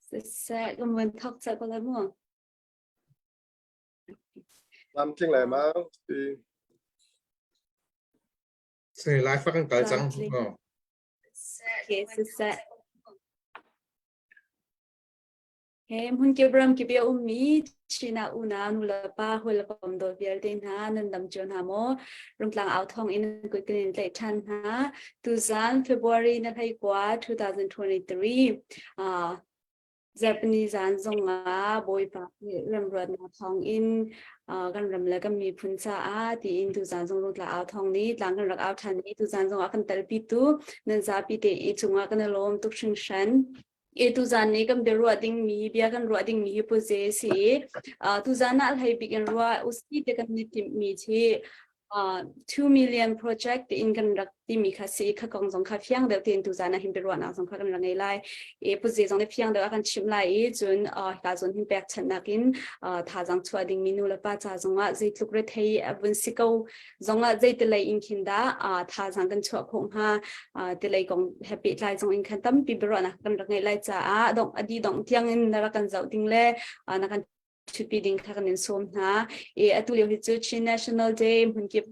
Siseh, kan vun thawk cah ko lai mu. Tlamtling lai ma ti. Sui lai fa kan kal cang. Oh. Okay, siseh. He hmunkip ramkip i a ummi Chin ah unau nulepa hawikom dawt vialte hna nan dam cio hna maw? Rungtlang au thawng in kut kan in tlaih ṭhan hna. Tuzan February na 19 2023 uh, Zarhpini zan zongah Bawipa nih remruatnak thawng in uh, kan ram le kan miphun caah tiin tuzan zong rungtlang au thawng nih tlang kan rak au ṭhan i tuzan zongah kan telpitu nan zapi te i cungah kan i lawm tuk hringhran. E tuzan nih kan biaruah dingmi bia kan ruah dingmi hi puze si i uh, tuzan ah hlei bik in ruah usi te kan ni timhmi khi uh, 2 million project tiin kan rak timi kha si kha kong zong kha fiang deuh tein tuzan ah hin biaruahnak zong kha kan rak ngei lai e puze zong nih fiang deuh a kan chimh lai i cun uh, hika zawn hin pek chanhnak in uh, thazang chuah dingmi nu le pa ca zongah zeitluk rethei a vun si ko zongah zeitilei in khin dah uh, thazang kan chuah khawh hnga uh, tilei kong he pehtlai zong in khan tampi biaruahnak kan rak ngeih lai caah dong adi dong tiang in na rak kan zoh ding le uh, na kan ṭhutpi ding kha kan in sawm hna. I atu lio hi cu Chin National Day hmunkip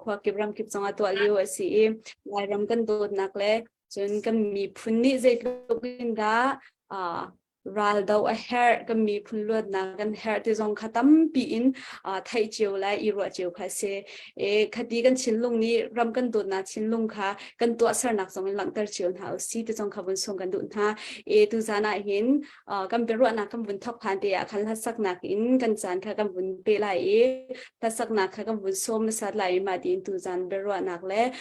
khua kip ram kip zongah tuah lio a si i Lairam kan dawtnak le cun kan miphun nih zeitluk in dah uh, raldo a herh kan miphun luatnak kan herh ti zong kha tampi in theih cio le i ruah cio kha si e khati kan thinlung nih ram kan dawtnak thinlung kha kan tuahsernak zong in langhter cio hna usi ti zong kha vun sung kan duh hna e tu zan ah hin kan biaruahnak kan vun thok phan te ah khan hlasaknak in kan caan kha kan vun pe lai i hlasaknak kha kan vun sawm hmasat lai i mah tiin tu zan biaruahnak le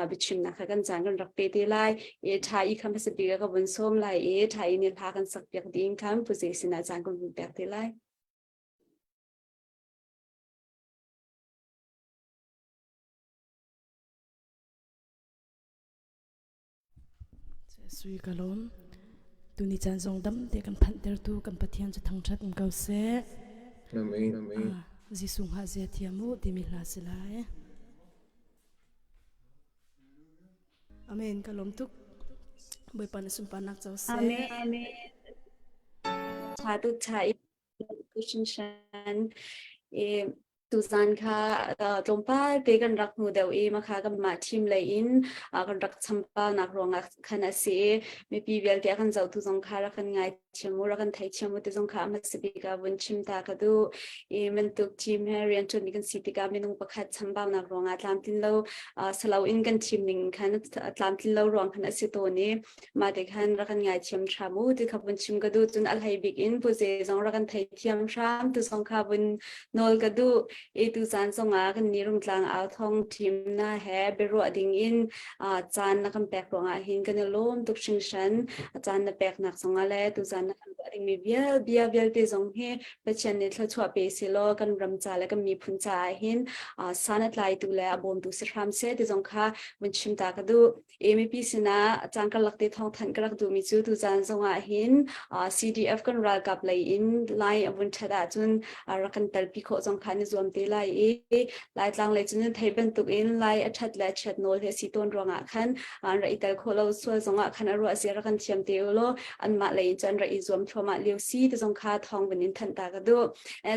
biachimnak kha kan caan kan rak pe te lai e tha i kha hmasa bik ka vun sawm lai i tha i nih hla kan sak piak ding khan puze sinah caan kan vun pek te lai. Sui ka lawm. Tuni caan zong dam te kan phanhtertu kan Pathian cu thangṭhat um ko seh. Amen. Amen. Jesuh hnga zia thiam u timi hla si lai. Amen. Ka lawm tuk. Bawipa na sunparnak co seh. Amen. Amen. Tha tu tha i hrinhran i tuzan kha tlawmpal te kan rak hmu deuh i makha kan mah team lei in kan rak champaunak ruangah khan a si i mipi vialte a kan zohtu zong kha rak kan ngai thiam u rak kan thei thiam u ti zong kha a hmasa bik ah vun chim ta ka duh i bantuk team he rian ṭuanmi kan si tikah minung pakhat chambaunak ruangah tlamtlin lo salo in kan team ning khan tlamtlin lo ruang khan a si tawn i mah te khan rak kan ngaithiam hram u ti kha vun chim ka duh cun a hlei bik in pu ze zong rak kan theithiam hram tu zong kha vun nawl ka duh i tu caan zongah kan ni rungtlang au thong team na he biaruah ding in caan na kan pek ruangah hin kan i lawm tuk hringhran caan na peknak zongah le tu caan na kan ruah dingmi vial bia vialte zong hi Pathian nih thluachuah pe selaw kan ram ca le kan miphun caah hin san a tlaitu le a bawmtu si hram seh ti zong kha vun chim ta ka duh. Mipi sinah caan karlak te thawng thanh ka rak duhmi cu tuzaan zongah hin CDF kan ralkap lei in lai a vun ṭhat ahcun rak kan telpi khawh zong kha an i zuam te lai i Laitlang lei cun thei bantuk in lai a ṭhat le a chiat nawl hi a si tawn ruangah khan an rak i tel khawh lo sual zongah khan a ruah zia rak kan thiam te u law anmah lei in cun rak i zuam thluahmah lio si ti zong kha thawng vun in thanh ta ka duh.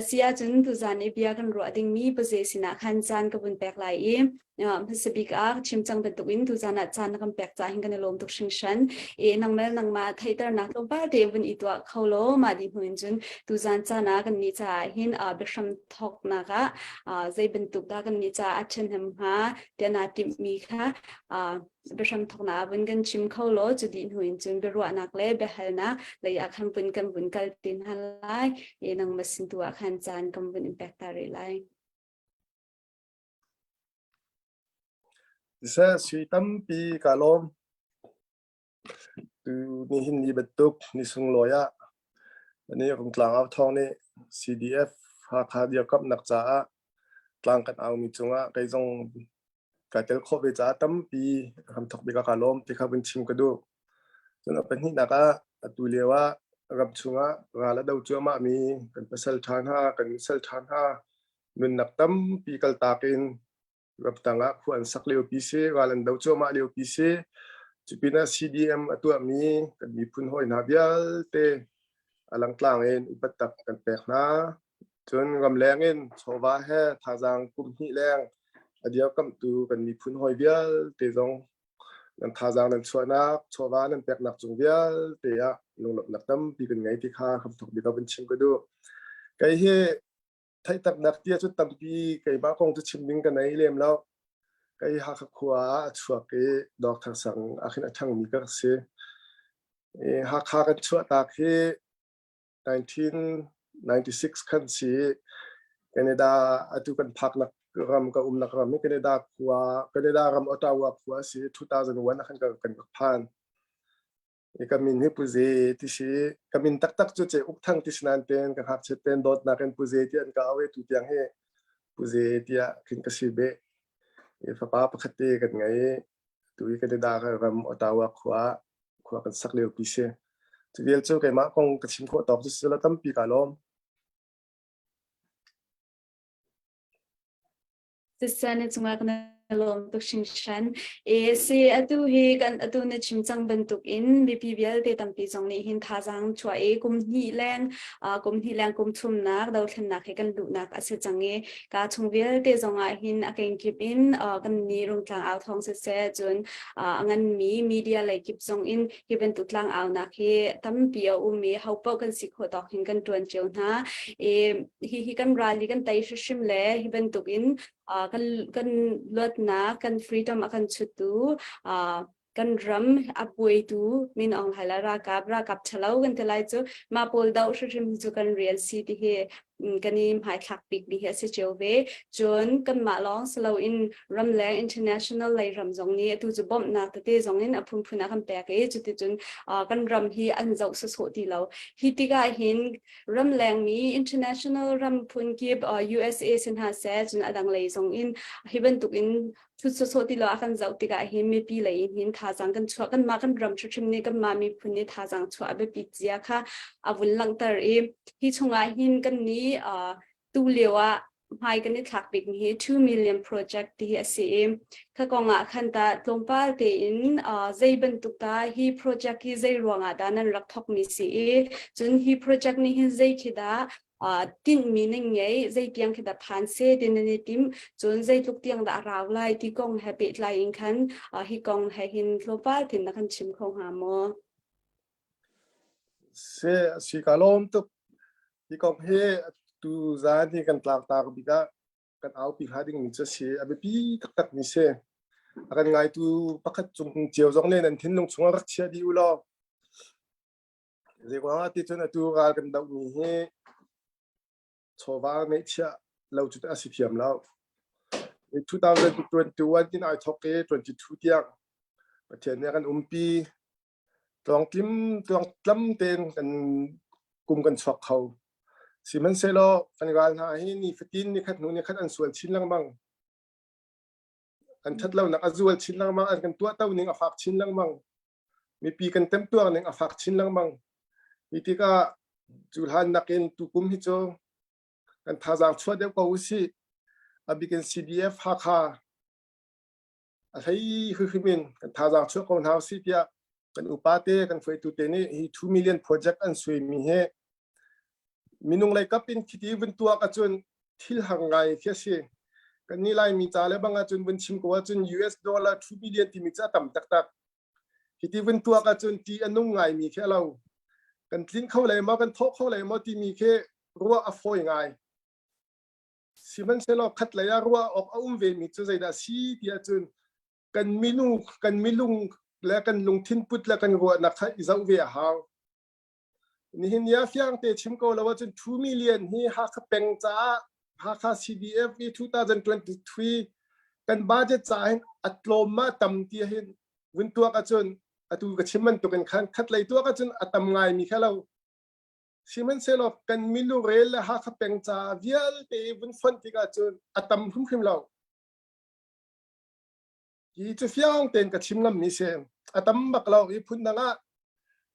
Si ahcun tuzaan i bia kan ruah dingmi paze sinah khan caan ka vun pek lai i hmasa bik ah chim cang bantukin tuzaan ah caan na kan pek caah hin kan i lawm tuk hringhran. E nangmel nangmah theihternak tlawmpal te vun i tuah kho law mah dih hnu in cun tuzaan caan ah kan nih caah hin biahram thawknak ah zei bantuk dah kan nih caah a ṭhahnem hnga tiah naa timhmi kha biahram thawknak ah vun kan chim kho law cu dih hnu in cun biaruahnak le biahalnak lei ah khan vun kan vun kal te hna lai. E nangmah sin tu ah khan caan kan vun in pek ta rih lai. Siseh, sui tampi kaa lawm. Tu nihin ni bantuk ni sunglawi ah nih Rungtlang au thawng nih CDF Hakha dirkamhnak caah tlang kan aumi cungah kei zong kai tel khawh ve caah tampi hramthok bik ah kaa lawm ti kha vun chim ka duh. Cun a pahnihnak ah atu lio ah ram chungah ral a do cuahmah mi kan pasal ṭha hna, kan nusal ṭha hna nunnak tampi kaltak in ramtang ah khua an sak liopi si, ral an do cuahmah liopi si. Cupinah CDM a tuahmi kan miphun hawi hna vialte. A langtlang in upat tak kan pek hna. Cun ramleng in chawva he thazaang kum hnih leng a dirkamhtu kan miphun hawi vialte zong nan thazaang nan chuahnak, chawva nan peknak cung vialte ah lunglawmhnak tampi kan ngei ti kha hramthok bik ah vun chim ka duh. Kei hi theihtaknak tia cu tampi keimah kong cu chim ding ka nei lem lo. Kei Hakha khua ah a chuak i Dawkthar sang ah khin a ṭhangmi ka si. Hakha kan chuahtak hi 1996 khan si Canada atu kan phaknak ram ka umnak ram hi Canada khua Canada ram Ottawa khua si 2001 ah khan kan rak phan. I ka min hi Pu Ze ti si ka min taktak cu Ce Uk Thang ti si nain ten ka ngakchiat ten dawtnak in Pu Ze ti an ka au i tu tiang hi Pu Ze tiah khin ka si beh. I fapa pakhat te kan ngei tu hi Canada ram Ottawa khua khua kan sak lio pi si. Cu vial cu keimah kong ka chim khawh tawk cu si la tampi ka lawm. Siseh na cungah kan i lawm tuk hringhran. E si atu hi kan atu na chim cang bantukin mipi vialte tampi zong nih hin thazaang chuah i kum hnih leng kum hnih leng kum thumnak dothlennak he kan luhnak a si cang i ka chung vialte zong ah hin a kengkip in kan ni rungtlang au thawng siseh cun a nganmi media lei kip zong in hi bantuk tlang aunak hi tampi a um i ho paoh kan si khawh tawk hin kan tuan cio hna. I hi hi kan ral hi kan tei hrimhrim le hi bantuk in kan kan luatnak kan freedom a kan chuttu kan ram a buaitu Min Aung Hlaing le ralkap ralkap ṭhalo kan ti lai cu mah pawl doh hrimhrim cu kan rian si ti hi kan i hmaithlak bikmi hi a si cio ve. Cun kanmah lawng si loin ramleng international lei ram zong nih atu cu bawmhnak tete zong in a phunphun a kan pek i cuticun kan ram hi an zoh sawsawh ti lo. Hi tikah hin ramleng mi international ram phun kip USA si hna seh cun a dang lei zong in hi bantukin thut sawsawh ti lo a kan zoh tikah hin mipi lei in hin thazaang kan chuah kanmah kan ram hrimhrim nih kanmah miphun nih thazaang chuah a biapit zia kha a vun langhter i hi chungah hin kan nih tu lio ah hmai kan i thlak bik mi hi 2 million project ti hi a si i kha kong ah khan ta tlawmpal tein zei bantuk ta hi project hi zei ruangah dah nan rak thok mi si i cun hi project nih hin zei khi dah tinhmi nan ngei zeitiang khi dah phan seh ti nan i tim cun zeitluk tiang dah a rau lai ti kong he pehtlai in khan hi kong he hin tlawmpal tin na kan chim kho hnga maw? Se si ka lawm tuk hi kong hi tu zan hi kan tlangtar bik ah kan aupi hnga ding mi cu si a biapi taktak mi si a kan ngaitu pakhat cung cio zong ne nan thinlung chungah rak chia dih u law Zeiruangah ti cun atu ral kan dohmi hi chawva ngeihchiah lo cu a si thiam lo. 2021 tin ai thawk i 22 tiang Pathian nih a kan umpi. Tluangtlim tluangtlam tein kan kum kan chuak kho. Sihmanhsehlaw kan ral hna hi nifatin nikhat hnu nikhat an sual chin lengmang. An ṭhatlonak a zual chin lengmang, an kan tuahto ning a fak chin lengmang. Mipi kan temtuar ning a fak chin lengmang. Hi tikah cu hlan nakin tukum hi cu kan thazaang chuah deuh ko usih. A bik in CDF Hakha a hlei hrimhrim in kan thazaang chuah ko hna usih tiah kan upa te kan hruaitu te nih hi 2 million project an suaimi hi minung lei kap in khiti vun tuak ahcun thil har ngai khi a si. Kan nih Laimi ca le bang ahcun vun chim ko ahcun US dollar 2 billion timi cu a tam taktak. Hiti vun tuak ahcun ti a nung ngaimi khi a lo. Kan tlin kho lai maw, kan thawh kho lai maw timi khi ruah a fawi ngai. Sihmanhsehlaw khat lei ah ruah awk a um vemi cu zeidah si ti ahcun kan minu kan milung le kan lungthin put le kan ruahnak kha i zoh ve a hau. Nihin ni ah fiang te chim ko lo ahcun 2 million hi Hakha peng caah Hakha CDF i 2023 kan budget caah hin a tlawm ma tam ti hin vun tuak ahcun atu ka chim bantuk in khan khat lei tuak ahcun a tam ngai mi kha lo sihmanhsehlaw kan milu rel le Hakha peng ca vialte vun fonh tik ahcun a tam hrimhrim lo Hi cu fiang tein ka chim ngammi si. A tam bak lo i phundang ah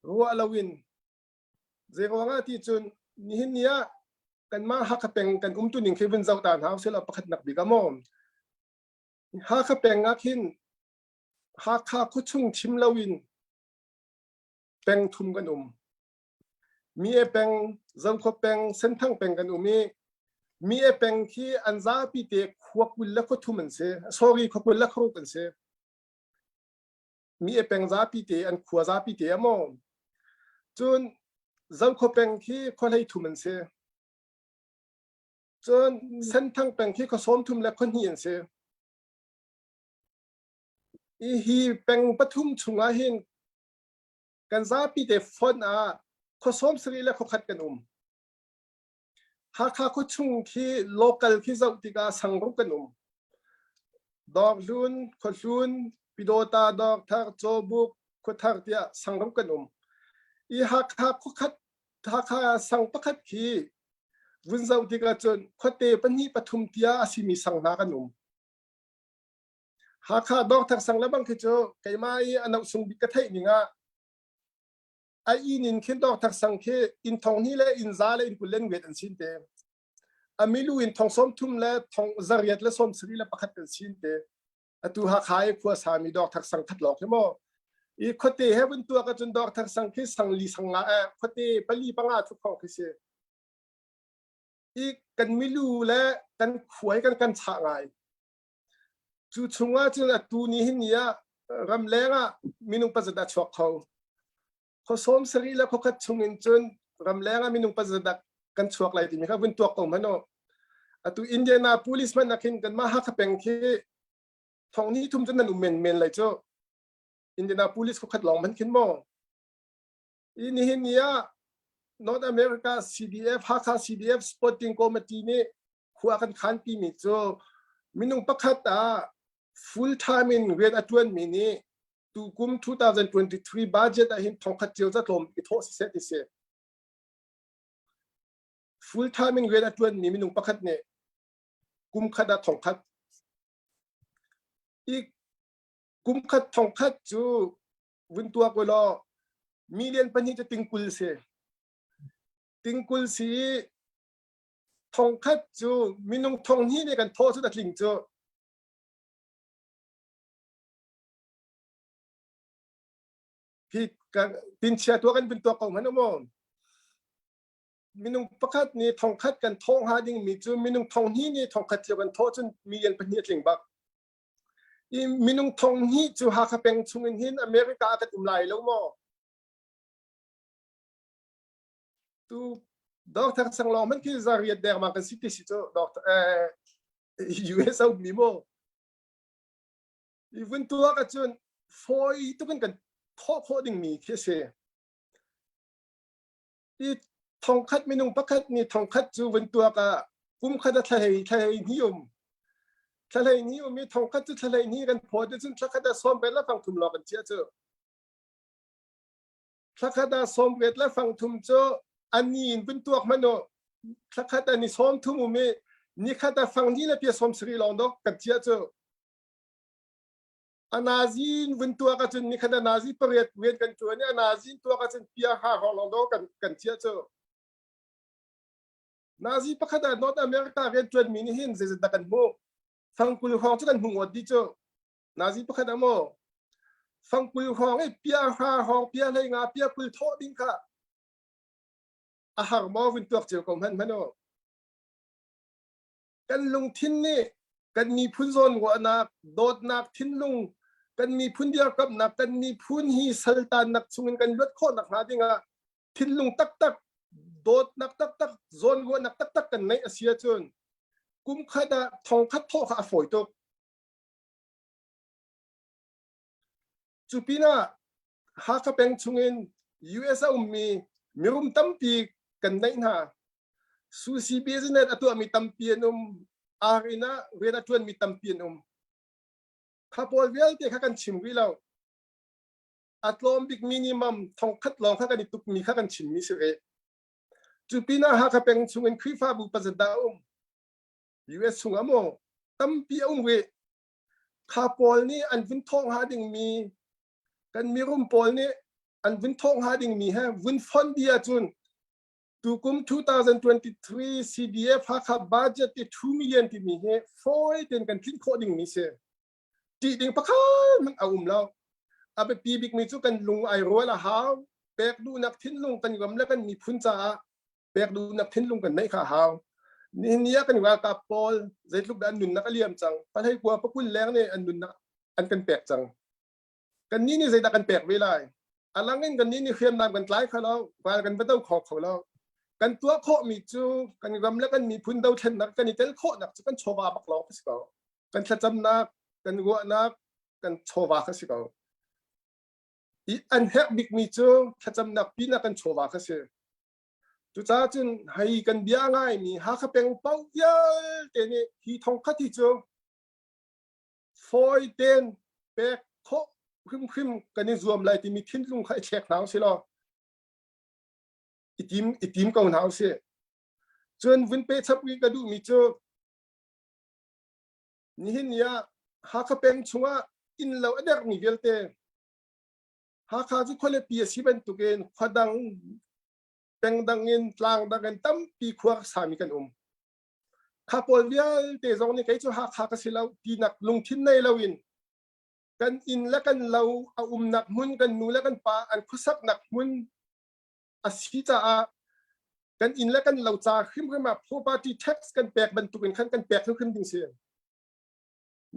ruah loin zeiruang ah ti cun nihin ni ah kanmah Hakha peng kan umtu ning khi vun zoh ta hna usih law pakhatnak bik ah maw Hakha peng ah khin Hakha khuachung chim loin peng thum kan um. Mi e peng, Zokhua peng, Senthang peng kan um i mi e peng khi an zapi te khua 20 le khua thum an si. Sorry, khua 20 le khua ruk an si. Mi e peng zapi te an khua zapi te amaw. Cun Zokhua peng khi khua hlei thum an si. Cun Senthang peng khi khua 30 le khua hnih an si. I hi peng pathum chungah hin kan zapi te fonh ah khua 70 le khua khat kan um. Hakha khua chung khi local khi zoh tikah sangruk kan um. Dawrhlun, Khuahlun, Pidawta, Dawrthar, Cawbuk, Khuathar tiah sangruk kan um. I Hakha khuakhat Hakha sang pakhat khi vun zoh tikah cun khuate pahnih pathum tiah a simi sang hna kan um. Hakha Dawrthar sang le bang khi cu keimah i a noh sung bik ka theih ning ah a inn in khin Dawrthar sang khi inn thong hnih le inn za le inn 20 le ngriat an sin te. A milu in thong 30 le thong zariat le 70 le pakhat kan sin te. Atu Hakha i khua sami Dawrthar sang khat lawng khi maw. I khuate he vun tuak ahcun Dawrthar sang khi sang li sang nga eh khuate pali panga thuk khong khi si. I kan milu le kan khua hi kan kan chah ngai. Cu chungah cun atu ni hin ni ah ramleng ah minung pazat a chuak kho. Khua 70 le khua khat chung in cun ramleng ah minung pazat dah kan chuak lai timi kha vun tuak ko hmanh u. Atu Indiana police hmanh ah khin kanmah Hakha peng khi thong ni thum cun nan um men men lai cu. Indiana police khua khat lawng hmanh khin maw. I nihin ni ah North America CDF Hakha CDF Sporting Committee nih khua kan khan timi cu minung pakhat ah full time in rian a tuan mi nih tukum 2023 budget ah hin thongkhat cio ca tlawm i thawh siseh ti si. Full time in rian a tuan mi minung pakhat nih kum khat ah thongkhat i kum khat thongkhat cu vun tuak law million pahnih cu tingkul si. Tingkul si i thongkhat cu minung thong hnih nih kan thawh cu a tling cu. Hi tinchia tuah kan vun tuak ko hmanh maw? Minung pakhat nih thongkhat kan thawh hnga ding mi cu minung thong hnih nih thongkhat cio kan thawh cun million pahnih a tling bak. I minung thong hnih cu Hakha peng chung in hin America ah kan um lai lo maw? Tu Doctor Sanglawng hmanh khi zariat dengmang kan si ti si cu Doctor eh, US a ummi maw? I vun tuak ahcun fawi tuk in kan thawh khawh dingmi khi a si. I thongkhat minung pakhat nih thongkhat cu vun tuak ah kum khat a thlahlei thlahlei hnih um. Thlahlei hnih um i thongkhat cu thlahlei hnih kan phawt ahcun thlakhat ah 80 le fang thum lawng kan chiah cu. Thlakhat ah 80 le fang thum cu a ni in vun tuak hmanh u. Thlakhat ah ni 30 um i nikhat ah fang hnih le pia 70 lawng dok kan chiah cu. A nazi in vun tuak ahcun nikhat a nazi pariat rian kan ṭuan i a nazi in tuak ahcun pia ha hrawng lawng dok kan kan chiah cu. Nazi pakhat ah North America rian ṭuanmi nih hin zeizat dah kan hmuh? Fang 20 hrawng cu kan hmu ngawt dih cu. Nazi pakhat ah maw? Fang 20 hrawng i pia hra hrawng pia hlei nga pia 20 thawh ding kha a har maw vun tuak cio ko hmanh hmanh u. Kan lungthin nih kan miphun zawnruahnak, dawtnak thinlung, kan miphun dirkamhnak, kan miphun hi saltannak chungin kan luat khawh nakhnga dingah thinlung taktak, dawtnak taktak, zawnruahnak taktak kan neih a si ahcun kum khat ah thong khat thawh kha a fawi tuk. Cu pinah Hakha peng chungin US a ummi mirum tampi kan neih hna. Sushi business a tuahmi tampi an um. Ar inn ah rian a ṭuanmi tampi an um. Kha pawl vialte kha kan chim rih lo. A tlawm bik minimum thongkhat lawng kha kan i tukmi kha kan chimmi si rih. Cu pinah Hakha peng chungin Khrihfabu pazat dah a um. US chungah maw tampi a um rih. Kha pawl nih an vun thawh hnga dingmi kan mirum pawl nih an vun thawh hnga dingmi he vun fon dih ahcun tukum 2023 CDF Hakha budget i 2 million timi hi fawi tein kan tlinh khawh dingmi si. Ṭih ding pakhat hmanh a um lo. A biapi bikmi cu kan lung ai rual a hau. Pek duhnak thinlung kan ram le kan miphun caah pek duhnak thinlung kan neih kha hau. Nihin ni ah kan ralkap pawl zeitluk dah an nunnak a liam cang. Pahlei kua pakul leng nih an nunnak an kan pek cang. Kannih nih zeidah kan pek ve lai? A lang in kannih nih hriamnam kan tlai kho lo, ral kan va do kho kho lo. Kan tuah khawhmi cu kan ram le kan miphun dothlennak kan i tel khawhnak cu kan chawva bak lawng a si ko. Kan thlacamnak, kan ruahnak, kan chawva kha si ko. I an herh bikmi cu thlacamnak pinah kan chawva kha si. Cucaah cun hei kan bia ngaimi Hakha peng paoh vialte nih hi thongkhat hi cu fawi tein pek khawh hrimhrim kan i zuam lai timi thinlung kha i thlek hna usih law i tim i tim ko hna usih. Cun vun pe chap rih ka duhmi cu nihin ni ah Hakha peng chungah innlo a dermi vialte Hakha cu khualipi a si bantukin khua dang peng dang in tlang dang in tampi khua sami kan um. Kha pawl vialte zong nih kei cu Hakha ka si lo tinak lungthin nei loin kan inn le kan lo a umnak hmun kan nu le kan pa an khuasaknak hmun a si caah kan inn le kan lo ca hrimhrim ah property tax kan pek bantukin khan kan pek hrimhrim ding si.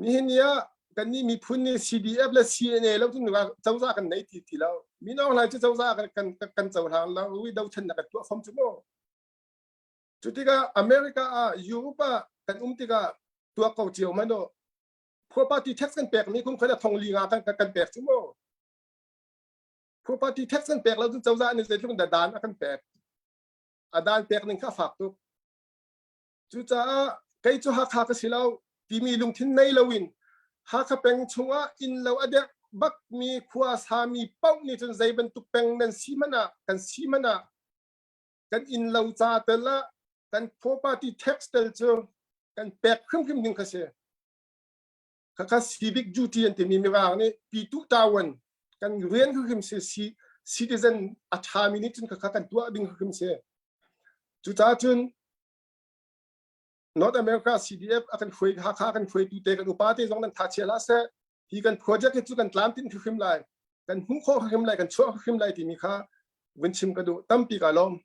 Nihin ni ah kannih miphun nih CDF le CNA lo cun cozah kan nei ti ti lo. Min Aung Hlaing cu cozah kan kan kan cohlang lo. Ui dothlennak kan tuah fom cu mu. Cu tikah America ah Europe ah kan um tikah tuak ko cio hmanh u. Property tax kan pekmi kum khat thong li nga kan kan pek cu mu. Property tax kan pek lo cun cozah nih zeitluk in dah dan a kan pek. A dan pek ning kha a fak tuk. Cucaah kei cu Hakha ka si lo timi lungthin nei loin Hakha peng chungah inn lo a dek bakmi khua sami paoh nih cun zei bantuk peng nan si hmanh ah kan si hmanh ah kan inn lo ca tel ah kan property tax tel cu kan pek hrimhrim ding kha si. Khakha civic duty an timi mirang nih pitu tawan kan rian hrimhrim si citizen a ṭhami nih cun khakha kan tuah ding hrimhrim si. Cucaah cun North America CDF a kan hruai Hakha a kan hruaitu te kan upa te zong nan tha chia hlah seh. Hi kan project hi cu kan tlamtlinh hrimhrim lai. Kan hmuh khawh hrimhrim lai, kan chuah hrimhrim lai timi kha vun chim ka duh. Tampi ka lawm.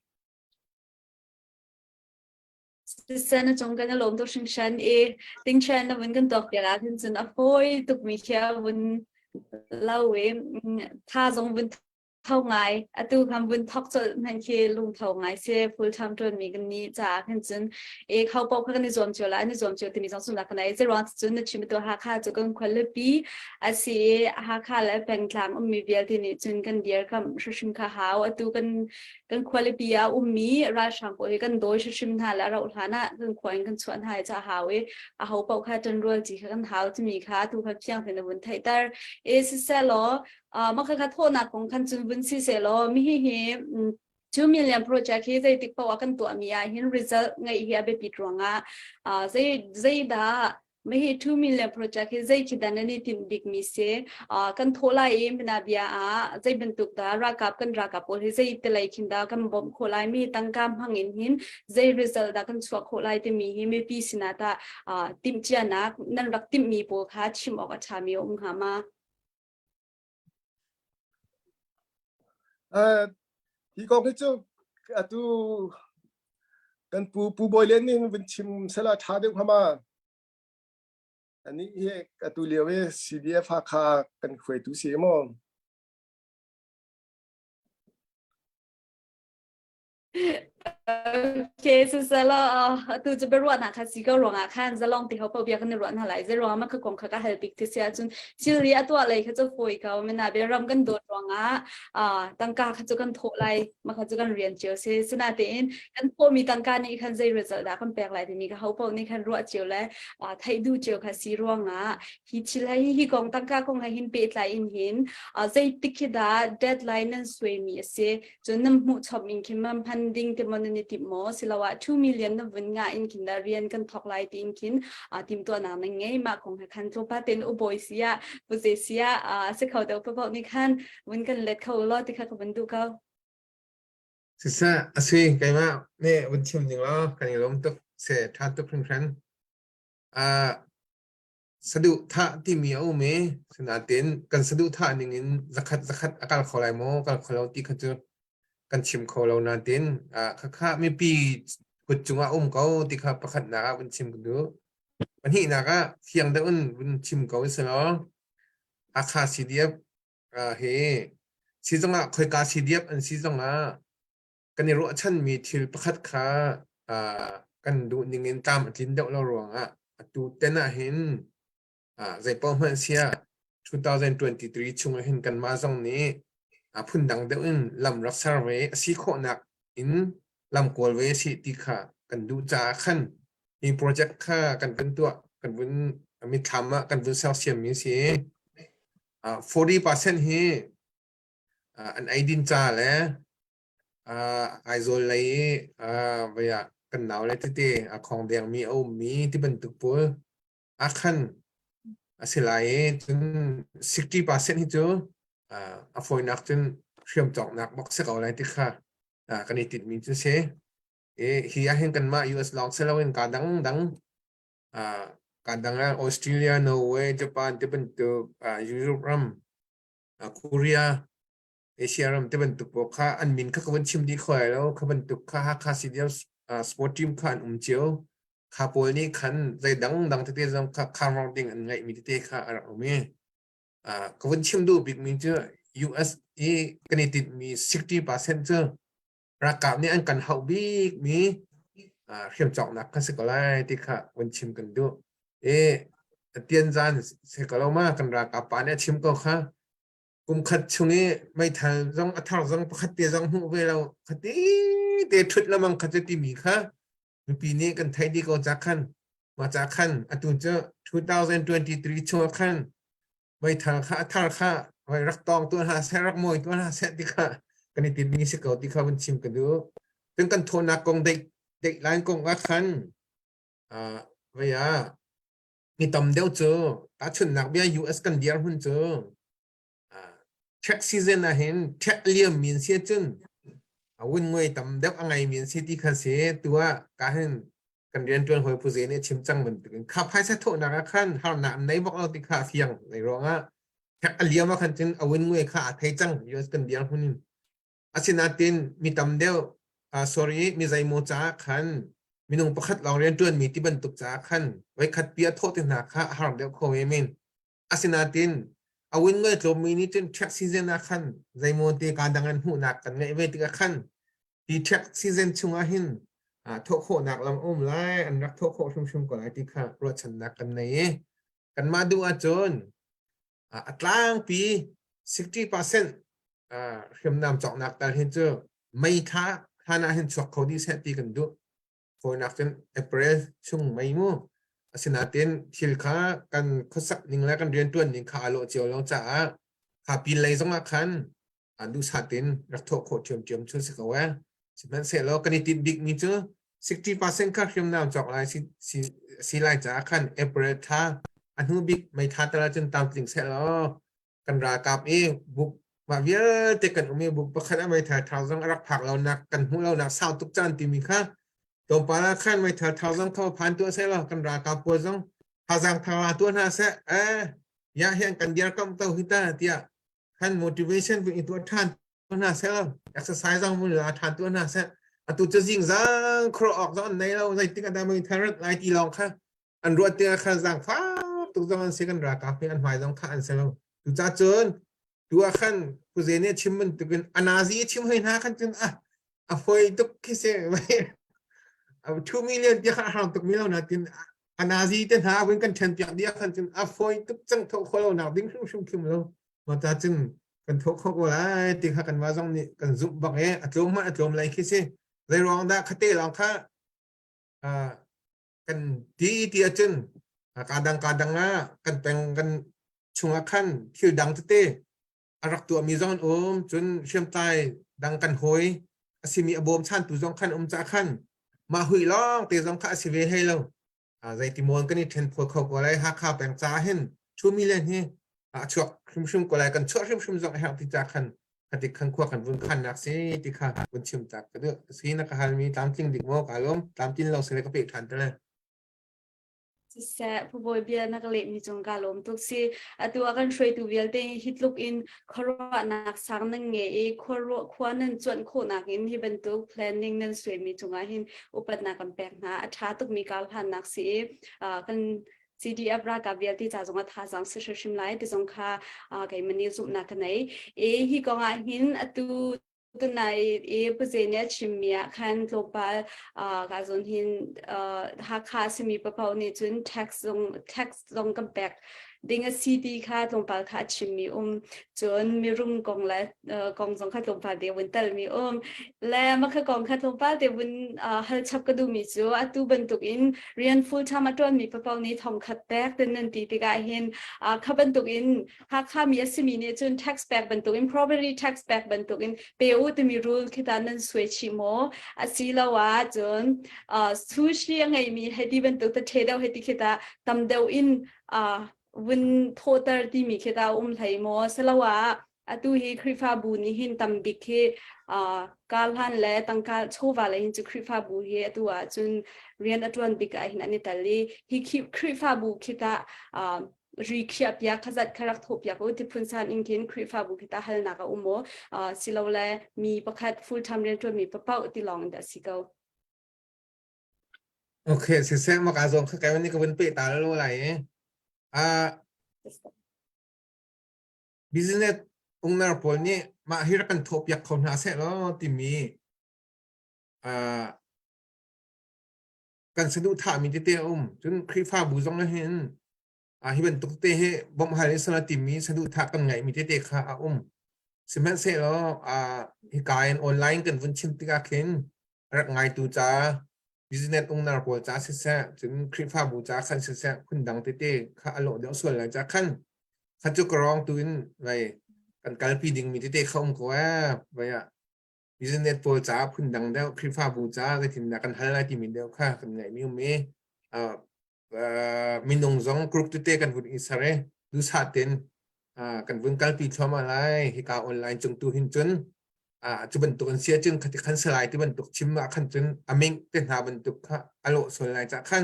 Siseh na cung kan i lawm tuk hringhran i tingchen na vun kan tuak piak ahcun cun a fawi tukmi khi a vun lo i tha zong vun tho ngai atu kan vun thok colh hmanh khi lungtho ngai si full time ṭuan mi kan ni caah khan cun e kho paoh kha kan i zuam cio la an i zuam cio timi zong sumnak kan ei zeiruang cun na chim tu Hakha cu kan khualipi a si i Hakha le pengtlang ummi vialte nih cun kan dirkamh hrimhrim kha hau atu kan kan khualipi ah ummi ralhrang pawl hi kan dawi hrimhrim hna le a rauh hlan ah kan khua in kan chuah hna i ca hau i a ho paoh kha ṭanrual ci kha kan hau timi kha atu kha fiang tein na vun theihter e siseh law mah kha thawhnak kong khan cun vun si seh law mi hi hi 2 million project hi zeitik paoh ah kan tuahmi ah hin result ngeih hi a biapit ruangah zei zeidah Mah 2 million project hi zei khi dah nan i tinh bikmi si? Kan thawh lai i mina bia ah zei bantuk dah ralkap kan ralkap pawl hi zei te lei khin dah kan bawmh khawh lai mi tangka hmang in hin zei result dah kan chuah khawh lai timi hi mipi sinah tah timhcianak nan rak timhmi pawl kha chim awk a ṭhami a um hnga ma? Hi kong hi cu atu kan pu Pu Bawi Lian nih vun chim sela ṭha deuh hnga ma? Anih hi atu lio hi CDF Hakha kan hruaitu si maw? Okay, siselaw atu cu biaruahnak kha si ko ruangah khan zalong ti ho paoh bia kan i ruah hna lai. Zei ruangah mah kha kong kha ka hal bik ti si ahcun thilri a tuah lei kha cu fawi ko. Mina bia ram kan dawt ruangah tangka kha cu kan thawh lai. Mah kha cu kan rian cio si. Sinatein kan thawhmi tangka nih khan zei result dah kan pek lai timi kha ho paoh nih khan ruah cio le theih duh cio kha si ruangah hi thil hi hi kong tangka kong he hin pehtlai in hin zeitik khi dah deadline nan suaimi a si. Cun nan hmuh chom in khin man hman ding te maw nan i timh maw siloah 2 million na vun ngah in khin dah rian kan thawk lai tiin khin timhtuahnak nan ngei mah kong he khan tlawmpa tein ubawi si ah puze si ah si kho deuh paoh nih khan vun kan let kho law ti kha ka vun duh ko. Siseh a si keimah nih vun chim ding law kan i lawm tuk se ṭha tuk hringhran. Uh, saduhthah timi a um i sinain kan saduhthah ning in zakhat zakhat a kal kho lai maw kal kho lo ti kha cu. kan chim kho lo nain khakha mipi kut cungah um ko ti kha pakhatnak ah vun chim ka duh. Pahnihnak ah fiang deuh in vun chim ko selaw Hakha CDF hi si zongah khoika CDF an si zongah kan i ruahchanmi thil pakhat kha kan duh ning in tlam a tlin deuh lo ruangah atu ten ah hin zeipaoh hmanh siah 2023 chung ah hin kanmah zong nih phundang deuh in lam rak ser ve a si khawhnak in lam kawl ve si ti kha kan duh caah khan hi project kha kan vun tuah kan vun mitthlam ah kan vun sersiammi si. 40% hi an eidin ca le Aizawl lei i vei ah kan nau le tete a khong dengmi a ummi ti bantuk pawl ah khan a si lai i cun 60% hi cu a fawinak cun hriam cawknak bak si ko lai ti kha kan i tinhmi cu si. I hi ah hin kanmah US lawng si loin ka dangdang ka dang ah Australia, Norway, Japan ti bantuk Europe ram, Korea, Asia ram ti bantuk pawl kha an min kha ka vun chim dih kho lai lo. Kha bantuk kha Hakha CDF sport team kha an um cio. Kha pawl nih khan zei dangdang tete zong kha cover ding an ngeihmi tete kha a rak um i ka vun chim duh bikmi cu US i kan i tinhmi 60% cu ralkap nih an kan hauh bikmi hriamcawknak kha si ko lai ti kha vun chim kan duh. I tianzan si ko lo ma kan ralkap pa nih a chim ko kha kum khat chung i meithal zong a thar zong pakhat te zong hmuh ve lo khati te ṭhut lamang kha cu timi kha mipi nih kan theih dih ko ca khan mah ca khan atu cu 2023 chung ah khan meithal kha a thar kha hoi rak tawng tu hna seh rak mawi tu hna seh ti kha kan i tinmi si ko ti kha vun chim ka duh cun kan thawnak kong deih deih line kong ah khan vei ah mi tam deuh cu tahchunhnak bia US kan dir hun cu Tax season ah hin tax liam min si cun a win ngoi tam deuh a ngai min si ti kha si tu ah ka hin kan riantuan hawi pu ze nih chim cang bantukin kha phaisa thawhnak ah khan harnak an nei bak lo ti kha fiang nei ruangah tax a liam ah khan cun a win ngoi kha a thei cang US kan dir hun in asinain mi tam deuh sorry mi zeimaw caah khan minung pakhat lawng riantuan mi ti bantuk caah khan voikhat pi a thawh te hna kha a har deuh kho men men Asinain a win ngai tlawmmi nih cun tax season ah khan zeimaw te ka dang an hmuhnak kan ngeih ve tikah khan hi tax season chungah hin thawh khawhnak lam a um lai an rak thawh khawh hrimhrim ko lai ti kha ruahchannak kan nei i kanmah duh ahcun a tlangpi 60% hriamnam cawknak tal hi cu mei thla hlan ah hin chuak kho dih seh ti kan duh. Fawinak cun April chung mei mu. Asinain thil kha kan khuasak ning le kan rianṭuan ning kha aa lawh cio lo caah kha pin lei zongah khan duhsah tein rak thawh khawh ṭhiamṭhiam cu si ko ee. Sihmanhsehlaw kan i tinh bikmi cu 60% kha hriamnam cawk lai si, si, si lai caah khan April thla a hnu bik mei thla tal ahcun tlamtling seh law kan ralkap i buk mah vialte kan um i buk pakhat ah meithal thar zong a rak phak lonak kan hmuh lonak sau tuk caan timi kha tlawmpal ah khan meithal thar zong kha phan tuah seh law kan ralkap pawl zong thazaang thar la tuah hna seh eh ya hian kan diar kam to hi ta tiah khan motivation vun i tuah ṭhan hna seh law exercise zong vun la ṭhan tuah hna seh atu cu zing zang khro awk zong an nei lo zeitik ah dah meithal rat lai ti lawng kha an ruat tikah khan zaangfak tuk zong an si kan ralkap hi an hmai zong thah an si lo cucaah cun tu ah khan puze nih a chim bantukin a nazi a chim hoi hna khan cun ah a fawi tuk khi si 2 million tiah khan a har tuk mi lo na tin a nazi te hna vun kan ṭhen piak dia khan cun a fawi tuk cang tho kho lo nak ding hrimhrim khim lo ma ta cun kan tho kho ko lai ti kha kan ma zong nih kan zumh bak e a tlawm hmanh a tlawm lai khi si zei ruang dah khate lawng kha kan ti ti ahcun kaa dang kaa dang ah kan peng kan chungah khan thil dang tete a rak tuahmi zong an um cun hriamtlai dang kan hawi a simi a bawmchantu zong khan um cah khan mah hui lawng te zong kha a si ve hlei lo zeiti mawn kan i ṭhen phaw kho ko lai Hakha peng caah hin 2 million hi a chuak hrimhrim ko lai kan chuah hrimhrim zong a herh ti ca khan khatik khan khua kan vun khannak si ti kha vun chim tak ka duh si na ka halmi tlamtling dik maw ka lawm tlamtlin lo sile ka peh ṭhan te le. Siseh, Phubawi bia na ka lehmi cung ka lawm tuk si. Atu ah kan hruaitu vialte hi tluk in khuaruahnak sang nan ngei i khua nan cuanh khawhnak in hi bantuk planning nan suaimi cungah hin upatnak kan pek hna. A ṭha tukmi karhlannak si i kan CDF ralkap vialte ca zong ah thazaang si hrimhrim lai ti zong kha keimah nih zumhnak ka nei. I hi kong ah hin atu Tunai i Puze nih a chimmi ah khan tlawmpal ka zawn hin Hakha a simi papaoh nih cun tax zong tax zong kan pek ding a si ti kha tlawmpal kha a chimmi um. Cun mirum kong le kong zong kha tlawmpal te vun telmi um. Le mah kha kong kha tlawmpal te vun hal chap ka duhmi cu atu bantuk in rian full time a ṭuanmi papaoh nih thongkhat pek ten nan ti tikah hin kha bantuk in Hakha mi a simi nih cun tax pek bantukin property tax pek bantukin pe u timi rule khi ta nan suai chih maw asiloah cun sushi a ngeimi hei ti bantuk ta ṭhe deuh hei ti khi ta tam deuh in vun thawhter timi khi ta um hlei maw siloah atu hi Khrihfabu nih hin tam bik hi karhlan le tangka chawva le hin cu Khrihfabu hi atu ah cun rian a ṭuan bik ah hin an i tel i hi Khrihfabu khi ta ri khiah piak khazat kha rak thawh piak u ti phun san in khin Khrihfabu khi ta halnak a um maw silole mi pakhat full time rian ṭuan mi papauh ti lawng in dah si ko. Okay, siseh maka zong kha kai ni ka vun pe ta lo lai e. Ah business owner pawl nih mah hi rak kan thawh piak kho hna seh law timi ah kan saduhthahmi tete a um. Cun Khrihfabu zong ah hin hi bantuk te hi bawmh hal in sal a timi saduhthah kan ngeihmi tete kha a um. Sihmanhsehlaw hika in online kan vun chim tikah khin rak ngaitu ca business owner pawl ca siseh cun Khrihfabu ca khan siseh phundang tete kha a lawh deuh sual lai ca khan kha cu ka rawng tu in vai kan kalpi dingmi tete kha um ko ee vai ah Business pawl caah phundang deuh, Khrihfabu caah zeitindah kan hal lai timi deuh kha kan ngaihmi um i minung zong group tete kan vun i ser i duhsah tein kan vun kalpi thluahmah lai. Hika online cung tu hin cun cu bantuk an si ahcun khati khan si lai ti bantuk chim ah khan cun a ming te hna bantuk kha a lawh sual lai cah khan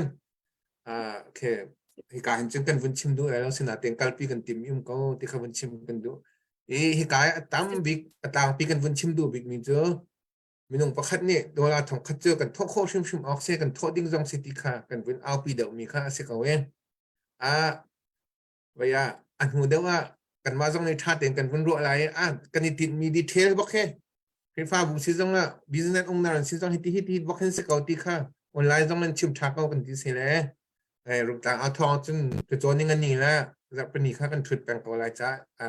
okay hika hin cun kan vun chim duh lai lo sinain kalpi kan tim um ko ti kha vun chim kan duh. I hika i a tam bik a tlangpi kan vun chim duh bikmi cu minung pakhat nih dollar thongkhat cu kan thawh khawh hrimhrim awk si kan thawh ding zong si ti kha kan vun aupi deuhmi kha a si ko i a vai ah a hnu deuh ah kanmah zong nih ṭha tein kan vun ruah lai i a kan i tinhmi detail bak he Khrihfabu si zong ah business owner an si zong hiti hiti bak hin si ko ti kha online zong in chim ṭha ko kan ti si le Rungtlang a thawng cun cacawn ning ani le zarhpini kha kan ṭhut peng ko lai ca a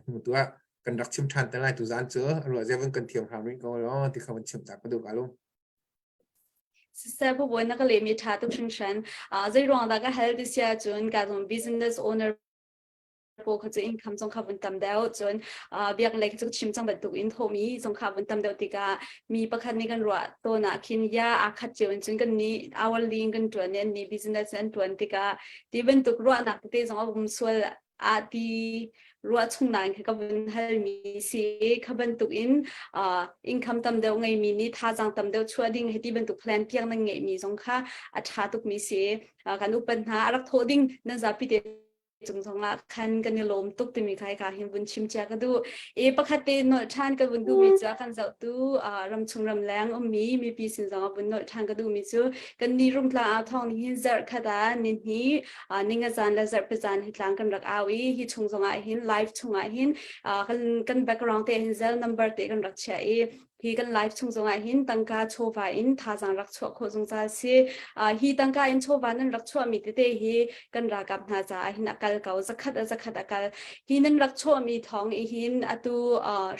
hnu tu ah kan rak chim ṭhan te lai tu zan cu ruah zia vun kan thiam hram rih ko law ti kha vun chim ta ka duh ka lu. Siseh bu na ka lehmi ṭha tuk hringhran. Zei ruang dah ka hal ti sia cun ka zong business owner pawl kha cu income zong kha vun tam deuh cun biakinn lei cu chim cang bantuk in thawhmi zong kha vun tam deuh tikah mi pakhat nih kan ruah tawn ah khin ya aa khat cio in cun kan nih hourly in kan ṭuan i an nih business an ṭuan tikah ti bantuk ruahnak tete zong a um sual ah ti ruah chung nain kha ka vun halmi si kha bantuk in income tam deuh ngeimi nih thazaang tam deuh chuah ding hei ti bantuk plan piak nan ngeihmi zong kha a ṭha tukmi si kan upat hna a rak thawh ding nan zapi te cung zongah khan kan i lawm tuk timi kha ka hin vun chim cia ka duh e pakhat te nolh ṭhan ka vun duhmi cu kan zohtu ramchung ramleng ummi mipi sin zongah vun nolh ṭhan ka duhmi cu kan ni rungtla au thawng ni hin zarh khat ah ni hni ninga zan le zarhpi zan hi tlang kan rak au i hi chung zongah hin live chungah hin kan kan background te hin zel number te kan rak chia i Hi kan live chung zongah hin tangka chawva in thazaang rak chuah khawh zungzal si. Hi tangka in chawva nan rak chuahmi tete hi kan ralkap hna caah hin a kal ko. Zakhat a zakhat a kal. Hi nan rak chuahmi thawng i hin atu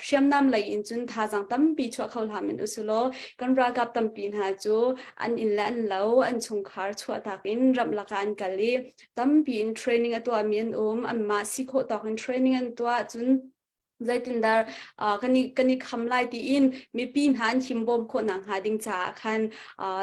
hriamnam lei in cun thazaang tampi chuah kho hlah men usulaw kan ralkap tampi hna cu an inn le an lo an chungkhar chuahtak in ramlak ah an kal i tampi in training a tuahmi an um. Anmah si khawh tawk in training an tuah cun. Zeitindah kan i kan i kham lai tiin mipi hna an himbawm khawh nakhnga ding caah khan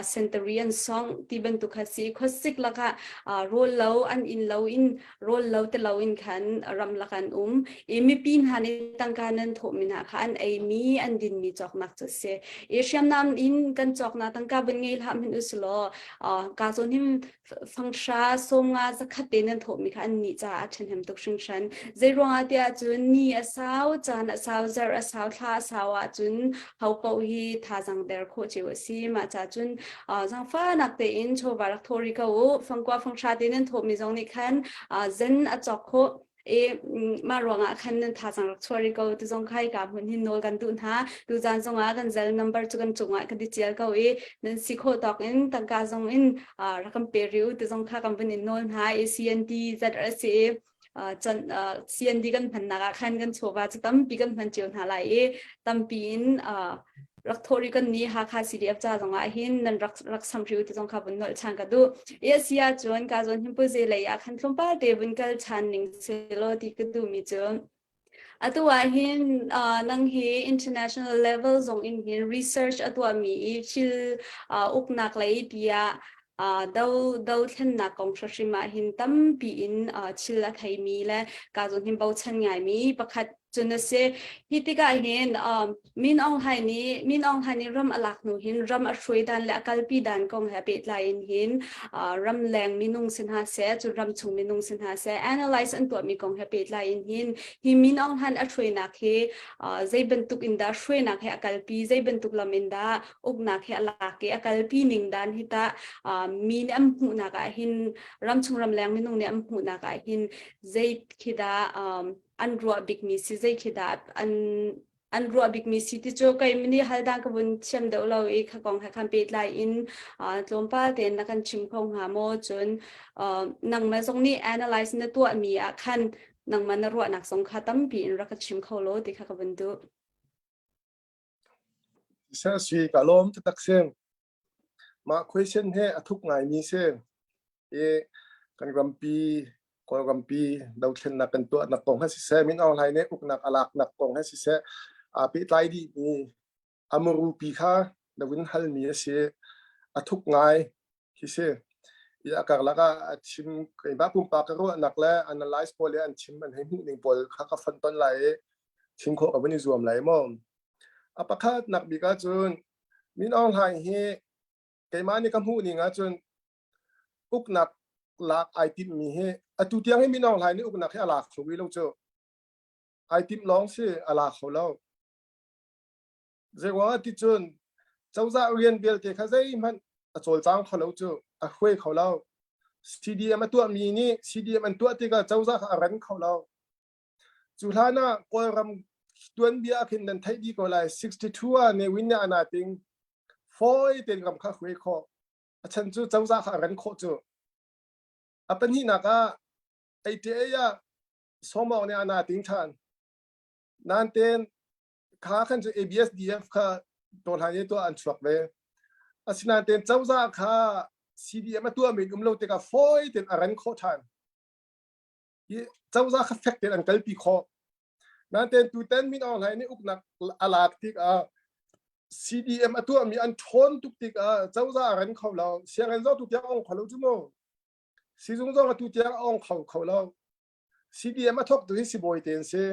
sentari an song ti bantuk kha si. Khuasik lakah rawl lo an inn lo in rawl lo te lo in khan ram lak an um. I mipi hna nih tangka nan thawhmi hna kha an eimi an dinmi cawknak cu a si. I hriamnam in kan cawknak tangka vun ngei hlah hmanh usilaw ka zawn hin fanghra 50 zakhat te nan thawhmi kha an nih caah a ṭhahnem tuk hringhran. Zeiruangah tiah cun ni a sau, caan a sau, zarh a sau, thla a sau ahcun ho paoh hi thazang der khawh cio a si. Mah ca cun zaangfahnak tein chawva rak thawh rih ko u. Fangkua fanghra te nan thawhmi zong nih khan zen a cawk khawh. I mah ruangah khan nan thazang rak chuah rih ko ti zong kha hika hmun hin nawl kan duh hna. Tuzaan zongah kan zel number cu kan cungah kan i tial ko i nan si khawh tawk in tangka zong in rak kan pe rih u ti zong kha kan vun in nawl hna i CND ZRC can CND kan hmannak ah khan kan chawva cu tampi kan hman cio hna lai i tampi in rak thawh rih kan ni Hakha CDF ca zong ah hin nan rak rak sam rih u ti zong kha vun nolh chan ka duh. I a si ahcun ka zawn hin puze lei ah khan tlawmpal te vun kal chan ning selaw ti ka duh mi cu atu ah hin nang hi international level zong in hin research a tuah mi i thil uknak lei tiah do do thlennak kong hrim ah hin tampi in thil a thei mi le ka zawn hin bochan ngai mi pakhat cun a si. Hi tikah hin Min Aung Hlaing nih Min Aung Hlaing nih ram a lak hnu hin ram a hruai dan le a kalpi dan kong he pehtlai in hin ramleng minung si hna seh, cun ramchung minung si hna seh, analyze an tuahmi kong he pehtlai in hin hi Min Aung Hlaing a hruainak hi zei bantuk in dah hruainak he a kalpi, zei bantuk lam in dah uknak he a lak i a kalpi ning dan hi tah mi nih an hmuhnak ah hin ramchung ramleng minung nih an hmuhnak ah hin zei khi dah an ruah bikmi si zei khi dah an an ruah bikmi si ti cu kei mini hal dang ka vun thiam deuh lo i kha kong he khan pehtlai in tlawmpal tein na kan chim kho hnga maw cun nangmah zong nih analyze na tuahmi ah khan nangmah na ruahnak zong kha tampi in rak ka chim kho law ti kha ka vun duh. Sir sui ka lawm taktak si. Mah question he a thuk ngaimi si. I kan rampi Kawlrampi dothlennak kan tuahnak kong he siseh, Min Aung Hlaing nih uknak a laknak kong he siseh, aa pehtlai dihmi a murupi kha na vun halmi a si. A thuk ngai khi si. I a karlak ah a chim keimah pumpak ka ruahnak le analyze pawl le an chim an hei hmuh ning pawl kha ka fonh ton lai i chim khawh ka vun i zuam lai maw. A pakhatnak bik ahcun Min Aung Hlaing hi keimah nih ka hmuh ning ahcun uknak lak ai timhmi hi atu tiang hi Min Aung Hlaing nih uknak hi a lak kho rih lo cu. Ai timh lawng si a la kho lo. Zeiruang ah ti cun cozah rian vialte kha zeihmanh a cawlcang kho lo cu a hruai kho lo. CDM a tuahmi nih CDM an tuah tikah cozah kha a ran kho lo. Cu hlan ah Kawlram tuanbia ah khin nan theih dih ko lai 62 ah Ne Win nih a nating fawi tein ram kha a hruai khawh. A chan cu cozah kha a ran khawh cu. A pahnihnak ah 88 ah Sawmawng nih a nating ṭhan. Nain kha khan cu ABSDF kha tawhlan i tuah an chuak ve. Asinain tein cozah kha CDM a tuahmi um lo tikah fawi tein a ran khawh ṭhan. Hi cozah kha fek tein an kalpi khawh. Nain tutan Min Aung Hlaing nih uknak a lak tikah CDM a tuahmi an ṭhawn tuk tikah cozah a ran kho lo. Sianginn zong tu tiang a ong kho lo cu mu. Sizung zong atu tiang a ong kho kho lo. CDM a thawktu hi sibawi te an si.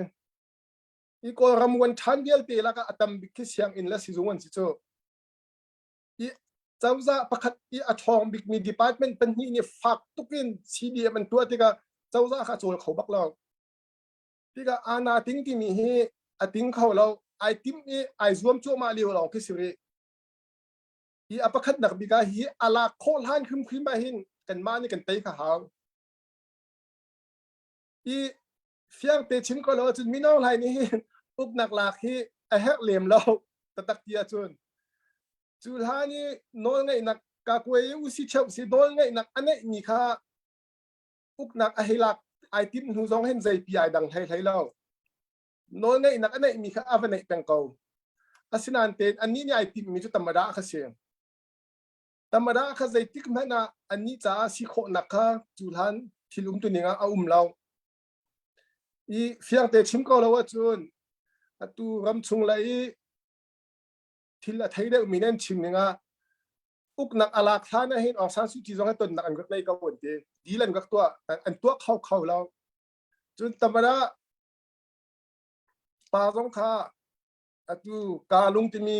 I Kawlram wan ṭhan vialte lakah a tam bik khi sianginn le sizung an si cu. I cozah pakhat i a ṭhawng bikmi department pahnih nih fak tuk in CDM an tuah tikah cozah kha a cawl kho bak lo. Tikah ana ting timi hi a ting kho lo. Ai tim i ai zuam cuahmah lio lawng khi si rih. Hi a pakhatnak bik ah hi a lak khawh hlan hrimhrim ah hin kanmah nih kan tei kha hau. I fiang te chim ko lo ahcun mino hlai nih hin uknak lak hi a herh lem lo taktak ti ahcun cu hlan i nawlngeihnak kakuai usi cheu si nawlngeihnak a neihmi kha uknak a hei lak ai tim hnu zong hin zeipi ai dang hlei hlei lo nawlngeihnak a neihmi kha a va neih peng ko asinain tein annih nih ai timmi cu tamada kha si tamada kha zeitik hmanh ah annih caah si khawhnak kha cu hlan thil umtuning ah a um lo i fiangte chim ko lo ahcun. Atu ramchung lei i thil a thei deuhmi nih an chim ning ah uknak a lak hlan ah hin Aung San Suu Kyi zong hi tonnak an rak nei ko an ti. Deal an rak tuah an tuah kho kho lo. Cun tamara pa zong kha atu ka lung timi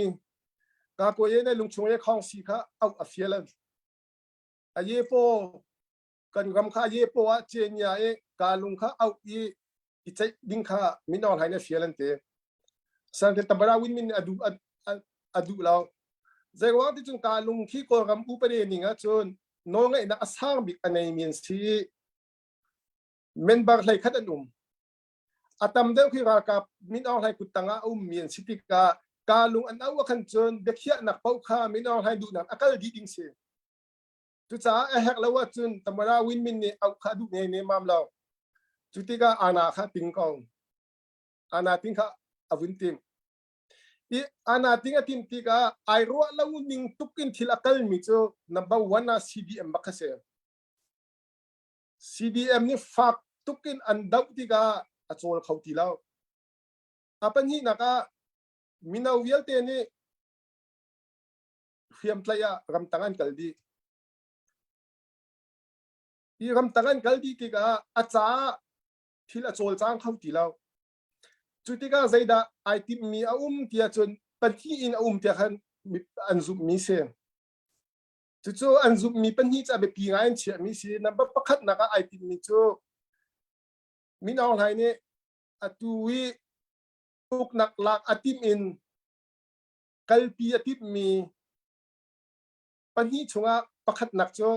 ka ko ye ne lungchung ye khong si kha au a fial an. A ye po kan ram kha ye po ah chen ya e ka lung kha au i i ceih ding kha min Aung Hlaing nih fial an ti. San Tamara Win Min a duh a duh lo. Zeiruang ti cun ka lung khi Kawlram upade ning ahcun nawlngeihnak a sang bik a neimi an si. Member hlei khat an um. A tam deuh khi ralkap Min Aung Hlaing kut tangah a ummi an si tikah ka lung an auh ahkhan cun biakhiahnak paoh kha Min Aung Hlaing duhnak a kal dih ding si. Cucaah a herh lo ahcun Tamara Win Min nih auh kha a duh ne nemam lo. Cu tikah Ana kha ting ko. Ana ting kha a vun tim. I Ana ting a tim tikah ai ruah lo ning tuk in thil a kalmi cu number one ah CDM bak kha si. CDM nih fak tuk in an doh tikah a cawl kho ti lo. A pahnihnak ah mino vialte nih hriamtlaih ah ramtang an kal dih. Hi ramtang an kal dih tikah a caah thil a cawlcang kho ti lo. Cu tikah zeidah ai timhmi a um tiah cun pahnih in a um tiah khan an zumhmi si. Cucu an zumhmi pahnih cu a biapi ngai an chiahmi si. Number pakhatnak ah ai timhmi cu Min Aung Hlaing nih atu i uknak lak a timh in kalpi a timhmi pahnih chungah pakhatnak cu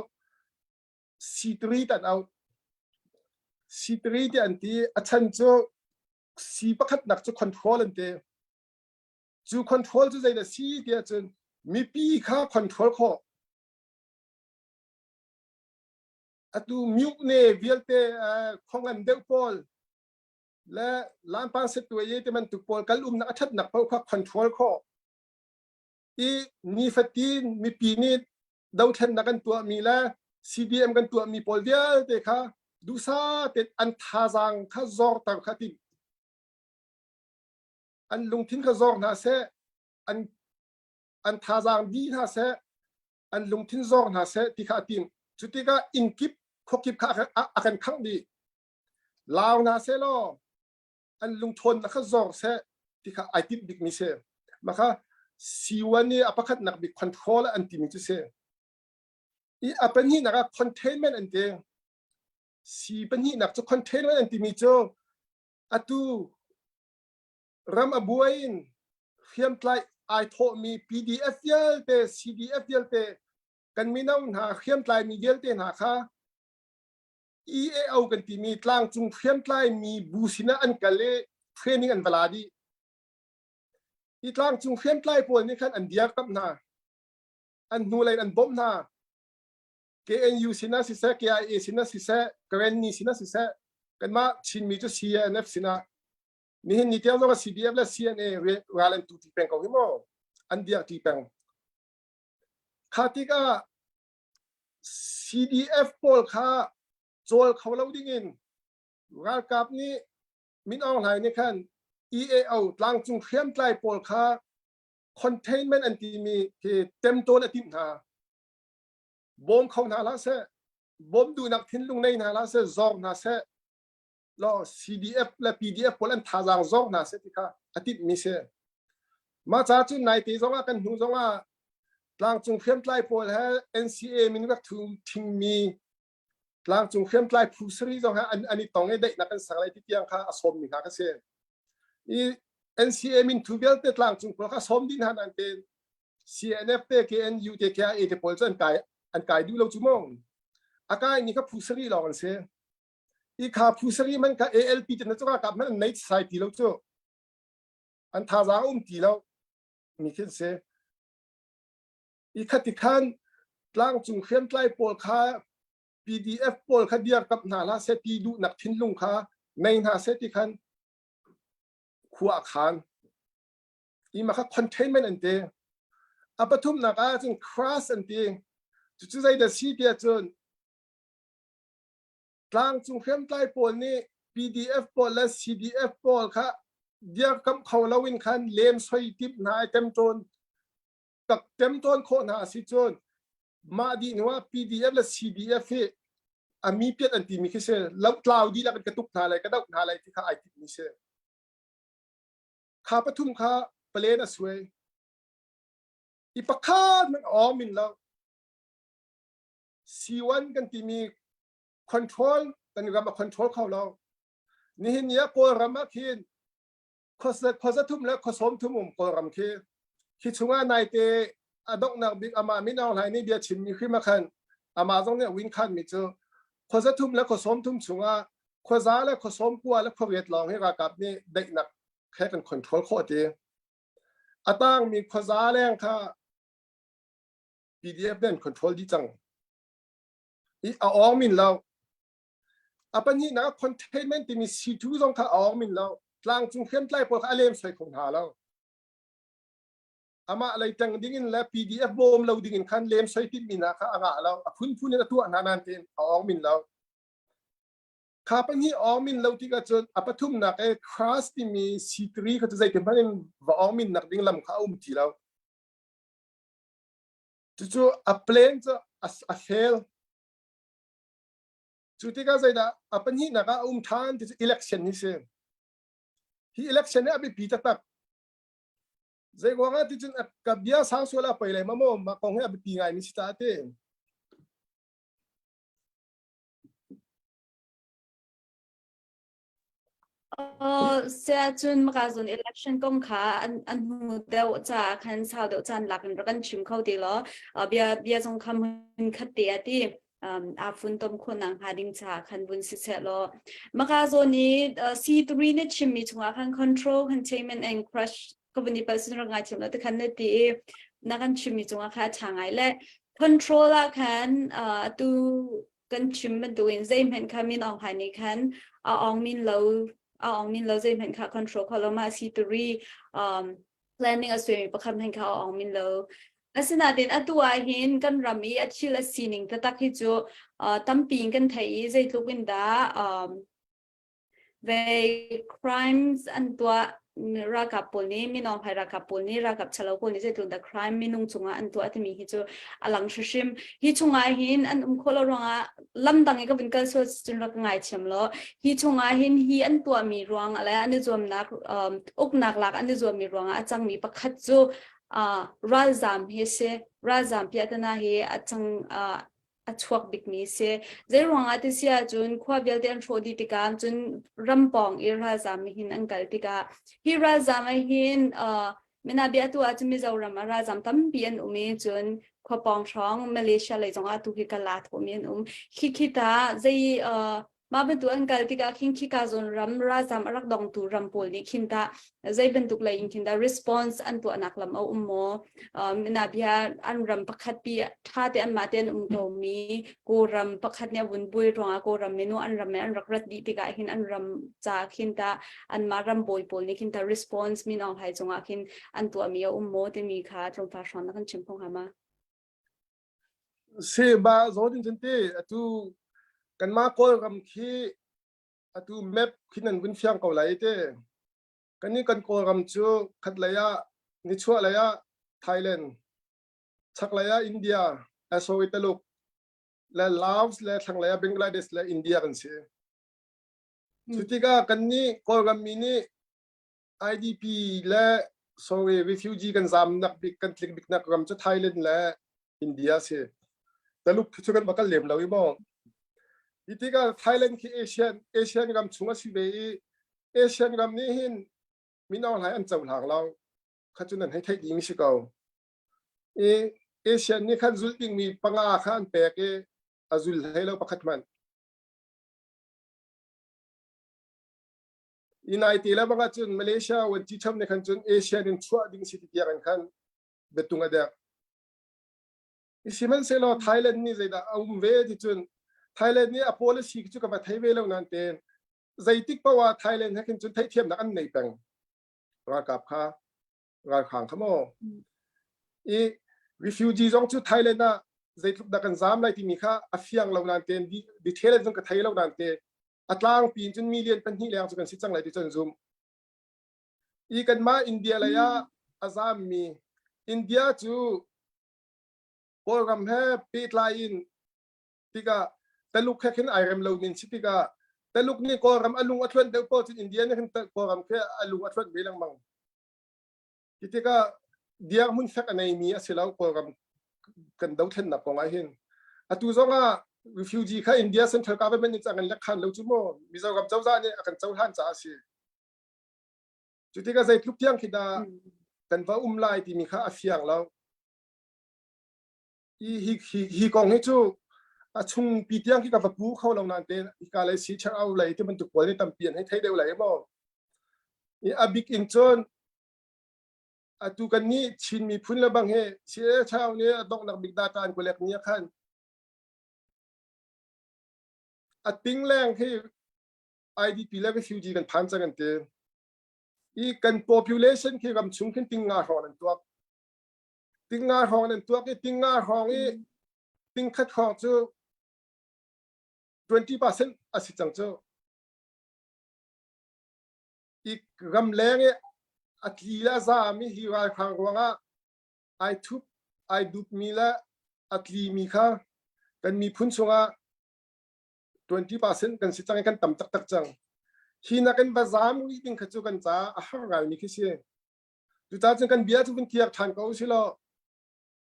C3 tan auh. C3 ti an ti a chan cu C pakhatnak cu control an ti. Cu control cu zeidah si tiah cun mipi kha control khawh. Atu mute vialte khongan deuh pawl le lampang settuai ye te bantuk pawl kal umnak a thatnak paoh kha control khawh i nifatin mipi nih dothlennak kan tuahmi le CDM kan tuahmi pawl vialte kha duhsa tein an thazaang kha zorter kha tim an lungthin kha zor hna seh an an thazaang di hna seh an lungthin zor hna seh ti kha a tim cu tikah inn kip khuakip kha a kan khangh dih Lau hna sehlaw an lungṭhawnnak kha zor seh ti kha ai timh bikmi si. Mah kha C1 i a pakhatnak bik control an timi cu si. I a pahnihnak ah containment an ti. C pahnihnak cu containment an timi cu atu ram a buai in hriamtlai ai thawhmi PDF vialte CDF vialte kan mino hna hriamtlai mi vialte hna kha EAO kan timi tlangcung hriamtlai mi bu sinah an kal i training an va la dih. Hi tlangcung hriamtlai pawl nih khan an diarkamh hna. An hnulei an bawmh hna. KNU sinah siseh, KIA sinah siseh, Karenni sinah siseh, kanmah Chinmi cu CNF sinah nihin ni tiang zong ah CDF le CNA ral an tu ti peng ko hi maw an diar ti peng. Kha tikah CDF pawl kha cawl kho lo dingin ralkap nih Min Aung Hlaing nih khan EAO tlangcung hriamtlai pawl kha containment an timi hi temtawn a timh hna. Bawm kho hna hlah seh, bawm duhnak thinlung nei hna hlah seh, zor hna seh, law CDF le PDF pawl an thazaang zor hna seh ti kha a timhmi si. Mah ca cu naite zongah kan hnu zongah tlangcung hriamtlai pawl he NCA min rak thu thingmi tlangcung hriamtlai phu sari zong he an, an i tong i daihnak an ser lai ti tiang kha a sawmmi hna kha si. I NCA min thu vialte tlangcung pawl kha sawm dih hna nan te CNF te KNU te KIA te pawl cu an kai an kai duh lo cu mu. A kai ni kha phu sari lawng an si. I kha phu sari man kha ALP te na cu ralkap man an nei sai ti lo cu. An thazaang um ti lo mi khin si. I khati khan tlangcung hriamtlai pawl kha PDF pawl kha dirkamh hna hlah seh ti duhnak thinlung kha nei hna seh ti khan khua a khan. I mah kha containment an ti. A pathumnak ah cun crash an ti. Cucu zeidah si tiah cun tlangcung hriamtlai pawl nih PDF pawl le CDF pawl kha Dirkamh kho loin khan lem soi timh hna i temṭawn tak temṭawn khawh hna a si cun mah dih hnu ah PDF le CDF hi a mi piat an timi khi si lotlau dihlak in ka tuk hna lai ka doh hna lai ti kha ai timmi si. Kha pathum kha palen a suai. I pakhat hmanh awm in lo. C1 kan timi control kan ram a control kho lo. Nihin ni ah Kawlram ah khin khuaza thum le khuasawm thum um Kawlram khi khi chungah naite a donghnak bik amah Min Aung Hlaing nih bia chimmi hrim ah khan amah zong nih a win khan mi cu khuaza thum le khuasawm thum chungah khuaza le khuasawm kua le khuariat lawng hi ralkap nih daihnak he kan control khawh ti. A tangmi khuaza leng kha PDF nih an control dih cang. I a awng min lo. A pahnihnak ah containment timi C2 zong kha a awng min lo. Tlangcung hriamtlai pawl kha a lem soi kho hna lo. Amah lei tang ding in le PDF bawm lo ding in khan lem soi timmi hna kha a ngah lo. A phunphun in a tuah hna nain tein a awng min lo. Kha pahnih awng min lo tikah cun a pathumnak e crash timi C3 kha cu zeitin hmanh in va awng min nak ding lam kha a um ti lo. Cucu a plan cu a fail. Cu tikah zeidah a pahnihnak ah a um ṭhan ti cu election hi si. Hi election hi a biapi taktak. Zei ruangah ti cun ka bia sang sual a poi lai ma maw mah kong hi a biapi ngaimi si caah ti. Saya cun maka zun election kong kha an an hmu deuh caah khan sau deuh caan lak in rak kan chim kho ti law bia bia zong kha hmun khat te a ti aa funtom khawh nak hnga ding caah khan vun si seh law maka zawn i C3 na chimmi chungah khan control containment and crush ka vun i pal sin rak ngai thiam lo te khan na ti i na kan chimmi cungah kha a ṭha ngai le control ah khan atu kan chim bantukin zeihmanh kha Min Aung Hlaing nih khan a awng min lo a awng min lo zeihmanh kha control kho lo ma si turi um, planning a suimi pakhat hmanh kha a awng min lo asinain atu ah hin kan ram i a thil a sining taktak hi cu uh, tampi in kan thei i zeitluk in dah um, Vei crimes an tuah ralkap pawl nih minung hai ralkap pawl nih ralkap chalo pawl nih zeitluk dah crime minung cungah an tuah timi hi cu a lang hrimhrim. Hi chungah hin an um khawh lo ruangah lam dang i ka vun kal sual cun rak ngai thiam lo. Hi chungah hin hi an tuahmi ruang le an i zuamnak um, uknak lak an i zuammi ruangah a cangmi pakhat cu uh, ralzam hi a si. Ralzam piahtana hi a cang uh, a chuak bikmi si. Zei ruangah ti si ahcun khua vialte an hrawh dih tikah cun ram pawng i ralzam hin an kal tikah hi ralzam ah hin uh, mina bia tu ahcun Mizoram ah ralzam tampi an um i cun khua pawng hrawng Malaysia lei zongah tu hi kala thawmi an um. Khi khi ta zei uh, Mah bantuk an kal tikah khin khika zawn ram ralzam a rak dongtu ram pawl nih khin tah zei bantuk lei in khin dah response an tuahnak lam a um maw? Um, na bia an ram pakhat pi ṭha te anmah te an um komi Kawlram pakhat nih a vun bui ruangah Kawlram minu an ram an rak rat dih tikah hin an ram ca khin tah anmah ram bawi pawl nih khin tah response Min Aung Hlaing cungah khin an tuahmi a um maw timi kha tlawmpal hrawng na kan chim kho hnga ma? Si ba zawn in cun ti atu kanmah Kawlram khi atu map khi nan vun fiang ko lai te. Kannih kan Kawlram cu khatlei ah nichuah lei ah Thailand, chaklei ah India, eh, sorry Taluk le Laos le thlanglei ah Bangladesh le India kan si. Cu tikah kannih Kawlram mi nih IDP le sorry refugee kan zamnak bik kan tlik biknak ram cu Thailand le India si. Taluk cu kan va kal lem lo i maw. Hi tikah Thailand khi Asian Asian ram chung a si ve i Asian ram nih hin Min Aung Hlaing an cohlang lo. Kha cu nan hei theih dih mi si ko. I Asian nih khan zulh dingmi panga kha an pek i a zul hlei lo pakhat hmanh. United le bang ahcun Malaysia vuanci cham nih khan cun ASEAN in chuah ding si ti tiang in khan biatung a dek. Sihmanhsehlaw Thailand nih zeidah a um ve ti cun Thailand nih a policy cu ka va thei ve lo nain tein zeitik paoh ah Thailand he khin cun theihthiamnak an nei peng. Ralkap kha ralhrang kha maw. I refugee zong cu Thailand ah zeitluk dah kan zaam lai timi kha a fiang lo nain tein detail in cun ka thei lo nain te a tlangpi in cun million pahnih leng cu kan si cang lai ti cun zum. I kanmah India lei ah a zaammi India cu Kawlram he pehtlai in tikah Taluk he khin ai rem lo ning si tikah Taluk nih Kawlram a lung a thluanh deuh paoh cun India nih khin Kawlram khi a lung a thluanh ve lengmang. Hi tikah dirhmun fek a neimi a si lo Kawlram kan dothlennak kong ah hin. Atu zong ah refugee kha India central government nih cang in lek khan lo cu mu Mizoram cozah nih a kan cohlan caah a si. Cu tikah zeitluk tiang khi dah kan va um lai timi kha a fiang lo. Hi, hi, hi, hi kong hi cu a chung pi tiang khi ka va pu kho lo nain te hika lei si chang au lei ti bantuk pawl nih tampi an hei thei deuh lai maw. I a bik in cun atu kan nih Chin miphun le bang hi CA Chau nih a donghnak bik data an collect ni ah khan a ting leng khi IDP le refugee kan phan cang an ti. I kan population khi ram chung khin ting nga hrawng an tuak. Ting nga hrawng an tuak i ting nga hrawng i ting khat hrawng cu 20% a si cang cu. I ramleng i a tli le a zaami hi ralhrang ruangah ai thup ai dupmi le a tlimi kha kan miphun chungah 20% kan si cang i kan tam taktak cang. Hi nakin va zaam rih ding kha cu kan caah a har ngaimi khi si. Cucaah cun kan bia cu vun kiak ṭhan ko usih law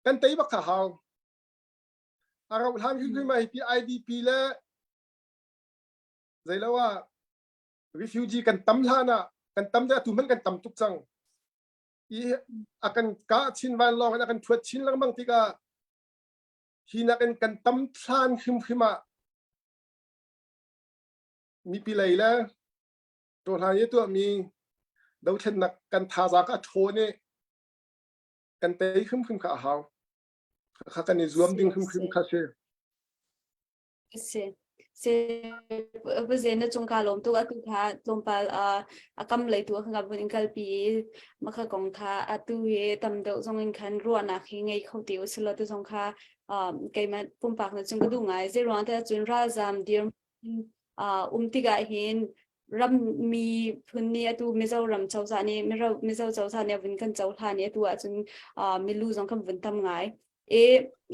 kan tei bak kha hau. A rauh hlan hrimhrim ah hipi IDP le zeilo ah refugee kan tam hlan ah kan tam deuh atu hmanh kan tam tuk cang. I a kan kah chin vanlawng in a kan thuat chin lengmang tikah hi nakin kan tam hlan hrimhrim ah mipi lei le ṭawhlan i tuahmi dothlennak kan thazaang a ṭhawn i kan tei hrimhrim kha a hau. Kha kan i zuam ding hrimhrim kha si. Si. Si buze na cung ka lawm tuk atu kha tlawmpal a kam lei tu kha vun in kalpi i makha kong kha atu hi tam deuh zong in khan ruahnak hi ngei kho ti usilo tu zong kha keimah pumpak na cung ka duh ngai zei ruang te cun ralzam dir um tikah hin ram mi phun nih atu Mizoram cozah nih Mizo cozah nih vun kan cohlan i atu ahcun milu zong kan vun tam ngai. E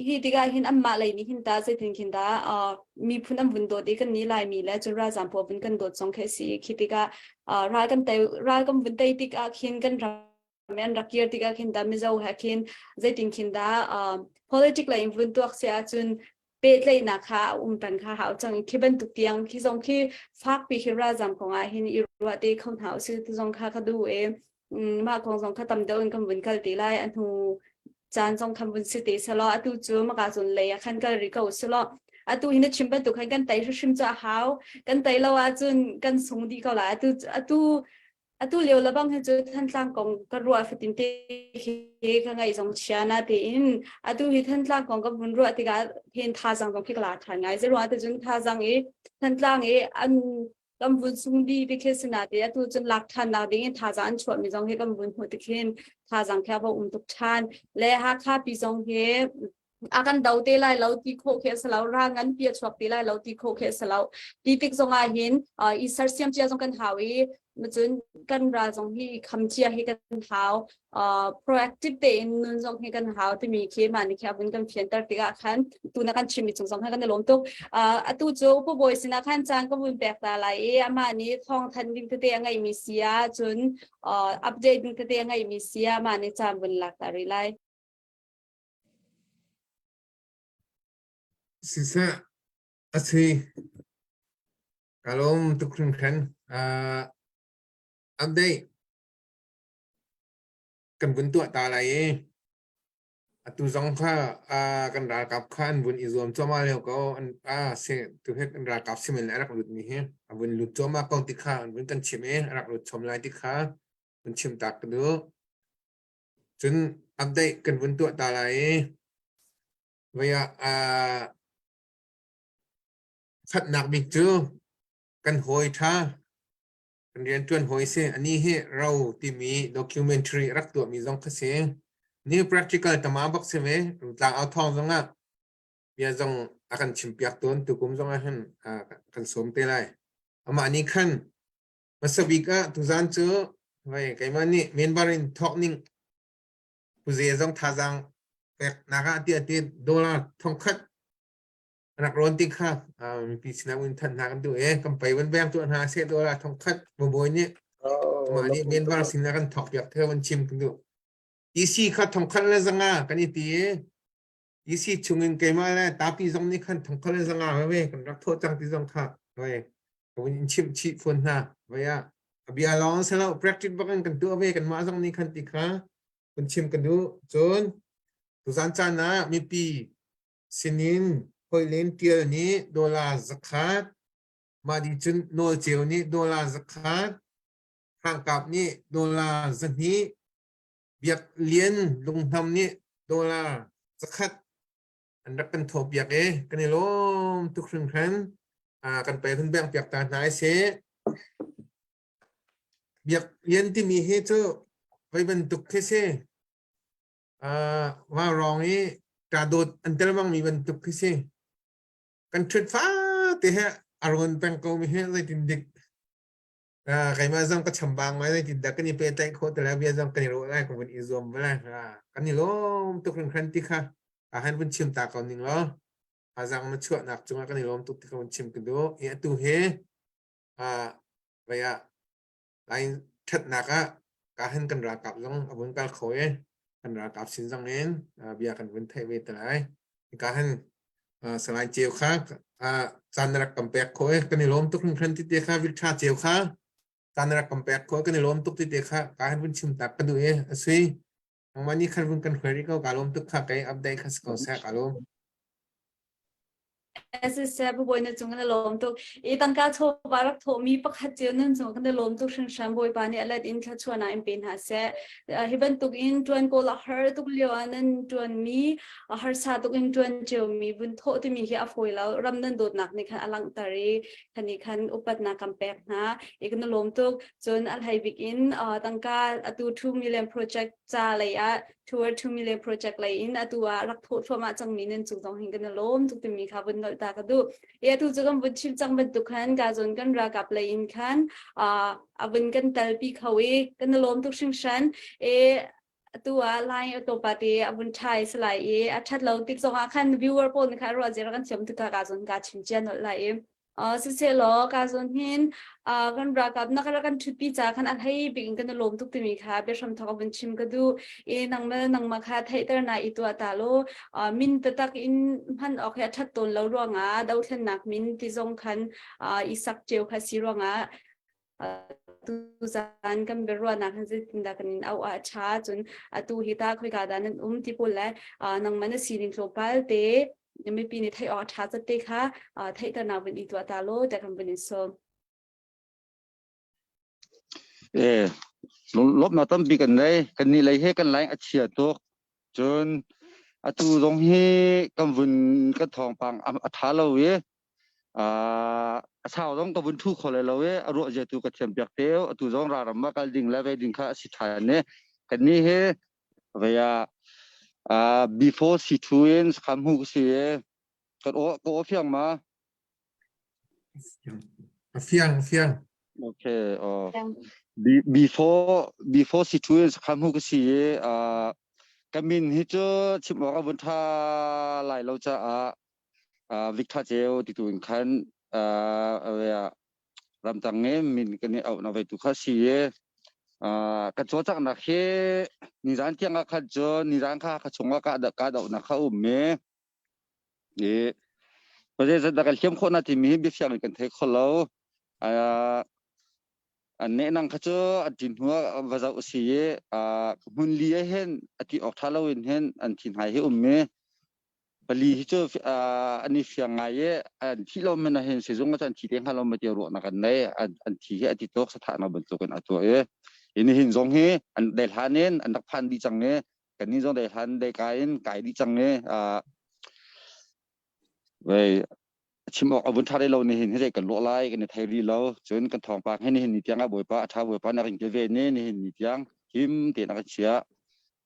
hi tikah hin anmah lei nih hin ta zeitin khin dah miphun an vun dawt i kan nih Laimi le cun ralzaam pawl vun kan dawt zong khi a si. Khi tikah ral kan tei ral kan vun tei tikah khin kan ram an rak kir tikah khin dah Mizo he khin zeitin khin dah politic lei in vun tuak si ahcun pehtlaihnak kha a um peng kha hau cang i khi bantuk tiang khi zong khi fakpi khi ralzam kong ah hin i ruah te kho hna usih ti zong kha ka duh i mah kong zong kha tam deuh in kan vun kal te lai a hnu caan zong khan vun si te selaw atu cu maka cun lei ah khan kal rih ko selaw atu hi na chim bantuk khan kan tei hrimhrim cu a hau kan tei lo ahcun kan sung dih ko lai atu atu atu lio lebang hi cu Thantlang kong ka ruah fatin te khi ka ngaih zong chia na tein atu hi Thantlang kong ka vun ruah tikah hin thazang zong khi ka la ṭhan ngai zeiruang te cun thazang i Thantlang i an kan vun sung di ti khi sina te atu cun lak ṭhan nak ding in thazang an chuah mi zong hi kan vun hmuh tik hin thazang khi a va um tuk ṭhan le Hakha pi zong hi a kan do te lai lo ti khawh khi a si lo ral ngan pi a chuak te lai lo ti khawh khi a si lo ti tik zong ah hin i sersiam cia zong kan hau i cun kan ral zong hi kham cia hi kan hau proactive tein nun zong hi kan hau timi khi mah nih khi a vun kan fianter tikah khan tu na kan chimmi cung zong khan kan i lawm tuk atu cu upa bawi sinah khan caan ka vun pek ta lai i amah nih thawng than ding tete a ngeihmi si ah cun update ding tete a ngeihmi si ah mah nih caan vun lak ta rih lai Siseh, a si. Ka lawm tuk hringhran. Uh, update kan vun tuah ta lai i atu zong kha uh, kan ralkap kha an vun i zuam cuahmah lio ko an ah si tu hi kan ralkap simin a rak lut mi hi a vun lut cuahmah ko ti kha an vun kan chim i a rak lut chom lai ti kha vun chim tak ka duh. Cun update kan vun tuah ta lai i voi ah aa khatnak bik cu kan hawi ṭha kan rianṭuan hawi si ani hi ro timi documentary rak tuahmi zong kha si. New practical tama bak si ve rungtlang au thawng zong ah bia zong a kan chimpiak tawn tukum zong ah hin kan sawm te lai. Amah nih khan hmasa bik ah tuzan cu Vai keimah nih member in thawk ning puze zong thazaang pek nak ah tiah ti dollar thongkhat rak rawn ti kha mipi sinah un than hna kan duh e kan pei van beng tu hna se dollar thongkhat bawi nih mah nih member sinah kan thawk piak theo an chim kan duh EC kha thongkhat le zanga kan i ti i EC chungin keimah le tapi zong nih khan thongkhat le zanga ve kan rak thawh cang ti zong kha ve ka vun in chimh chih fawn hna ve ah a bia lawng selo practice bak in kan tuah ve kan mah zong nih khan ti kha kun chim kan duh. Cun tuzan caan ah mipi sinin hoilen tial nih dollar zakhat mah di cun nawl ceu nih dollar zakhat Hrangkap nih dollar 200, Biak Lian Lunghnam nih dollar zakhat an rak kan thawhpiak i kan i lawm tuk hringhran. Kan pe hun beng piak ta hna i si. Biak Lian timi hi cu voi bantuk khi si. Vaurawng i ṭa dawt an tel bangmi bantuk khi si. Kan ṭhut fate he a rawn peng ko mi hi zeitin dik Keimah zong ka chambang ngai zeitindah kan i pehtlaih khawh ti lai bia zong kan i ruah lai ka vun i zuam ve lai. Kan i lawm tuk hringhran ti kha han vun chim ta ko ning law azang na chuahnak cungah kan i lawm tuk ti kha vun chim ka duh. I atu hi vei ah lain ṭhatnak ah ka han kan ralkap zong a vun kal kho i kan ralkap sin zong in bia kan vun theih ve te lai. Ka han Salai Ceu kha caan na rak kan pek khawh i kan i lawm tuk hringhran ti te kha Victor Ceu kha caan na rak kan pek khawh kan i lawm tuk ti te kha ka han vun chim tak ka duh i a sui nangmah nih khan vun kan hruai rih ko ka lawm tuk kha kei update kha si ko seh ka lawm. Siseh bawi na cung kan i lawm tuk. I tangka chawva rak thawhmi pakhat cio nan cung kan i lawm tuk hringhran Bawipa nih a let in thluachuahnak in pe hna seh. Hi bantuk in ṭuan kawl a har tuk lio ah nan ṭuanmi a harsa tuk in ṭuan ciomi vun thawh timi hi a fawi lo. Ram nan dawtnak nih khan a langhter i khan nih khan upatnak kan pek hna. I kan i lawm tuk. Cun a hlei bik in tangka atu 2 million project ca lei ah toward 2 million project lei in atu ah rak thawh thluahmah cangmi nan cung zong hin kan i lawm tuk timi kha vun nolh ta ka duh. I atu cu kan vun chim cang bantuk khan ka zawn kan ralkap lei in khan a vun kan talpi kho i kan i lawm tuk hringhran. I atu ah line auto pa te a vun ṭhai salai i a ṭhat lo tik zong ah khan viewer pawl nih khan ruah zia kan thiam tik ka zawn ka chim cia nolh lai i Siselaw ka zawn hin kan ralkap na kan ṭhutpi ca khan a hlei bik in kan i lawm tuk timi kha biahram thawk vun chim ka duh. I nangmah nangmah kha theihter na i tuah ta law min taktak in hman awk hi a ṭhat tawn lo ruangah dothlennak min ti zong khan i sak cio kha si ruangah tuzaan kan biaruahnak hin zeitindah kan in auh ah a ṭha cun atu hi tah khoika dah nan um ti pawl le nangmah na sining tlawmpal te mipi nih theih awk a ṭha zat te kha theihternak vun i tuah ta law tiah kan vun in sawm. Eh, lawmhnak tampi kan nei. Kan nih lei he kan laing a chia tuk. Cun atu zong hi kan vun kan thawngpang a ṭha lo i a sau zong ka vun ṭhu kho lai lo i a ruah zia tu ka thiam piak te atu zong raram ah kal ding le ve ding kha a si ṭhan i kan nih hi vei ah before C2 in kham hu si i kan aw ka aw fiang ma A fiang fiang. Okay oh before before C2 in kham hu ka si i ka min hi cu chim awk a vun ṭha lai lo caah Victor Ceu ti tu in khan ramtang i min kan i auh na vei tu kha si i kan cawlcanghnak hi nizan tiang ah khan cun nizan kha ka chung ah ka dohnak kha um i i zeizat dah kan hliam khawh na timi hi biafiang in kan thei kho lo. An nehnang kha cu an ṭin hnu ah va zoh a si i hmun li ah hin a ti awk ṭha loin hin an thi hna hi um i pali hi cu an i fiang ngai i an thih lo men ah hin sizung ah cun an thi te hnga lo ma ti ruahnak an nei an thi hi a ti tuk sathahnak bantukin a tuah i hi nihin zong hi an dai hlan in an rak phan dih cang i kannih zong dai hlan dai kai in kai dih cang i vei chim awk a vun ṭha lo nihin hi zei kan lawh lai kan i thei rih lo cun kan thawngpang hi nihin ni tiang ah bawipa a ṭha bawipa na ring ke ve ni nihin ni tiang him tein a kan chiah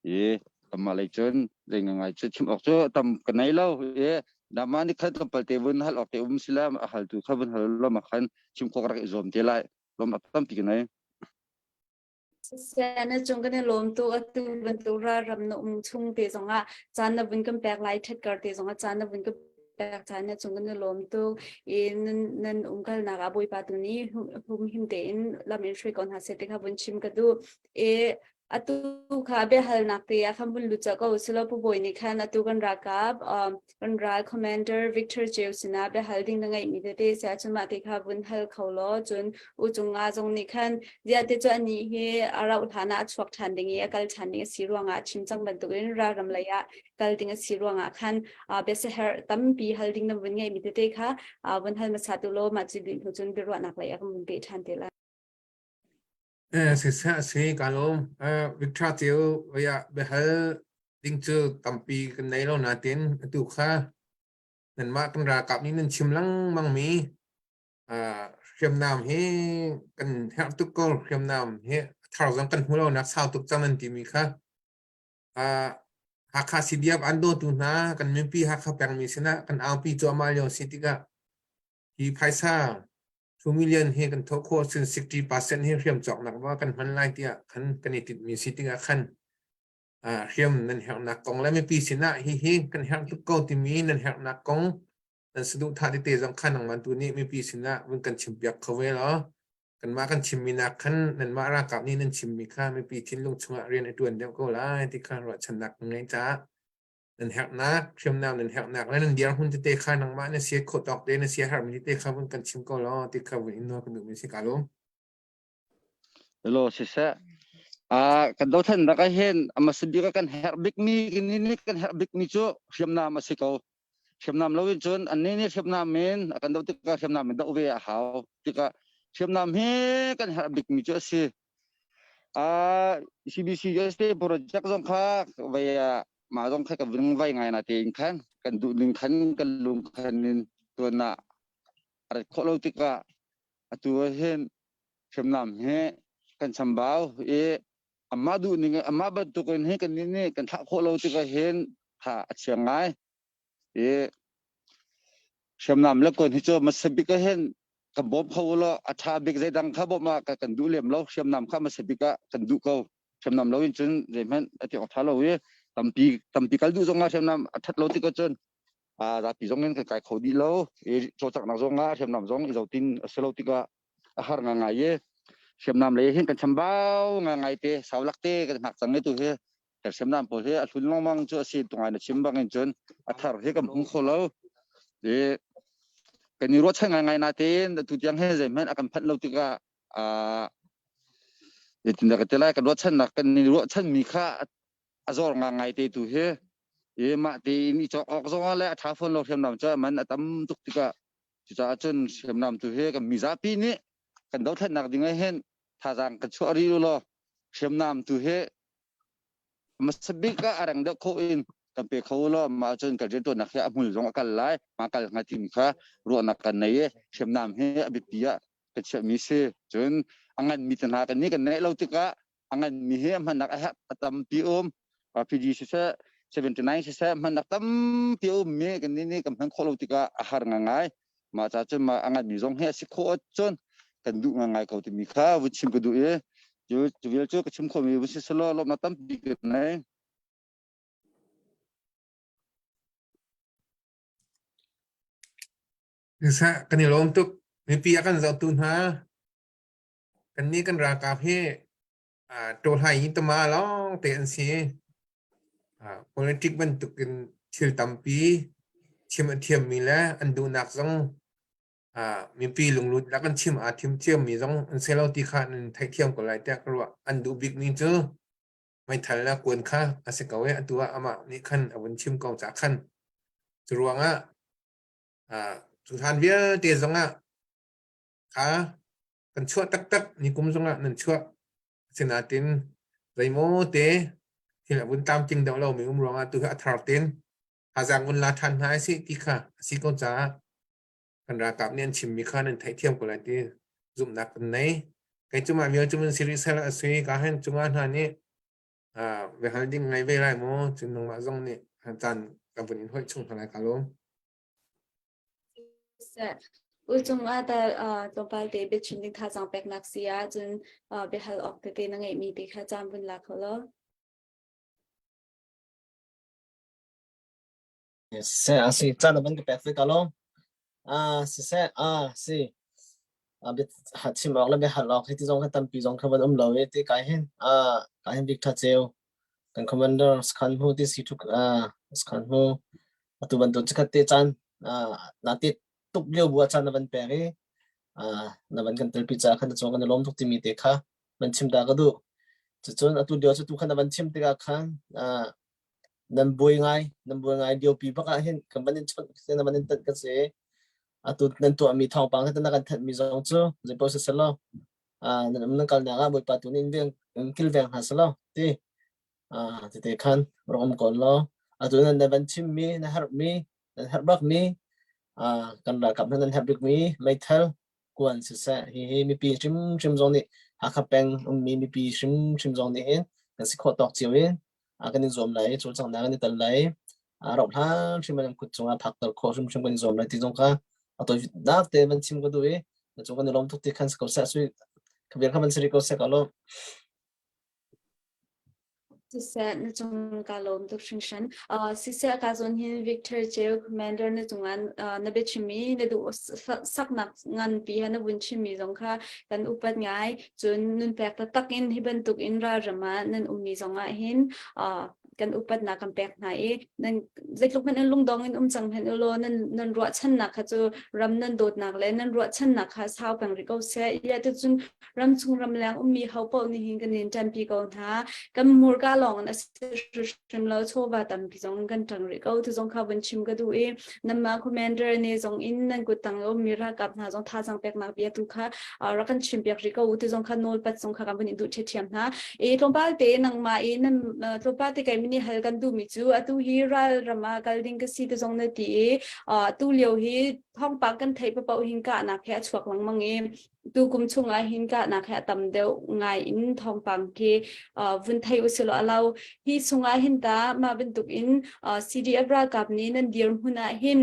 i kanmah lei cun zei ngai cu chim awk cu tam ka nei lo i nama ni khat tlawmpal te vun hal awk te um sila a haltu kha vun hal lo ma khan chim khawk rak i zuam te lai lom a tampi ka nei. Siseh na cung kan i lawm tuk atu bantuk ralram na um chung te zongah caan na vun kan pek lai ṭhat kar te zongah caan na vun kan pek caan na cung kan i lawm tuk i nan nan umkalnak ah Bawipa tu nih humhim tein lam in hruai ko hna seh ti kha vun chim ka duh. I atu kha biahalnak te ah khan vun lut cawk ko silo Pu Bawi nih khan atu kan ralkap um, kan ral commander Victor Cheu sinah biahal ding na ngeihmi tete sia cun mah te kha vun hal kho law cun u cung nga zong nih khan ziah te cu anih hi a rauh hlan ah a chuak ṭhan ding i a kal ṭhan ding a si ruangah chim cang bantukin ralram lei ah kal ding a si ruangah khan biasaherh tampi hal ding na vun ngeihmi tete kha vun hal hmasa tu law mah cu dih hnu cun biaruahnak lei ah kan vun peh ṭhan te lai. Eh, siseh a si ka lawm. Eh, Victor Ceu vaya biahal ding cu tampi kan nei lo natin atu kha nanmah kan ralkap nih nan chim lengmang mi hriamnam hi kan herh tuk ko hriamnam hi thar zong kan hmu lo nak sau tuk cang nan timi kha Hakha CDF an dawtu hna kan mipi Hakha pengmi sinah kan aupi cuahmah lio si tikah hi phaisa 2 million hi kan thawh khawh cun 60% hi hriam cawknak va kan hman lai tiah khan kan i tinhmi si tikah khan hriam nan herhnak kong le mipi sinah hihi kan herh tuk ko timi nan herhnak kong nan saduhthah tete zong kha nangmah tu nih mipi sinah vun kan chimpiak kho ve law kanmah kan chimmi nak khan nanmah ralkap nih nan chimmi kha mipi thinlung chungah rian a ṭuan deuh ko lai ti kha ruahchannak kan ngei caah nan herhnak hriamnam nan herhnak le nan dirhmun tete kha nangmah na sia khawh tawk te na sia herhmi tete kha vun kan chim ko law ti kha vun in nawl kan duhmi si ka lawm. Hello siseh ah kan dothlennak ah hin a bik ah kan herh bikmi kan herh bikmi cu hriamnam a si ko hriamnam lo in cun annih nih hriamnam in a kan doh tikah hriamnam in doh ve a hau tikah hriamnam hi kan herh bikmi cu a si. Uh, CBC USA project zong kha vai mah zong kha ka vung vai ngai na tein khan kan duh ning khan kan lung khan in tuan ah a rat khawh lo tikah atu ah hin hriamnam hi kan chambau i amah duh ning amah bantukin hi kan nih kan thlah khawh lo tikah hin tha a chia ngai i hriamnam le kon hi cu hmasa bik ah hin kan bawm kho law a ṭha bik zeidang kha bawmh ah kan duh lem lo hriamnam kha hmasa bik ah kan duh ko hriamnam lo in cun zeihmanh a ti awk ṭha lo i tampi tampi kal duh zong ah hriamnam a ṭhat lo tikah cun zapi zong in kan kai kho dih lo i cawlcanghnak zong ah hriamnam zong i zotin a si lo tikah a har ngangai i hriamnam lei hin kan chambau ngangai te saulak te kan hngak cang i tu hi kan hriamnam pawl hi a hlun lengmang cu a si tungai na chim bangin cun a thar hi kan hmu kho lo i kan i ruahchan ngaingai natein tu tiang he zeihmanh a kan phanh lo tikah zeitindah ka ti lai kan ruahchannak kan i ruahchanmi kha a zor ngangai te tu hi i mah tein i cawk awk zong ah le a ṭha fawn lo hriamnam cu man a tam tuk tikah Cucaah cun hriamnam tu hi kan mizapi nih kan dothlennak ding ah hin thazaang kan chuah rih u law hriamnam tu hi hmasa bik ah a reng deuh khawh in kan pe kho u law mah cun kan rianṭuannak hi a hmul zong a kal lai ma kal hnga timi kha ruahnak kan nei i hriamnam hi a biapi ah kan chiahmi si cun a nganmi te hna kan nih kan neih lo tikah a nganmi hi a hmannak a herh a tampi um RPG siseh 79 siseh hmannak tampi a ummi kan nih nih kan hman khawh lo tikah a har ngangai mah ca cun mah a nganmi zong hi a si khawh ahcun kan duh ngangai ko timi kha vun chim ka duh i cu cu vial cu ka chim khawhmi vun si selaw lawmhnak tampi ka nei Siseh kan i lawm tuk. Mipi a kan zohtu hna Kannih kan ralkap hi ṭawhlai hi tama lawng te an si. Politic bantukin thil tampi chim a thiammi le an duhnak zong mipi lunglut lak an chim aa thim thiammi zong an si lo ti kha nan theihthiam ko lai tiah ka ruah. An duh bikmi cu meithal le kuan kha a si ko i atu ah amah nih khan a vun chim ko caah khan cu ruangah cu hlan vialte zongah kha kan chuah taktak ni kum zongah nan chuah asinain zeimaw te thil a vun tlamtling deuh lomi um ruangah tu hi a thar tin thazaang vun la ṭhan hna si ti kha a si ko caah kan ralkap nih an chimmi kha nan theihthiam ko lai ti zumhnak kan nei kei cu mah vial cu mun siri sel a sui ka hen cungah hna nih biahal ding ngai ve lai maw cun nangmah zong nih caan ka vun in hoih chung hna lai ka lawm. U cungah ta tlawmpal te biachim ding thazaang peknak si ah cun biahal awk tete na ngeihmi te kha caan vun la kho law. Siseh a si caan na van ka pek ve ka lo. Ah siseh ah si a bia chim awk le bia hal awk hi ti zong kha tampi zong kha van um lo i ti kai hin ah kai hin bik tha ceu kan commander skhan hu ti si thuk ah skhan hu atu bantuk chikhat te caan ah na ti tuk lio bu ah caan na van pek i ah na van kan telpi ca khan na cung kan i lawm tuk timi te kha van chim ta ka duh. Cucun atu lio cu tu khan na van chim tikah khan ah nan buai ngai nan buai ngai liopi bak ah hin kan van in chawnh na van in tanh ka si. Atu nan tuahmi thawngpang te na kan thanhmi zong cu zeipaoh si selaw ah nan um nan kalnak ah Bawipa tu nih in veng in kilveng hna selaw ti ah tete khan rak um ko law atu nan na van chimmi na herhmi nan herh bakmi ah kan ralkap hna nan herh bikmi meithal kuan siseh hihi mipi hrimhrim zong nih Hakha peng ummi mipi hrimhrim zong nih hin kan si khawh tawk cio in kan in zuam lai i cawlcanghnak kan i tel lai rauh hlan hrim an kut cungah phakter khawh hrimhrim kan i zuam lai ti zong kha a tawinak te van chim ka duh i na cung kan i lawm tuk ti khan si ko seh sui ka bia kha van si rih ko seh ka lawm. Siseh, na cung ka lawm tuk hringhran. Siseh ka zawn hin Victor Cheu Commander na cungah na biachimmi na duh saknak nganpi ha na vun chimmi zong kha kan upat ngai. Cun nun pek taktak in hi bantuk in ralram ah nan ummi zong ah hin kan upatnak kan pek hna i nan zeitluk hmanh in lungdong in um cang hmanh ulaw nan nan ruahchannak kha cu ram nan dawtnak le nan ruahchannak kha sau peng rih ko seh. Ia tucun ramchung ramleng ummi ho paoh nih hin kan in ṭanpi ko hna. Kan hmurka lawng in a si hrim lo, chawva tampi zong kan ṭang rih ko. Tu zong kha vun chim ka duh i nanmah commander ne zong in nan kut tang ummi ralkap hna zong thazaang peknak bia tu kha rak kan chim piak rih ko u. Tu zong kha nawlpat zong kha kan vun in duh ṭhiamṭhiam hna. I tlawmpal te nangmah i nan tlawmpal te kei nih hal kan duhmi cu atu hi ral ram ah kal ding ka si tu zong na ti i tu lio hi thawngpang kan theih paoh hin kahnak he a chuak lengmang i Tukum chungah hin kahnak hi a tam deuh ngai in thawngpang khi vun thei usilaw a lo. Hi chungah hin ta mah bantuk in CDF ralkap nih nan dirhmun ah hin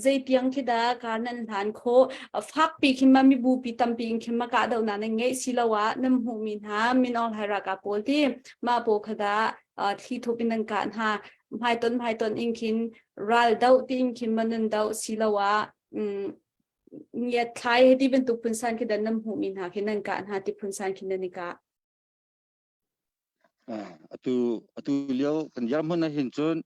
zeitiang khi dah kar nan hlan khawh? Fakpi khin ma mibupi tampi in khin ma kahdohnak nan ngeih siloah nan hmuhmi hna Min Aung Hlaing ralkap pawl ti mah pawl kha dah thli thup in nan kah hna. Hmaiton hmaiton in khin ral doh tiin khin ma nan doh siloah ngiatthlai he ti bantuk phunsan khi dan nan hmuhmi hna khi nan kah hna ti phunsan khi nan i kah. Atu atu lio kan dirhmun ah hin cun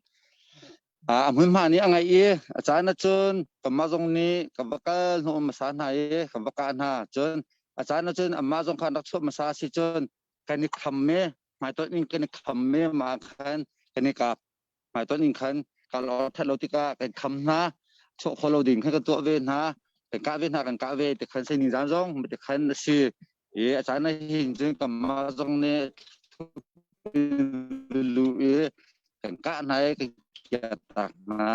a hmunhma nih a ngaih i a caan ahcun kanmah zong nih kan va kal hnawh hmasa hna i kan va kah hna cun a caan ahcun anmah zong kha an rak chuah hmasa si cun kan i kham i hmaitonh in kan i kham i mah khan kan i kap hmaitonh in khan kal awk that lo tikah kan kham hna chuah kho lo ding khan kan tuah ve hna kan kah ve hna kan kah ve ti khan sei ningzan zong ti khan a si i a caan ah hin cun kanmah zong nih lu i kan kah hna i kan kiak tak hna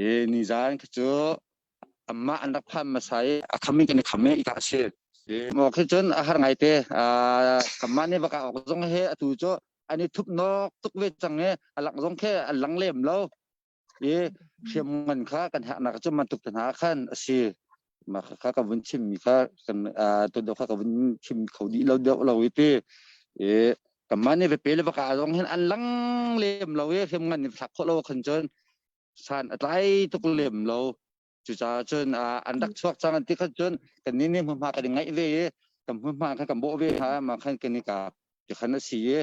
i nizan khi cu amah an rak phan hmasa i a kham in kan i kham i ka a si maw khi cun a har ngai te kanmah nih va kah awk zong he atu cu an i thup nok tuk ve cang i a lak zong khi an lang lem lo i hriam ngan kha kan herhnak cu man tuk te hna khan a si mah kha ka vun chim mi kha kan tu deuh kha ka vun chim kho dih lo deuh lo i ti i kanmah nih vepe le vaka zong hin an lang lem lo i hriam ngan in thlak khawh lo khan cun san a tlai tuk lem lo Cucaah cun an rak chuak cang an ti khan cun kan nih nih hmunhma kan i ngaih ve i kan hmunhma khan kan bawh ve hna mah khan kan i kap ti khan a si i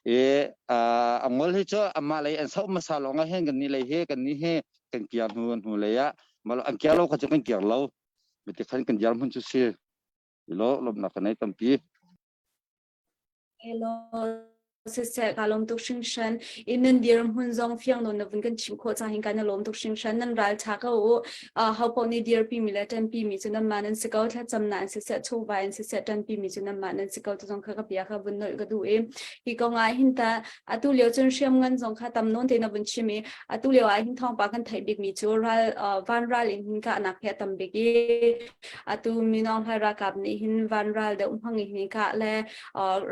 i a ngol hi cu amah lei an soh hmasa lawng ah hin kan nih lei hi kan nih hi kan kiar hnu hnu lei ah an kiar lo kha cu kan kiar lo ti khan kan diar hmun cu si lo lawmhnak kan nei tampi. Hello, siseh ka lawm tuk hringhran. In nan dirhmun zong fiang nawn na vun kan chim khawh cang hin kan i lawm tuk hringhran. Nan ral ṭha ko u. Ho paoh nih dirpi mi le ṭanpi mi cu nanmah nan si ko. Thlacamnak in siseh, chawva in siseh, ṭanpi mi cu nanmah nan si ko. Tu zong kha ka bia kha vun nolh ka duh i hi kong ah hin ta atu lio cun hriam ngan zong kha tam nawn te na vun chim i atu lio ah hin thawngpang kan theih bik mi cu ral van ral in hin kahnak hi a tam bik i atu minong hlai ralkap nih hin van ral deuh hmang in hin kah le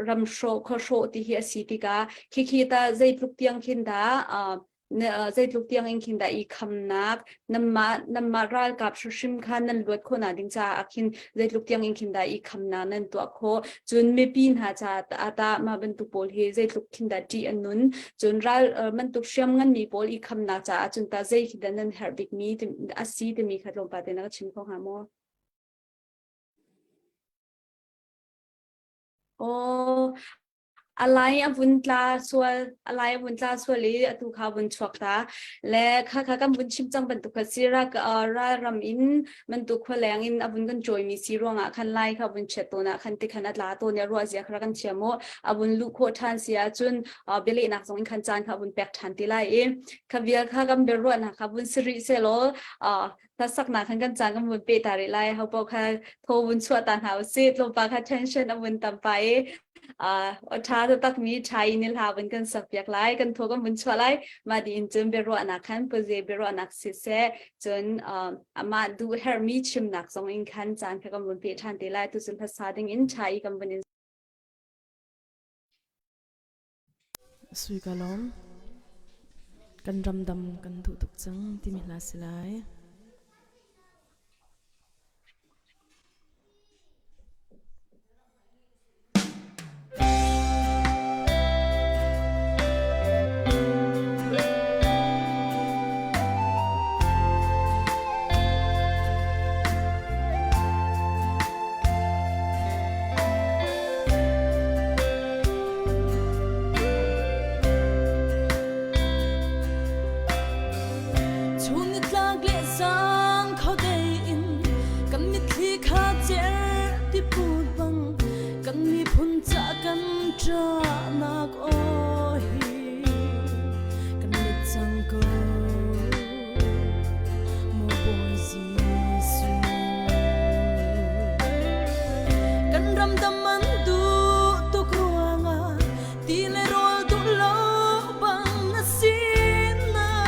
ram hrawh khua hrawh ti hi a si tikah khikhi ta zeitluk tiang khin dah. Zeitluk tiang in khin dah i khamnak nanmah ralkap hrimhrim kha nan luat khawh nak ding caah khin zeitluk tiang in khin dah i khamnak nan tuah khawh? Cun mipi hna caah tah mah bantuk pawl hi zeitluk khin dah ṭih an nun? Cun ral bantuk hriam nganmi pawl i khamnak caah cun tah zei khi dah nan herh bikmi a si timi kha tlawmpal te na ka chim kho hnga maw? Aw, a lai a vun tla sual a lai a vun tla sual i atu kha vun chuak ta le kha kha kan vun chim cang bantuk kha si ra ram in bantuk khua leng in a vun kan cawimi si ruangah khan lai kha vun chiat tawn ah khan ti khan a tla tawn i ruah zia kha kan thiam mu a vun luh khawh ṭhan si ahcun bialehnak zong in khan caan kha vun pek ṭhan ti lai i kha vial kha kan biaruahnak kha vun si rih sehlaw hlasaknak khan kan caan kan vun pe ta rih lai. Ho paoh kha thaw vun chuah ta hna usih. Tlawmpal kha tension a vun tam pa i a ṭha takmi ṭha in hla vun kan sak piak lai. Kan thaw kan vun chuah lai. Mah dih cun biaruahnak khan puze biaruahnak siseh cun amah duh herhmi chimnak zong in khan caan kha kan vun pe ṭhan te lai. Tucun hlasa ding in ṭha i kan vun in Sui ka lawm. Kan ramdam kan duh tuk cang timi hla si lai. Chun nitlak le zan khuadei in kan mitthli kha cer ti put bang kan miphun ca kan ṭahnak aw hi kan let cang ko. Maw Bawi Jesuh. Kan ram dam an duh tuk ruangah ti le rawl duh lo bang na sinah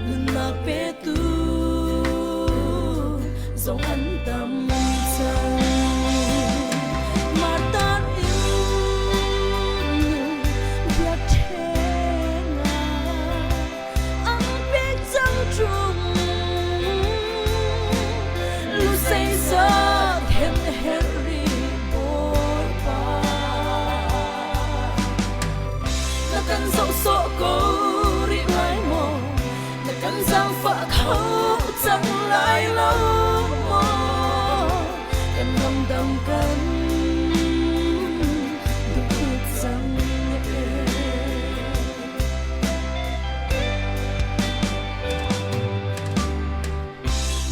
nunnak petu zong an tam cang. Martar in biakṭheng ah Ang pek cang ṭung lusei zat hen herri Bawipa na kan zoh sawh ko rih lai maw na kan zaangfah kho cang lai lo maw kan ramdang kan duh cang ee.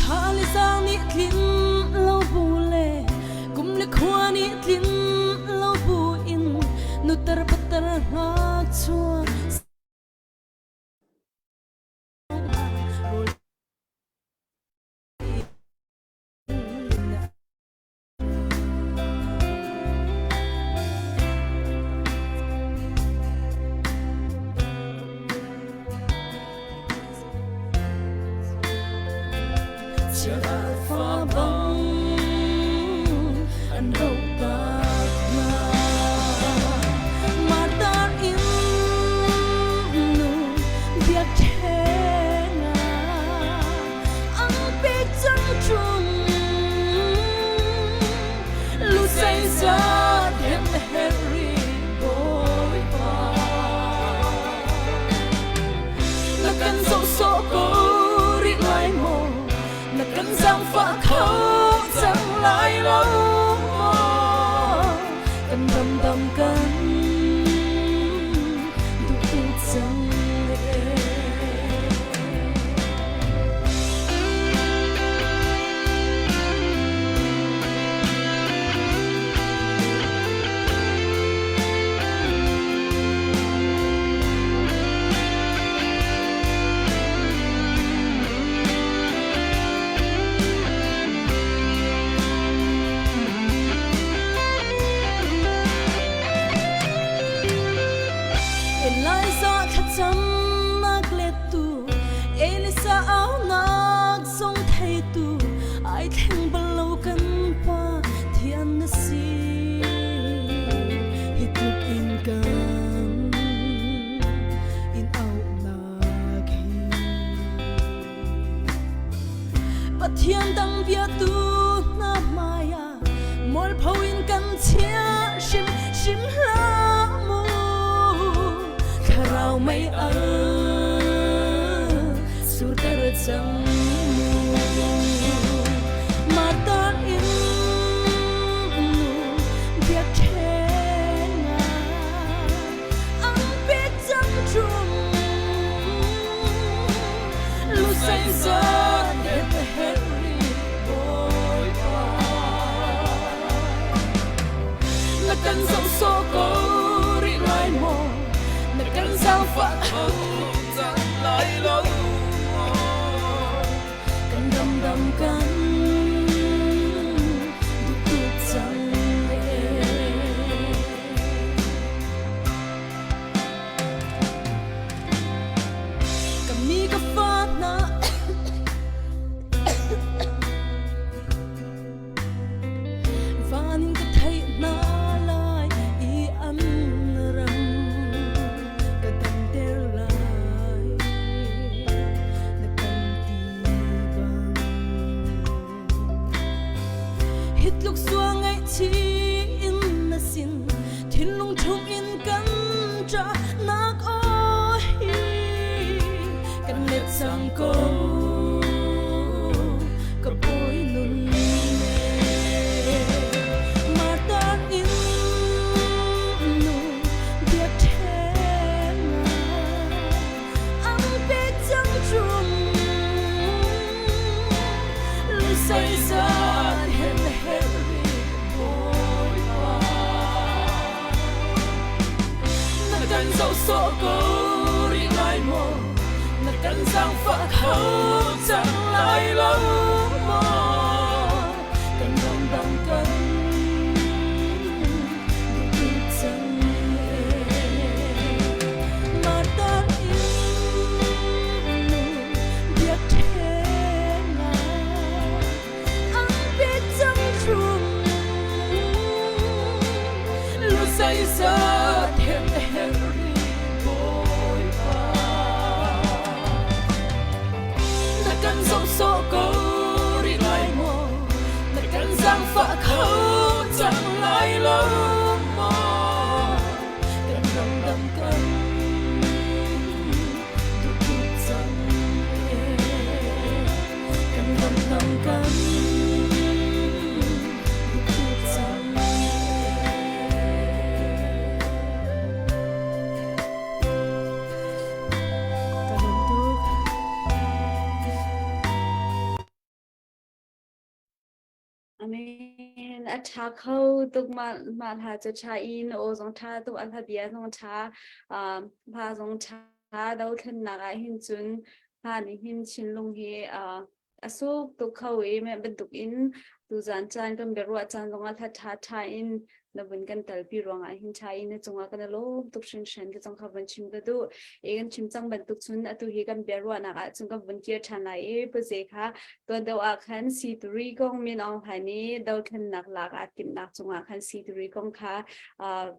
Thalizang nih tlin lo bu le kum le khua nih tlin lo bu in nutar patar ngakchua Fa bang an ro tak hna Martar in nu biakṭheng ah ang pek cang ṭung Lusei zat hem Henry Bawipa Na kan zoh sawh ko rih lai maw na kan zaangfah kho cang lai lo maw kan ramdang kan duh tuk cang ee. Eliza thlacam Pathian dang biatu hna hmai ah mualpho in kan chia hrim hrim hlah mu. Thlarau mei al surter cang mu. Martha in nu biakṭheng ah ang pek cang ṭung. Lusei zat het Henry Bawipa. Na kan zoh sawh ko rih lai maw? Na kan zaangfah kho cang lai lo maw? Kan ramdang kan duh tuk cang ee. Ka mi ka fa hna van in ka theih hna lai i an ram ka damter lai na kan ti bang hi tluk sual ngaihchih in na sin thinlung chung in kan ṭahnak aw hi kan let cang ko ka bawi nun Martha in nu biakṭheng ah ang pek cang ṭung Zeizat hen herh Bawipa Na kan zoh sawh ko rih lai maw Na kan zaangfah kho cang lai lo maw Kan ramdang kan duh cang ee Martha in nu biakṭheng ah ang pek cang ṭung lu zeizat hen herh rih Bawipa na kan zoh sawh ko rih lai maw na kan zaangfah kho cang lai lo maw kan ramdang kan duh tuk cang ee kan ramdang kan duh tuk cang Ka lawm tuk. Amen. A ṭha kho tuk mah mah hla cu ṭha in aw zong ṭha tuk a hla bia zong ṭha uh, hla zong ṭha dothlennak ah hin cun hla nih hin thinlung hi uh, a suk tuk kho i meh bantuk in tuzan caan kan biaruah caan zongah hla ṭha ṭha in na vun kan talpi ruangah hin ṭha in na cungah kan i lawm tuk hringhran ka cong kha vun chim ka duh i kan chim cang bantuk cun atu hi kan biaruahnak ah cun kan vun kir ṭhan lai i puze kha tuan deuh ah khan C3 kong Min Aung Hlaing nih dothlennak lak aa timhnak cungah khan C3 kong kha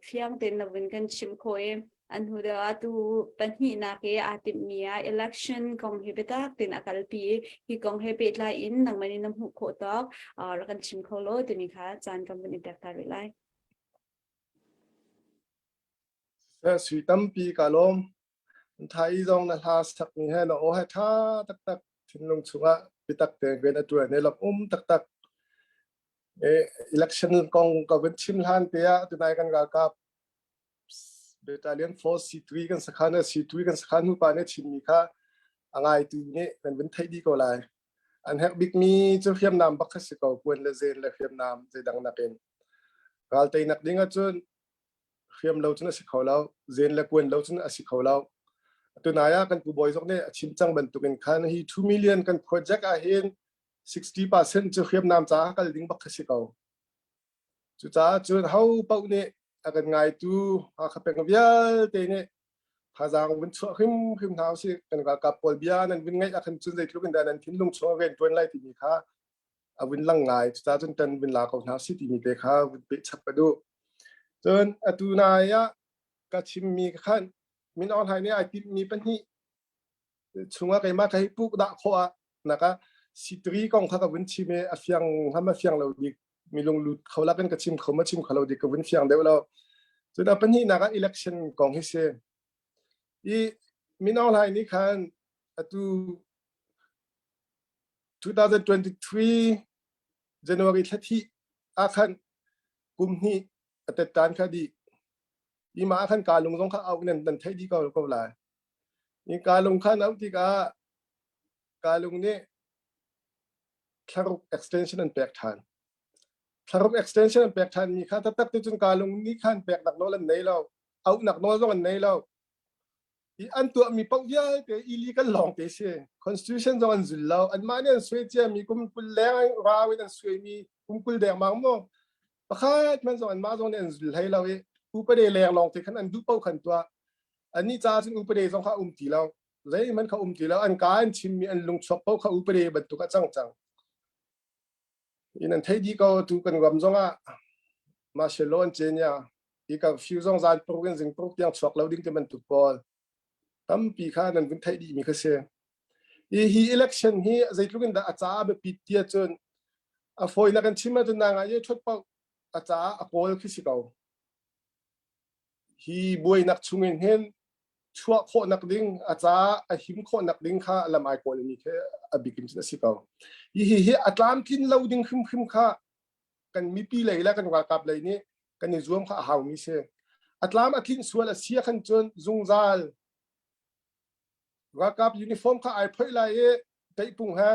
fiang tein na vun kan chim khawh i an hnu deuh ah tu pahnihnak i aa timhmi ah election kong hi biatak tein a kalpi i hi kong he pehtlai in nangmah nih na hmuh khawh tawk rak kan chim kho law timi kha caan kan vun i pek ta rih lai. Sui tampi ka lawm. Thai zong na hla sakmi he na aw he ṭha taktak thinlung chungah biatak tein rian a ṭuan i lawmh um taktak. Election kong ka vun chim hlan te ah tunai kan ralkap Battalion Force C3 kan sakhan C3 kan sakhan hnu pa nih chimmi kha a ngaitu nih kan vun theih dih ko lai. An herh bikmi cu hriamnam bak kha si ko kuan le zen le hriamnam zeidang nakin. Ral teinak ding ahcun hriam lo cun a si kho lo, zen le kuan lo cun a si kho lo. Tunai ah kan pu bawi zong nih a chim cang bantukin khan hi 2 million kan project ah hin 60% cu hriamnam caah kal ding bak kha si ko. Cucaah cun ho paoh nih a kan ngaitu Hakha peng vialte nih thazaang vun chuah hrimhrim hna usih. Kan ralkap pawl bia nan vun ngaih ahkhan cun zeitluk in dah nan thinlung chung rian ṭuan lai timi kha a vun lang ngai. Cucaah cun ṭan vun la ko hna usih timi te kha vun pehchap ka duh. Cun atu nai ah ka chimmi khan Min Aung Hlaing nih ai timhmi pahnih chungah keimah ka hei puk dah khawh ah naka. C3 kong kha ka vun chim i a fiang ham a fiang lo dik mi lunglut kho lakin ka chim kho ma chim kho lo dik ka vun fiang deuh lo. Cun a pahnihnak ah election kong hi si. I Min Aung Hlaing nih khan atu 2023 January thla thih ah khan kum hnih a tettan kha dih. I mah ah khan kalung zong kha auh nan nan theih dih ko ko lai. I kalung kha an auh tikah kalung nih thlaruk extension an pek ṭhan. Thlaruk extension an pek ṭhan mi kha taktak te cun kalung nih khan peknak nawl an nei lo. Auhnak nawl zong an nei lo. I an tuahmi paoh vialte illegal lawng te si. Constitution zong an zul lo. Anmah nih an suai ciami kum 20 leng rau in an suaimi kum 20 dengmang mu. Pakhat hmanh zong anmah zong nih an zul hlei lo i upade leng lawng te khan an duh paoh khan tuah. Annih caah cun upade zong kha a um ti lo. Zeihmanh kha um ti lo. An ka an chimmi an lungchuak paoh kha upade bantuk a cang cang. In an thei dih ko tu kan ram zong ah martial law an cenya i curfew zong zan paruk in zing paruk tiang chuak lo ding ti bantuk pawl tampi kha nan vun theih dih mi kha si. Hi hi election hi zeitluk in dah a caah a biapit ti ahcun a fawinak kan chim ahcun na ngai i ṭhut paoh a caah a kawl khi si ko. Hi buainak chungin hin chuah khawhnak ding a caah a him khawhnak ding kha lam ai kawl mi khi a bik in a si ko. Hi hi hi a tlamtlin lo ding hrimhrim kha kan mipi lei le kan ralkap lei nih kan i zuam kha a haumi si. A tlam a tlinh sual a si khan cun zungzal ralkap uniform kha ai phoih lai i teihpung he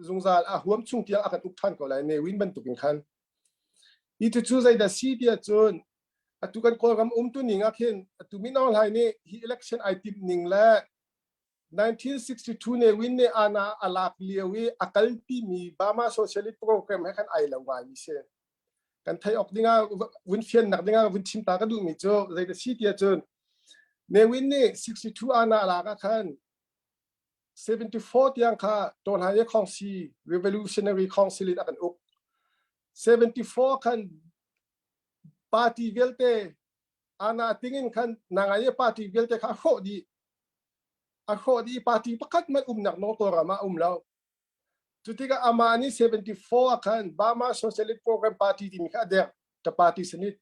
zungzal a huam chung tiang a kan uk ṭhan ko lai Ne Win bantuk in khan. Hi cucu zeidah si tiah cun atu kan Kawlram umtu ning ah khin atu Min Aung Hlaing nih hi election ai timh ning le 1962 Ne Win nih ana a lak lio i a kalpi mi Burma Socialist Program he khan ai lo ngai mi si. Kan theih awk ding ah vun fiannak ding ah vun chim ta ka duh mi cu zeidah si tiah cun Ne Win nih 62 ana a lak ah khan 74 tiang kha Tawlhaye Khongsi Revolutionary Council in a kan uk. 74 khan party vialte ana tingin khan nangaye party vialte kha a hrawh dih. A hrawh dih party pakhat hmanh umnak nawl Kawlram ah um lo. Cutikah amah nih 74 ah khan Burma Socialist Program Party timi kha a derh. The party sanit.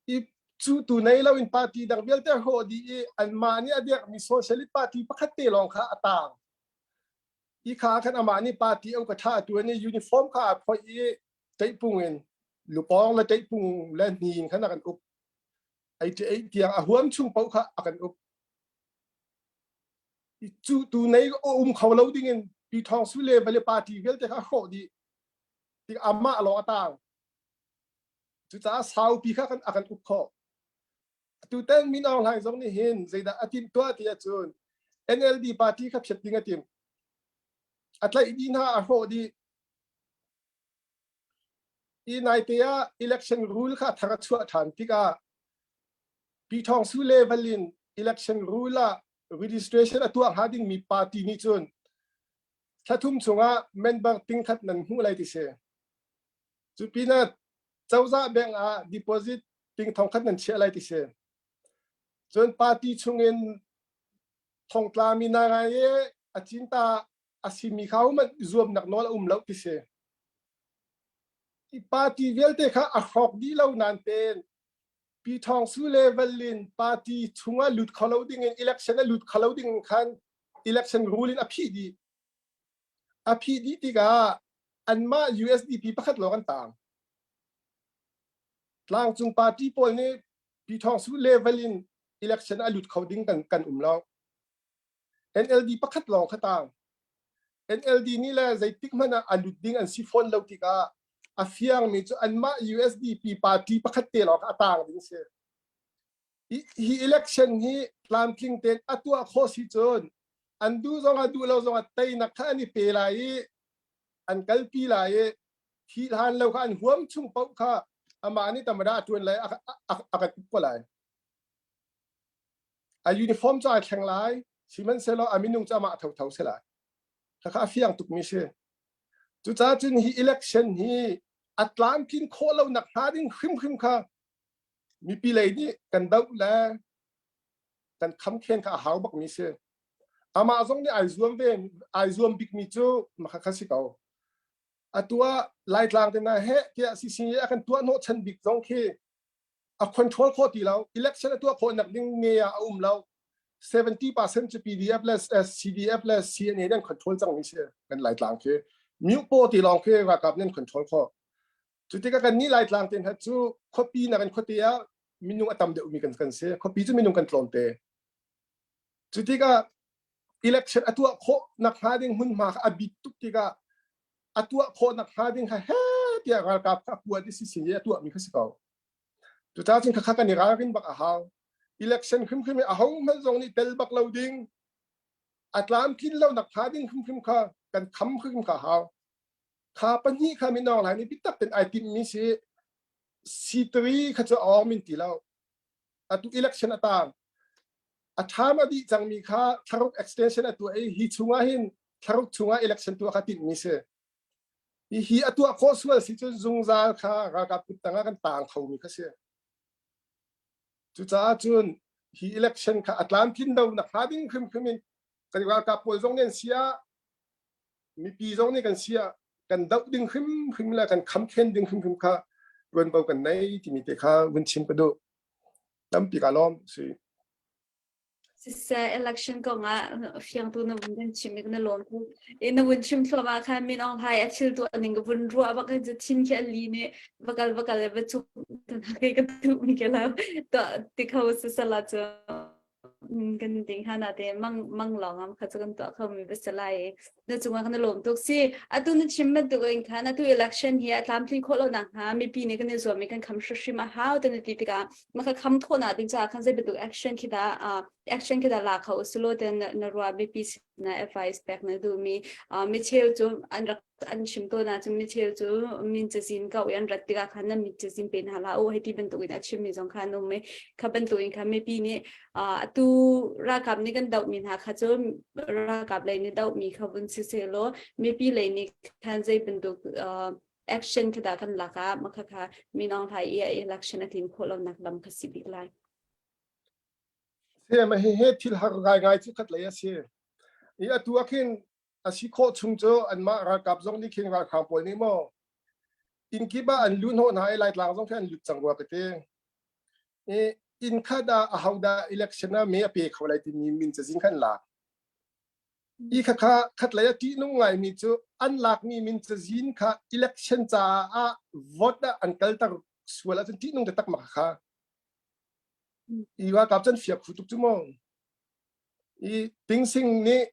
I cu tu nei lo in party dang vialte a hrawh dih i anmah nih a dirhmi Socialist Party pakhat te lawng kha a taang. I kha khan amah nih party au ka tha tuan i uniform kha aa phoih i ṭeihpung in lupawng le ṭeihpung le hni in khan a kan uk. 88 tiang a huam chung paoh kha a kan uk. I cu tu nei um kho lo ding in Pi Thawng Su le vale party vialte kha a hrawh dih. Tik amah lawng a taang. Cucaah saupi kha kan a kan uk khawh. Tutan Min Aung Hlaing zong nih hin zeidah a timh tuah ti ahcun NLD party kha phiat ding a timh. A tlaih dih hna, a hrawh dih. I naite ah election rule kha thar a chuah ṭhan tikah Pi Thawng Su level in election rule ah registration a tuah hnga dingmi party nih cun thla thum chungah member ting khat nan hmuh lai ti si. Cu pinah cozah bank ah deposit ting thong khat nan chiah lai ti si. Cun party chungin thongtla mi na ngai i a cinta a simi kha hmanh zuamnak nawl a um lo ti si. I party vialte kha a hrawk dih lo nan ten Pi Thawng Su le Vallin party chungah lut kho lo ding in election a lut kho lo ding khan election rule in a phih dih. A phih dih tikah anmah USDP pakhat lawng an taang. Tlangcung party pawl nih Pi Thawng Su level in election a lut kho ding kan, kan um lo. NLD pakhat lawng kha taang. NLD nih le zeitik hmanh ah a lut ding an si fawn lo tikah a fiangmi cu anmah USDP party pakhat te lawng kha a taang ding si. Hi, hi election hi tlamtling tein a tuah khawh si cun an duh zong ah duh lo zong ah teinak kha an i pe lai i an kalpi lai i thih hlan lo kha an huam chung paoh kha amah nih tamada a ṭuan lai a kan uk ko lai. A uniform cu ai thleng lai sihmanhsehlaw a minung cu amah thotho si lai. Khakha a fiang tukmi si. Cucaah cun hi election hi a tlamtlin khawh lo nak hnga ding hrimhrim kha mipi lei nih kan doh le kan khamkhen kha a hau bakmi si. Amah zong nih ai zuam ve ai zuam bikmi cu makha kha si ko. Atu ah Laitlang te na he tiah CCA a kan tuah hnawh chan bik zong khi a control khawh ti lo. Election a tuah khawh nak ding nge ah a um lo. 70% cu PDF le CDF le CNA nan control cang mi si kan Laitlang khi. Myu ti lawng khi ralkap nan control khawh. Cu tikah kan nih Laitlang te hna cu khuapi nakin khuate ah minung a tam deuhmi kan kan si. Khuapi cu minung kan tlawmte. Cu tikah election a tuah khawh nak hnga ding hmunhma kha a bit tuk tikah a tuah khawh nak hnga ding kha he tiah ralkap kha a kuat i sisi i a tuahmi kha si ko. Cucaah cun khakha kan i ralrin bak a hau. Election hrimhrim hi ahohmanh zong nih tel bak lo ding, a tlamtlin lo nak hnga ding hrimhrim kha kan kham hrim kha a hau. Kha pahnih kha Min Aung Hlaing nih biatak tein ai timhmi si C3 kha cu a awng min ti lo. Atu election a tang. A term a dih cangmi kha thlaruk extension a tuah i hi chungah hin thlaruk chungah election tuah kha timhmi si. Hi hi a tuah khawh sual si cun zungzal kha ralkap kut tangah kan tang khomi kha si. Cucaah cun hi election kha a tlamtlin lo nak hnga ding hrimhrim in kan ralkap pawl zong nih an si ah mipi zong nih kan si ah kan doh ding hrimhrim le kan khamkhen ding hrimhrim kha tuanvo kan nei timi te kha vun chim ka duh. Tampi ka lawm si. Siseh election kong ah fiangtu na vun kan chim i na lawm tuk. I na vun chim thluahmah khan Min Aung Hlaing a thil tuah ning ka vun ruah bak hin cu thin khi a li nih va kal va kal va chuk ke ka duh mi ke lo tuah ti kho sisala cu kan ding hana te mang mang lawng am kha chu kan tuah kho mi va si lai i na cungah kan i lawm tuk si atu na chim bantuk in khan atu election hi a tlamtling khawh lo nak hnga mipi nih kan i zuam i kan kham hrimhrim a hau te na ti tikah maka kham khawh na ding caah khan zei bantuk action khi dah action khi dah la kho usilo ten na ruah mipi na advice pek na duh mi mi cheu cu an rak an chim to na cun mi cheu cu min cazin ko i an rat tikah khan nan min cazin pe hna hlah u hei ti bantuk in a chim mi zong kha an um i kha bantuk in khan mipi nih atu ralkap nih kan doh mi hna kha cu ralkap lei nih doh mi kha vun si sehlaw mipi lei nih khan zei bantuk action kha dah kan lak ah makha kha Min Aung Hlaing i election a tlin khawh lonak lam kha si bik lai. Se ma hi he thil har ngai ngai cu khat lei a si. I atu ah khin a si khawh chung cu anmah ralkap zong nih khin ralhrang pawl nih maw inn kip ah an lu hnawh hna i Laitlang zong khi an lut cang rua ka ti. I inn khat ah ahodah election ah me a pe kho lai timi min cazin khan lak. I khakha khatlei a ṭihnung ngaimi cu an lakmi min cazin kha election caah vote ah an kalter sual ahcun ṭihnung taktak ma kha. I ralkap can fiak khu tuk cu mu. I Tingsing nih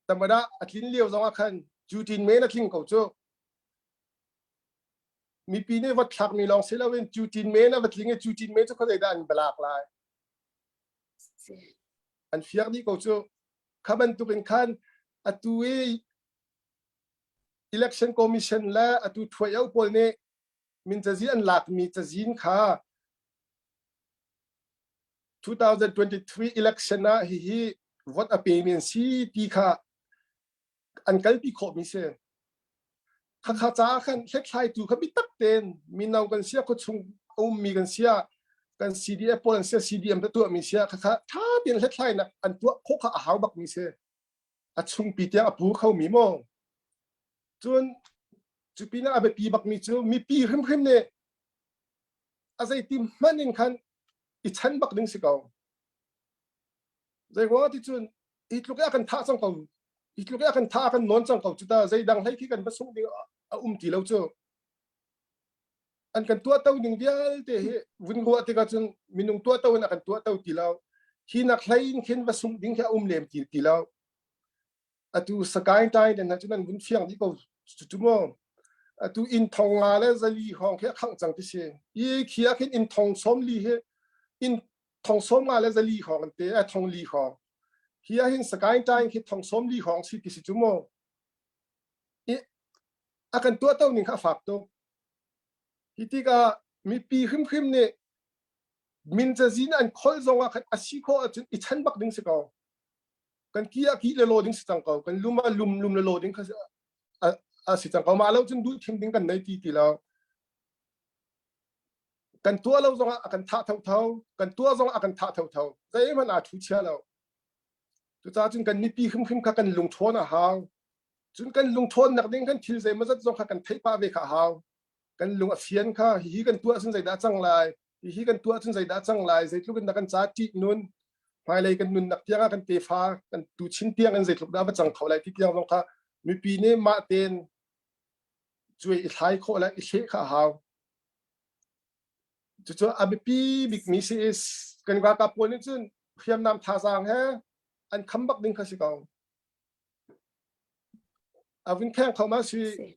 tamada a tlin lio zong ah khan cutin men a tling ko cu. Mipi nih vote thlakmi lawng si loin cutin men a va tling i cutin men cu khuazei dah an balak lai. An fiak dih ko cu. Kha bantuk in khan atu i election commission le atu thuai pawl nih min cazin an lakmi cazin kha 2023 election ah hihi vote a pemi an si ti kha an kalpi khawhmi si. Khakha caah khan hlethlaitu kha biatak tein mino kan sia khuachung a ummi kan sia kan CDF pawl an sia CDM ta tuahmi sia khakha ṭha tein hlethlainak an tuah khawh kha a hau bakmi si. A chungpi tiang a pu khomi maw? Cun cu pinah a biapi bakmi cu mipi hrimhrim nih a zeiti hmanh in khan i chan bak ding si ko. Zei ruangah ti cun hi tluk i a kan thah cang ko hi tluk i a kan thah a kan nawn cang ko cu ta zeidang hlei khi kan va sungh ding a um ti lo cu an kan tuahto ning vialte hi vun ruah tikah cun minung tuahto in a kan tuahto ti lo hi nak hlei in khin va sungh ding khi a um lem ti ti lo atu Sagaing tai den cun an vun fiang dih ko cu mu atu inn thong nga le zali hrawng khi a khangh cang ti si i khi ah khin inn thong sawm li hi inn thong sawm nga le zali hrawng an te a thong li hrawng hi ah hin Sagaing Taing khi thong sawm li hrawng si ti si cu mu i a kan tuahto ning kha a fak tuk hi tikah mipi hrimhrim nih min cazin an khol zong ah khan a si khawh ahcun i chan bak ding si ko kan ki ah ki le law ding si cang ko kan lum ah lum lum le law ding kha a si cang ko mah lo cun duh thim ding kan nei ti ti lo Kan tuah lo zongah a kan thah thotho, kan tuah zongah a kan thah thotho. Zeihmanh aa thu chia lo. Cucaah cun kan mipi hrimhrim kha kan lungṭhawn a hau. Cun kan lungṭhawnnak ding kan thil zeimawzat zong kha kan theih pah ve kha a hau. Kan lung a fian kha hihi kan tuah cun zeidah a cang lai, hihi kan tuah cun zeidah a cang lai, zeitluk in dah kan ca ṭih nun, hmailei kan nunnak tiang ah kan tefa kan tuchin tiang in zeitluk dah va cang kho lai ti tiang zong kha mipi nih mah tein cuai i thlai khawh le i thleh kha a hau. Cucu a biapi bikmi si is kan ralkap pawl nih cun hriamnam thazaang he an kham bak ding kha si ko. A vun kheng kho ma si.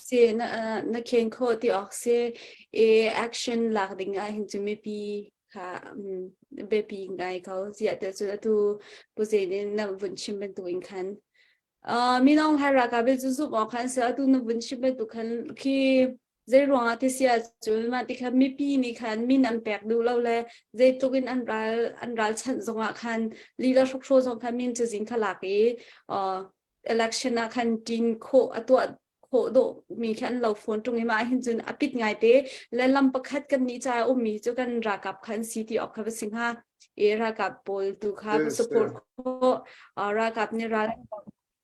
Si na na khen kho ti awk si i action lak ding ah hin cu mipi kha biapi ngai ko ziah te cu atu pu Zein in na vun chim bantuk in khan minong hai ralkap cu zumh awk khan si atu na vun chim bantuk khan khi zei ruangah ti si ahcun mah ti khan mipi nih khan min an pek duh lo le zeitluk in an ral an ralchanh zongah khan lila hrokhraw zong khan min cazin kha lak i election ah khan ṭin khawh a tuah khawh dawh mi khi an lo fawn ṭung i mah hin cun a pit ngai te le lam pakhat kan nih ca ummi cu kan ralkap kha an si ti awk kha va si hnga i ralkap pawl tu kha va support khawh ralkap nih ral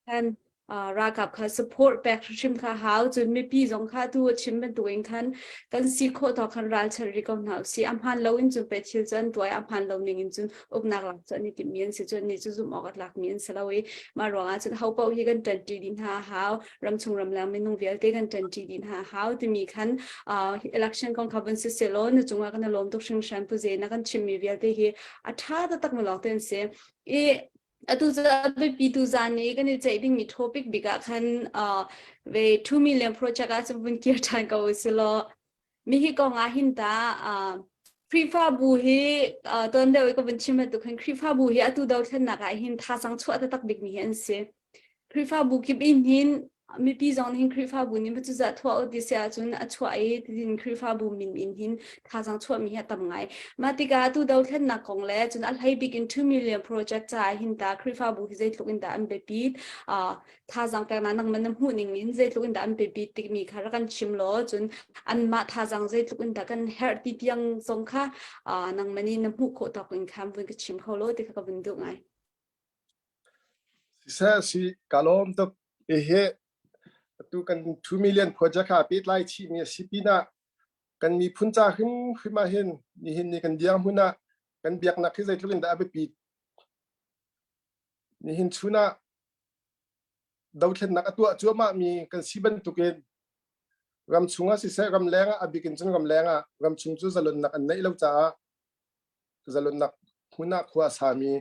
khan ralkap kha support pek hrim kha hau cun mipi zong kha tu a chim bantukin khan kan si khawh tawk khan ralchanh rih ko hna usih a hmaan lo in cun pe thil cu an tuah i a hmaan lo ning in cun uknak lak cu an i timhmi an si cun nih cu zumh awk a tlakmi an si lo i mah ruangah cun ho paoh hi kan ṭanṭi dih hna a hau ramchung ramleng minung vialte kan ṭanṭi dih hna a hau timi khan election kong kha vun si selaw na cungah kan i lawm tuk hringhran pu Ze na kan chimmi vialte hi a ṭha taktak mi lawng te an si i Atu cu a biapi tu zan i kan i ceih dingmi topic bik ah khan uh, ve 2 million project ah cun vun kir ṭhan ko usih law mi hi kong ah hin ta uh, Khrihfabu hi uh, tuan deuh i ka vun chim bantuk khan Khrihfabu hi atu dothlennak ah hin thazang chuah taktak bikmi hi an si. Khrihfabu kip in hin mipi zong nih hin Khrihfabu nih cu zah thuah u ti si ahcun a chuah i tin Khrihfabu min in hin thazaang chuahmi hi a tam ngai. Mah tikah atu dothlennak kong le cun a hlei bik in 2 million project caah hin ta Khrihfabu hi zeitluk in dah an biapit uh, thazaang peknak nangman na hmuh ning in zeitluk in dah an biapit timi kha rak kan chim law cun anmah thazaang zeitluk in dah kan herh ti tiang zong kha uh, nangman in na hmuh khawh tawk in khan vun ka chim kho law ti kha ka vun duh ngai. Siseh si ka lawm tuk. Hihi atu kan 2 million project ha pehtlai chihmi a si pinah kan miphun ca hrimhrim ah hin nihin ni kan dirhmun ah kan biaknak hi zeitluk in dah a biapit. Nihin chun ah dothlennak a tuah cuahmah mi kan si bantukin ramchung ah siseh ramleng ah a bik in cun ramleng ah ramchung cu zalonnak an neih lo caah zalonnak hmun ah khua a sami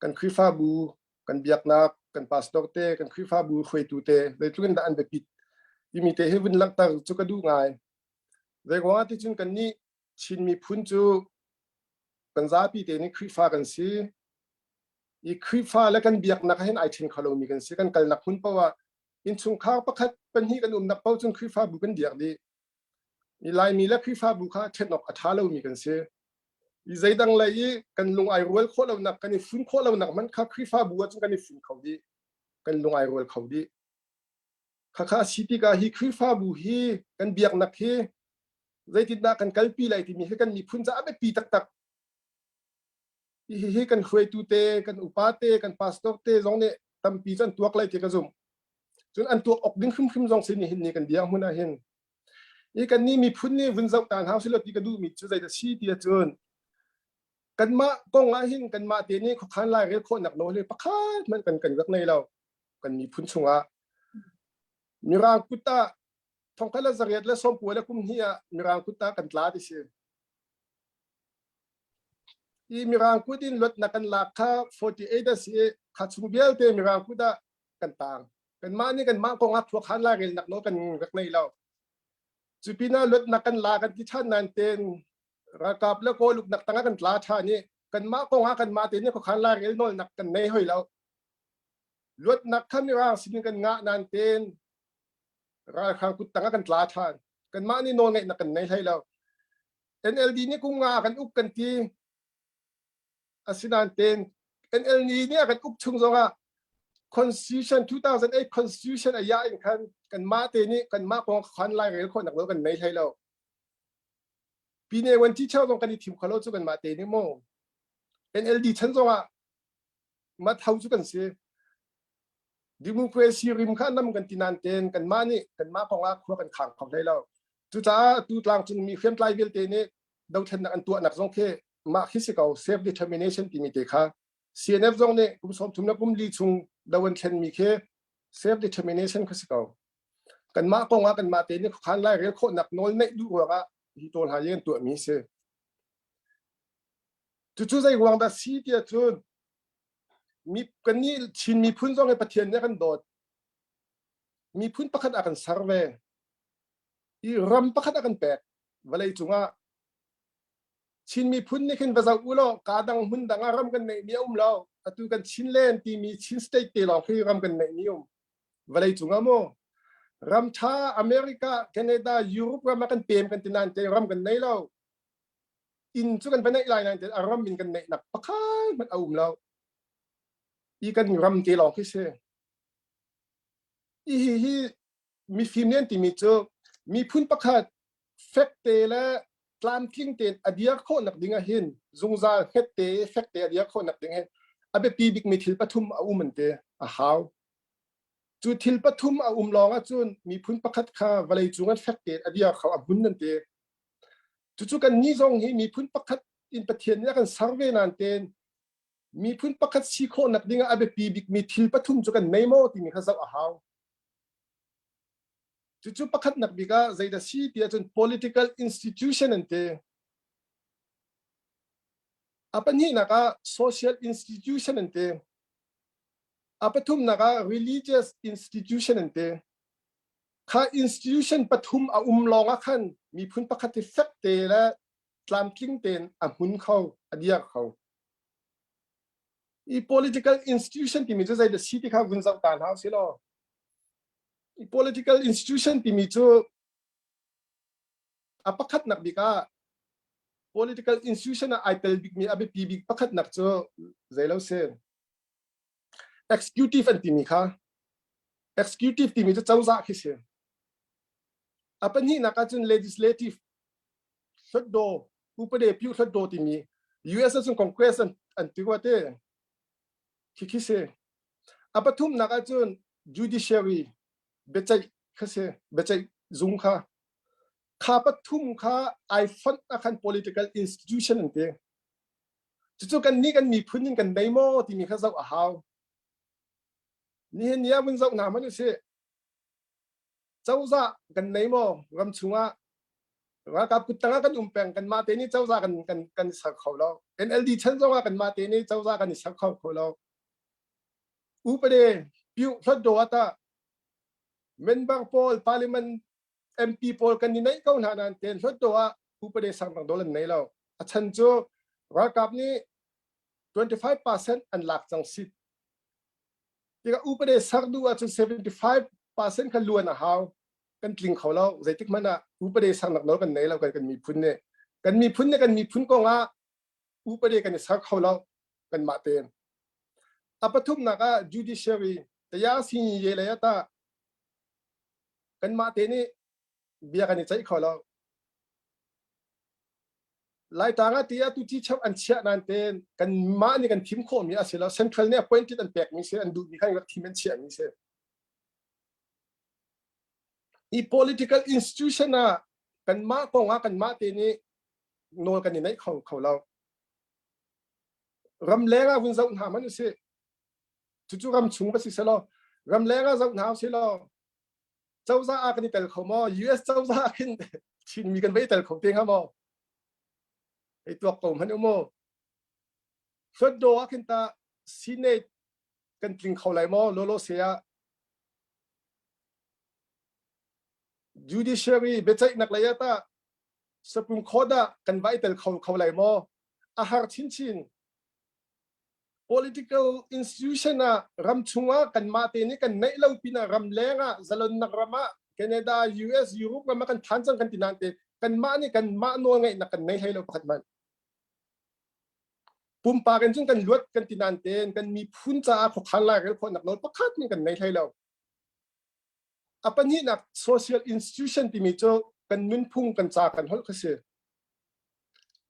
kan Khrihfabu, kan biaknak, kan pastor te, kan Khrihfabu hruaitu te zeitluk in dah an biapit timi te hi vun langhter cu ka duh ngai. Zei ruangah ti cun kannih Chin miphun cu kan zapi te nih Khrihfa kan si. I Khrihfa le kan biaknak hin ai ṭhen kho lomi kan si. Kan kalnak hmun paoh ah innchungkhar pakhat pahnih kan umnak paoh cun Khrihfabu kan biak dih. I Laimi le Khrihfabu kha ṭhen awk a ṭha lomi kan si. I zeidang lei i kan lung ai rual khawh lonak, kan i fun khawh lonak hmanh kha Khrihfabu ahcun kan i fun kho dih. Kan lung ai rual kho dih. Khakha a si tikah hi Khrihfabu hi kan biaknak hi zeitindah kan kalpi lai timi hi kan miphun caah a biapi taktak. Hihi kan hruaitu te, kan upa te, kan pastor te zong nih tampi cu an tuak lai ti ka zumh. Cun an tuak awk ding hrimhrim zong si nihin ni kan dirhmun ah hin. I kannih miphun nih vun zoh ta hna usih ti ka duhmi cu zeidah si ti ahcun kanmah kong ah hin kanmah te nih khuakhan lairel khawhnak nawl hi pakhat hmanh kan kan rak nei lo kan miphun chungah mirang kut ah thongkhat le zariat le sawmpua le kum hnih ah mirang kut ah kan tla ti si i mirang kut in luatnak kan lak kha 48 a si i kha chung vialte mirang kut ah kan tang kanmah nih kanmah kong ah khuakhan lairelnak nawl kan rak nei lo cu pinah luatnak kan la kan ti ṭhan nain ten ralkap le kawl uknak tangah kan tla ṭhan i kanmah kong ah kanmah te nih khuakhan lairel nawlnak kan nei hoi lo luatnak kha mirang sinin kan ngah nain ten ralhrang kut tangah kan tla ṭhan kanmah nih nawlngeihnak kan nei hlei lo NLD nih kum nga kan uk kan ti asinain ten NLD nih a kan uk chung zongah Constitution 2008 Constitution a ya in khan kanmah te nih kanmah kong khan lai rel khawhnak lo kan nei hlei lo. Pine wan teacher zong kan i thim kho lo cu kanmah te nih mu. NLD chan zongah mathau cu kan si. Democracy rim kha nam kan ti nain ten kanmah nih kanmah kong ah khua kan khang kho hlei lo. Cucaah tu tlangcung mi hriamtlai vialte nih dothlennak an tuahnak zong khi mah khi si ko self determination timi te kha CNF zong nih kum 30 le kum li chung do an thlenmi khi self determination kha si ko. Kanmah kong ah kanmah te nih khuakhan lai rel khawhnak nawl neih duh ruangah hi tawl ha an tuahmi si. Cucu zei ruang dah si tiah cun mi kan nih Chin miphun zong hi Pathian nih a kan dawt. Miphun pakhat a kan ser ve. I ram pakhat a kan pek vawlei cungah Chin miphun nih khin va zoh u law ka dang hmun dang ah ram kan neihmi a um lo. Atu kan Chinland timi Chin state te lawng khi ram kan neihmi um. Vawlei cungah mu ram tha America, Canada, Europe ram ah kan pem kan ti nain te ram kan nei lo. Inn cu kan va neih lai nain te a ram in kan neihnak pakhat hmanh a um lo. I kan ram te lawng khi si. Hi hi hi mifim nih an timi cu miphun pakhat fek te le tlamtling tein a dir khawhnak ding ah hin zungzal hnget te fek te a dir khawhnak ding hin a biapi bikmi thil pathum a um an ti a hau. Cu thil pathum a um lawng ahcun miphun pakhat kha vawlei cung an fek tein a dir kho a hmun an ti. Cucu kan nih zong hi miphun pakhat in Pathian nih a kan ser ve nain tein miphun pakhat si khawhnak ding ah a biapi bikmi thil pathum cu kan nei maw timi kha zoh a hau. Cucu pakhatnak bik ah zeidah si ti ahcun political institution an ti. A pahnihnak ah social institution an ti. A pathumnak ah religious institution an ti. Kha institution pathum a um lawng ah khan miphun pakhat hi fek te le tlamtling tein a hmun kho, a dir kho. I political institution timi cu zeidah si ti kha vun zoh ta hna usih law. I political institution timi cu a pakhatnak bik ah political institution ah ai tel bikmi a biapi bik pakhatnak cu zeilo si. Executive an timi kha executive timi cu cozah khi si. A pahnihnak ahcun legislative hlutdaw upade pyu hlutdaw timi US ahcun Congress an, an ti rua te khi khi si. A pathumnak ahcun judiciary biaceih kha si biaceih zung kha kha pathum kha ai fonh ah khan political institution an ti. Cucu kan nih kan miphun in kan nei maw timi kha zoh a hau. Nihin ni ah vun zoh hna hmanh usih. Cozah kan nei maw ram chungah ralkap kuttang ah kan um peng kanmah te nih cozah kan kan kan i ser kho lo. NLD chan zong ah kanmah te nih cozah kan i ser kho kho lo. Upade piu hlot do ata member pawl parliament MP pawl kan i neih ko hna nain ten hlot do ah upade sang dol an nei lo. A chan cu ralkap nih 25% an lak cang si. Tikah upade ser duh ahcun 75% kha luan a hau. Kan tling kho lo. Zeitik hmanh ah upade sernak nawl kan nei lo kan, kan miphun nih. Kan miphun nih kan miphun kong ah upade kan i ser kho lo kanmah tein. A pathumnak ah judiciary taya sin ye le ta kanmah te nih bia kan i ceih kho lo. Laitlang ah ti ah tuti cheu an chiah nain ten kanmah nih kan thim khawhmi a si lo. Central nih appointed an pekmi si an duhmi khan rak thim an chiahmi si. I political institution ah kanmah kong ah kanmah te nih nawl kan i neih kho kho lo. Ramleng ah vun zoh hna hmanh usih. Cucu ram chung va si selaw ramleng ah zoh hna usih law cozah ah kan i tel kho maw? US cozah ah khin Chinmi kan va i tel kho te hnga maw? Hei tuak ko hmanh u mu. Hlutdaw ah khin ta Senate kan tling kho lai maw? Lolo se ah judiciary biaceihnak lei ah ta Supreme Court ah kan va i tel kho kho lai maw? A har chinchin. Political institution ah ram chungah kanmah te nih kan neih lo pinah ram leng ah zalonnak ram ah Canada, US, Europe ram ah kan phan cang kan ti nain te kanmah nih kanmah nawl ngeihnak kan nei hlei lo pakhat hmanh. Pumpak in cun kan luat kan ti nain tein kan miphun caah khuakhan lairel khawhnak nawl pakhat nih kan nei hlei lo. A pahnihnak social institution timi cu kan nunphung kan ca kan holh kha si.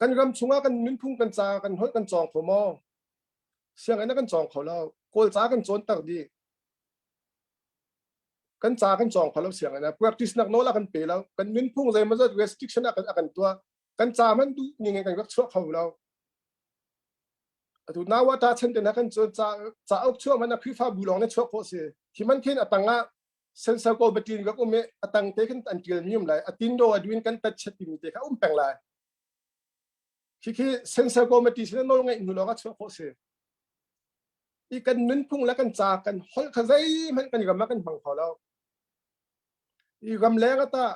Kan ram chungah kan nunphung kan ca kan holh kan cawng kho maw? Sianginn ah kan cawng kho lo. Kawl ca kan cawnter dih. Kan ca kan cawng kho lo sianginn ah. Practice nak nawl a kan pe lo. Kan nunphung zeimawzat restriction a kan a kan tuah. Kan ca man duh ning in kan rak chuah kho lo. Atu nawata chan te na kan cun ca cauk chuah man a Khrihfabu lawng nih chuah khawh si. Hi man khin a tang ah sensor ko batin rak um i a tang te khin an tial mi um lai. A tin do a duin kan tat chet timi te kha um peng lai. Khi khi sensor committee sin nawl ngeih hnu lawng ah chuah khawh si. I kan nunphung le kan ca kan holh kha zeihmanh kan ram ah kan hmang kho lo. I ram leng ata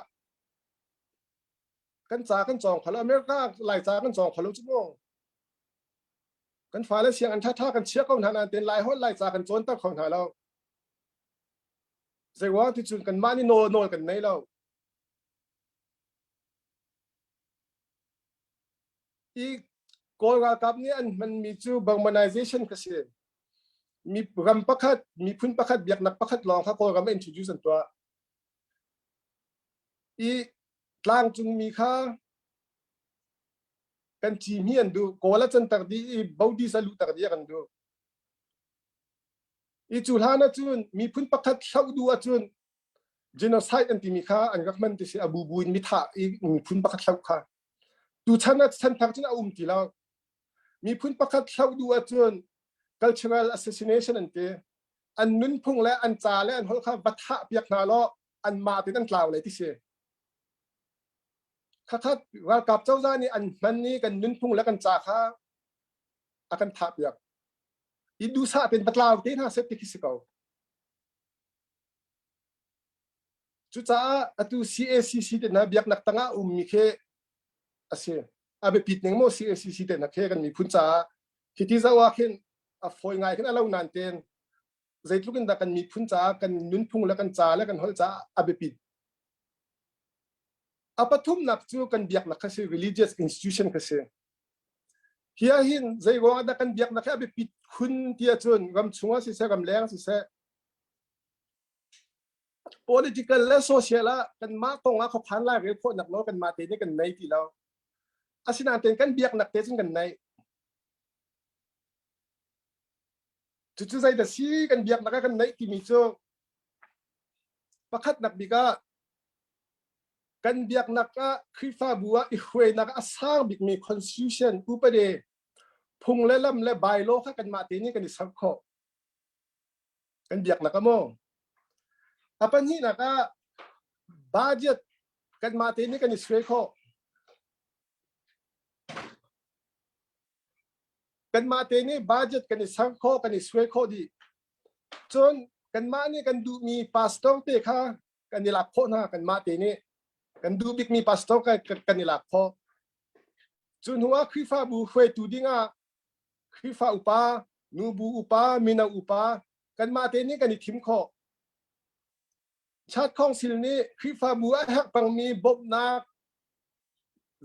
kan ca kan cawng kho lo. America lai ca kan cawng kho lo cu mu. Kan fale siang an ṭhaṭha kan chia ko hna nain ten lai holh lai ca kan cawnter kho hna lo. Zeiruang ti cun kanmah nih nawl nawl kan nei lo. I Kawl ralkap nih an hmanmi cu Burmanization kha si. Mi ram pakhat, miphun pakhat, biaknak pakhat lawng kha Kawlram ah introduce an tuah. I tlangcungmi kha kan ci hmi an duh. Kawl a canter dih i Buddhist a luhter dih a kan duh. I cu hlan ahcun miphun pakhat hloh duh ahcun genocide an timi kha an rak hman ti si a bubu in mithah i miphun pakhat hloh kha. Tuchan ah chanthar cun a um ti lo. Miphun pakhat hloh duh ahcun cultural assassination an ti. An nunphung le an ca le an holh kha va thah piak hna law anmah tein an tlau lai ti si. Khakhat ralkap cozah nih an hman i kan nunphung le kan ca kha a kan thah piak. I duhsah tein va tlau te hna seh ti khi si ko. Cucaah atu CACC te hna biaknak tangah ummi khi a si. A biapit ning maw CACC te hna khi kan miphun caah khi ti zoh ah khin a fawi ngai khin a lo nain tein zeitluk in dah kan miphun caah kan nunphung le kan ca le kan holh caah a biapit. A pathumnak cu kan biaknak kha si religious institution kha si. Hi ah hin zei ruang ah dah kan biaknak hi a biapit khun ti ahcun ram chungah siseh ram leng siseh political le social ah kanmah kong ah khuakhan lai rel khawhnak nawl kanmah te nih kan nei ti lo. Asinain tein kan biaknak te cun kan nei. Cucu zeidah si kan biaknak ah kan neih timi cu pakhatnak bik ah kan biaknak ah Khrihfabu ah i hruainak a sang bikmi constitution upade phung le lam le bylaw kha kanmah te nih kan i ser khawh. Kan biaknak ah maw? A pahnihnak ah budget kanmah te nih kan i suai khawh. Kanmah te nih budget kan i ser khawh, kan i suai khawh dih. Cun kanmah nih kan duhmi pastor te kha kan i lak khawh hna kanmah te nih. Kan duh bikmi pastor kan i lak khawh. Cu hnu ah Khrihfabu hruaitu dingah Khrihfa upa, nubu upa, mino upa kanmah te nih kan i thim khawh. Chat Council nih Khrihfabu a herh pangmi bawmhnak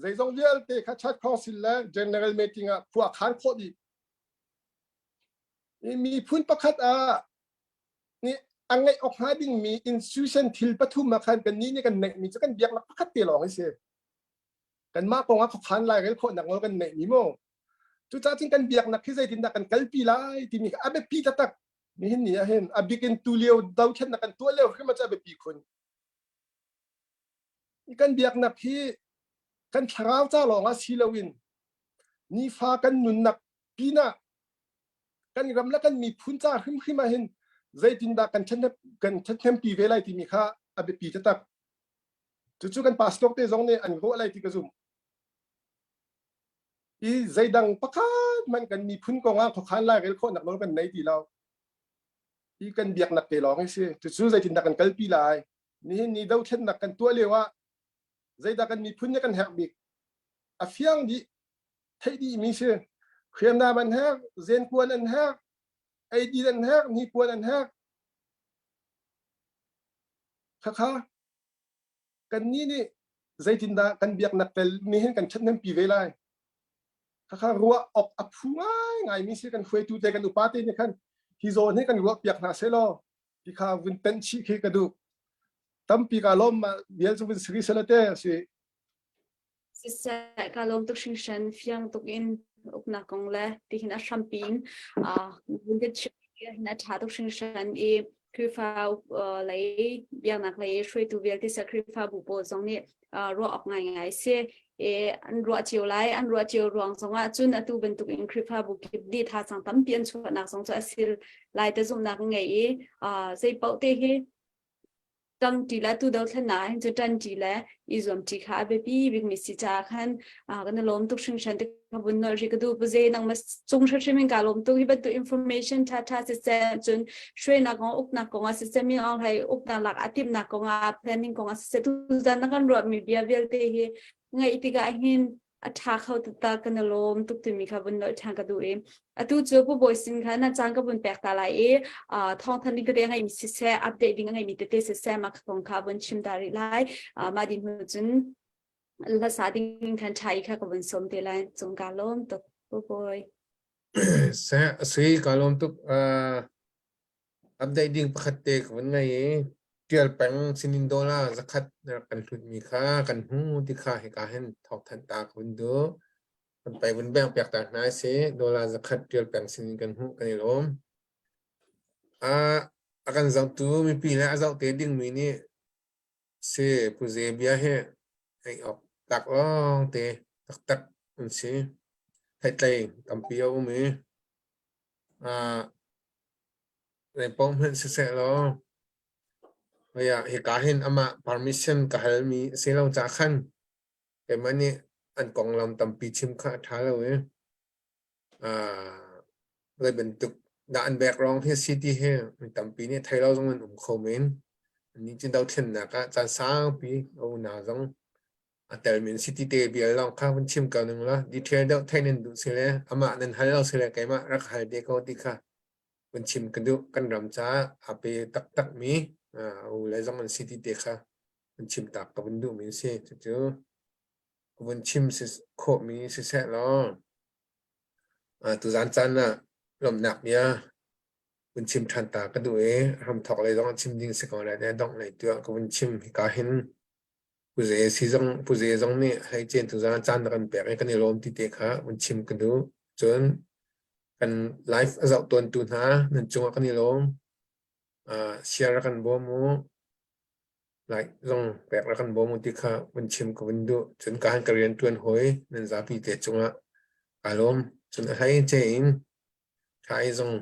zeizong vialte kha Chat Council le General Meeting ah khua khan khawh dih. Miphun pakhat ah nih a ngeih awk hnga dingmi institution thil pathum ah khan kannih nih kan neihmi cu kan biaknak pakhat te lawng hi si. Kanmah kong ah khuakhan lairel khawhnak nawl kan neihmi mu. Cucaah cun kan biaknak hi zeitindah kan kalpi lai timi kha a biapi taktak. Nihin ni ah hin a bik in tulio dothlennak kan tuah lio hrim ah cu a biapi khun. Kan biaknak hi kan thlarau ca lawng ah si loin nifa kan nunnak pinah kan ram le kan miphun ca hrimhrim ah hin zeitindah kan kan ṭhathnempi ve lai timi kha a biapi taktak. Cucu kan pastor te zong nih an ruah lai ti ka zumh. I zeidang pakhat hmanh kan miphun kong ah khuakhan lairel khawhnak nawl kan nei ti lo. Hi kan biaknak te lawng hi si. Cucu zeitindah kan kalpi lai? Nihin ni dothlennak kan tuah lio ah zeidah kan miphun nih kan herh bik? A fiang dih, theih dih mi si. Hriamnam an herh, zenkuan an herh, eidin an herh, hnipuan an herh. Khakha kannih nih zeitindah kan biaknak tel nih hin kan ṭhathnempi ve lai? Khakha ruah awk a phu ngaingai mi si kan hruaitu te kan upa te nih khan hi zawn hi kan ruah piak hna seh law ti kha vun tenh chih khi ka duh. Tampi ka lawm ma vial cu vun siri sela te si. Siseh, ka lawm tuk hringhran fiang tuk in uknak kong le tihin a hrampi in hin a ṭha tuk hringhran i Khrihfa lei biaknak lei hruaitu vialte sa Khrihfabu pawl zong nih ruah awk ngaingai si. E an ruah cio lai, an ruah cio ruang zongah cun atu bantuk in Khrihfabu kip nih thazaang tampi an chuahnak zong cu a si lai te zumhnak ngei i zei paoh te hi ṭangṭi le tu dothlennak ah hin cu ṭanṭi le i zuamṭi kha a biapi bikmi si caah khan kan i lawm tuk hringhran ti ka vun nolh rih ka duh puze nangmah cung hrimhrim in ka lawm tuk hi bantuk information ṭha ṭha siseh cun hruainak kong uknak kong ah siseh mi Aung Hlaing uknak lak a timhnak kong ah planning kong ah siseh tuzan na kan ruahmi bia vialte hi ngaih tikah hin a ṭha kho taktak kan i lawm tuk timi kha vun nolh ṭhan ka duh i atu cu Pu Bawi sin kha na caan ka vun pek ta lai i thawngthanh ding tete a ngeimi siseh update ding a ngeimi tete siseh mah kong kha vun chim ta rih lai mah din hnu cun hlasa ding khan ṭha i kha ka vun sawm te lai cung ka lawm tuk Pu Bawi. Seh sui ka lawm tuk Update ding pakhat te ka vun ngei i ṭial peng sinin dollar zakhat na rak kan hlutmi kha kan hmu ti kha hika hin thawngthanh ta ka vun duh. Kan pai vun beng piak ta hna si dollar zakhat ṭial peng sinin kan hmuh kan i lawm. A kan zohtu mipi le a zoh te dingmi nih si Pu Ze bia hi ei awk tlak lawng te taktak an si. Theihtlei tampi a um i Zeipaoh hmanh siseh law hika hin amah permission ka halmi a si lo caah khan keimah nih an konglam tampi chim kha a ṭha lo i zei bantuk dah an background hi a si ti hi mi tampi nih thei lo zong an um kho men. Annih cu dothlennak ah caan saupi a unau zong a telmi an si ti te bia lawng kha vun chim ko ning law detail deuh theih nan duh si le amah nan hal lo si le keimah rak hal te ko ti kha vun chim ka duh. Kan ram caah aa pe taktakmi u le zong an si ti te kha vun chim tak ka vun duhmi a si. Cucu ka vun chim si khawhmi siseh law tuzaan caan ah lawmhnak bia vun chim ṭhan ta ka duh i hramthawk lei zong ah chim ding si ko lai le dongh lei tu ah ka vun chim. Hika hin Puze si zong Puze zong nih hleicen tuzaan caan na kan pek i kan i lawm ti te kha vun chim ka duh. Cun kan live a zoh tawntu hna nan cungah kan i lawm. Share rak kan bawm u. Like zong pek rak kan bawm u ti kha vun chim ka vun duh. Cun ka han ka rian ṭuan hawi nan zapi te cungah kaa lawm. Cun a hleice in tha i zong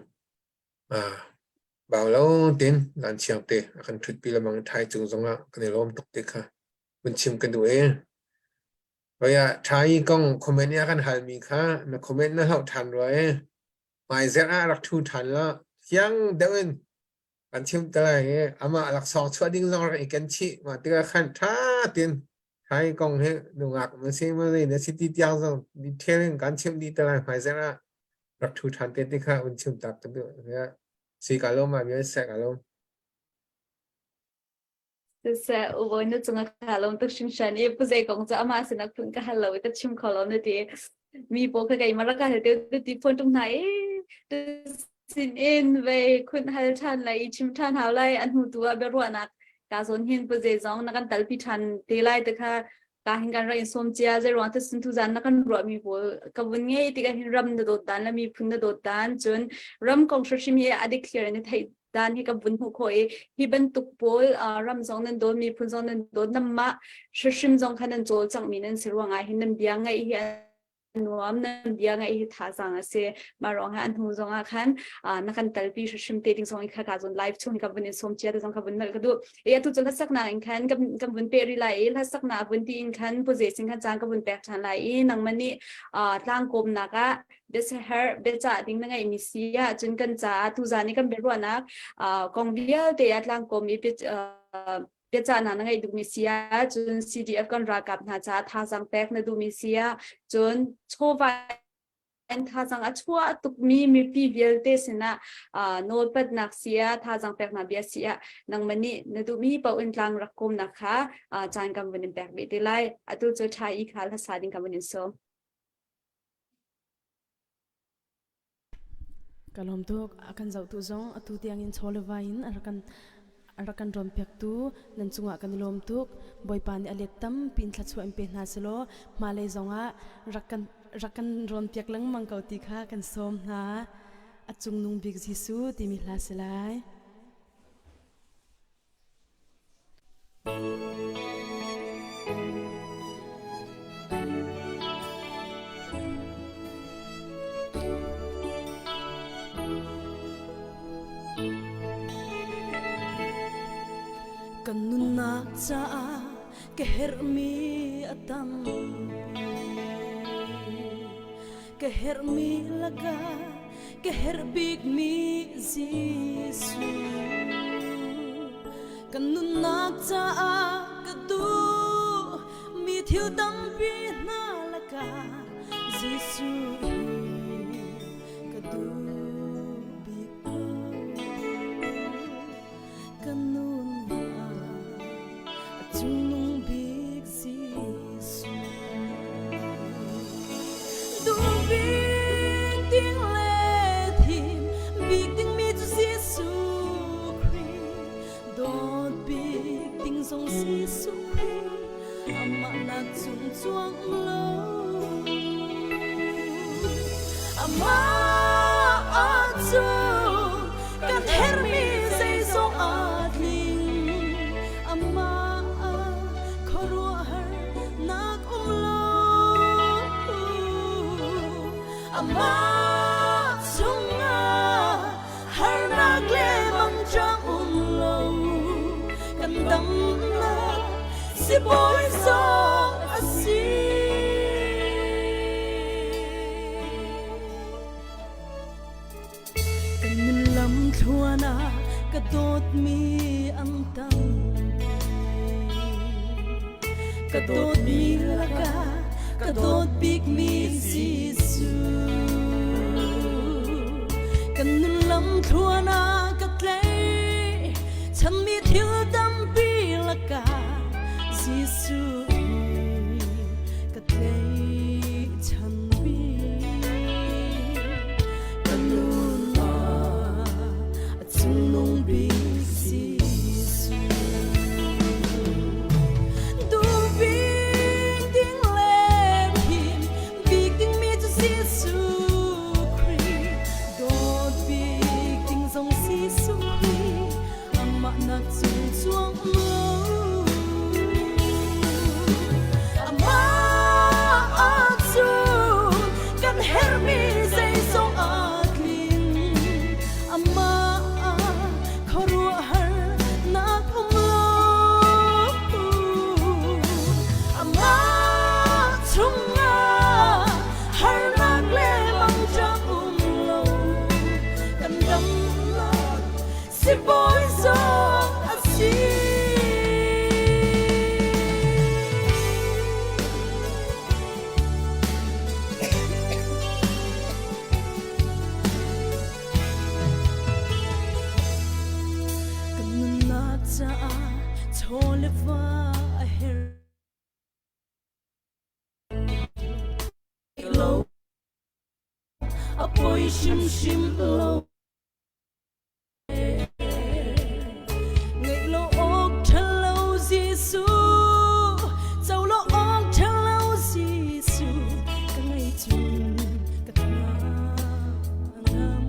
Bau lo tein zan te a kan ṭhutpi lengmang i ṭhai cung zongah kan i lawm tuk ti kha vun chim kan duh i hoi ah ṭhai kong comment i a kan halmi kha na comment na hloh ṭhan rua i hmaizerh ah rak ṭhu ṭhan law fiang deuh in kan chim te lai i amah laksawng chuah ding zong rak i ken chih mah tikah khan ṭha tein ṭhai kong hi nungak na si maw zei na si ti tiang zong detail in kan chimh dih te lai hmaizerh ah rak ṭhu ṭhan te ti kha un chim tak ka duh. Si ka lo ma vial sek a lo. Siseh ubawi na cungah ka lawm tuk hringhran i pu zei kong cu amah sinah phun ka hal lo i ka chim kho lo na ti. Mi pawl kha keimah rak ka hal te ti phone tung hna i sin in vei khun hal ṭhan lai i chim ṭhan hau lai a hnu tu ah biaruahnak ka zawn hin pu zei zong na kan talpi ṭhan te lai te kha ka hin kan rak in sawm cia zei ruang te sun tu zan na kan ruah mi pawl ka vun ngei tikah hin ram na dawt dan le miphun na dawt dan cun ram kong hrimhrim hi a dik clear in theih dan hi ka vun hmuh khawh i hi bantuk pawl ram zong nan dawt miphun zong nan dawt namah hrimhrim zong kha nan cawlcangh mi nan si ruangah hin nan bia ngaih hi nuam nan bia ngaih hi thazaang a si mah ruangah an hnu zongah khan na kan talpi hrimhrim te ding zong kha ka zon live chung ka vun in som chia te zong ka vun nal ka duh e atu cu hlasaknak in khan kan vun pe ri lai i hlasaknak vun ti in khan pu ze sing khan caan ka vun pek ṭhan lai i nangmah nih tlangkawmnak ah biasaher biacah ding na ngeihmi si ah cun kan caah tuzaan i kan biaruahnak kong vialte ah tlangkawm i biacahnak na ngeih duhmi si ah cun CDF kan ralkap hna caah thazaang pek na duhmi si ah cun chawva in thazaang a chuah tukmi mipi vialte sinah nawlpatnak si ah thazaang peknak bia si ah nangmah nih na duhmi paoh in tlang rak kawmnak kha caan kan vun in pek rih te lai atu cu ṭha i kha hlasa ding kan vun in sawm. Ka lawm tuk. A kan zohtu zong atu tiangin chawleva in a rak kan. A rak kan rawnpiaktu nan cungah kan i lawm tuk. Bawipa nih a let tampi in thluachuah in pe hna selaw hmailei zongah rak kan rak kan rawnpiak lengmang ko ti kha kan sawm hna. A cungnung bik Jesuh timi hla si lai. Kan nunnak caah ka herhmi a tampi. Ka herhmi lakah ka herh bikmi Jesuh. Kan nunnak caah ka duh mi thil tampi hna lakah Jesuh hi ka duh bik ko. Ka nunnak a cungnung bik Jesuh. Duh bik ding le thim bik dingmi cu Jesuh Khrih. Dawt bik ding zong Jesuh Khrih. Amah nak cung cuang lo. Amah cu kan herhmi zeizong aa tling. Amah khuaruahhar nak um lo. Amah chungah harnak le mangṭang um lo. Kan damnak sibawi zong a si. Kan nun lam thluan ah ka dawtmi an tam. Ka dawtmi lakah ka dawt bikmi Jesuh. Kan nun lam thluan ah ka tlei chanmi thil tampi lakah Jesuh ka tlaichan bik. Ka nunnak a cungnung bik Jesuh. Duh bik ding le thim bik dingmi cu Jesuh Khrih. Dawt bik ding zong Jesuh Khrih. Amah nak cung cuang um lo. Amah cu kan herhmi zeizong aa tling. Amah khuaruahhar nak um lo. Amah chungah harnak le mangṭam um lo. Kan damnak sibawi zong a si. Kan nunnak caah chaw le va a herh lo. A poi hrimhrim lo. Ngeih lo awk ṭha lo Jesuh, co lo awk ṭha lo Jesuh, ka ngei cun ka hna ngam.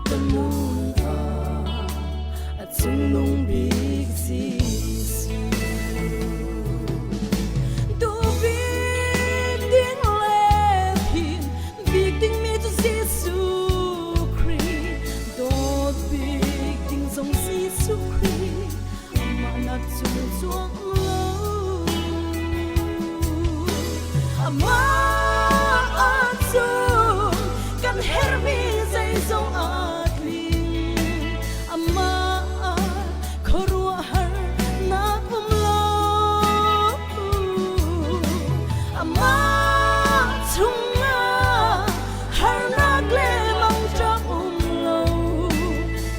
Ka nun ah a cungnung bik Jesuh. Duh bik ding le phim bik dingmi cu Jesuh Khrih dawt bik ding zong Jesuh Khrih amah nak cung cuang lo amah cu kan herhmi zeizong aa tling amah khuaruahhar nak um lo Amah chungah harnak le mangṭam um lo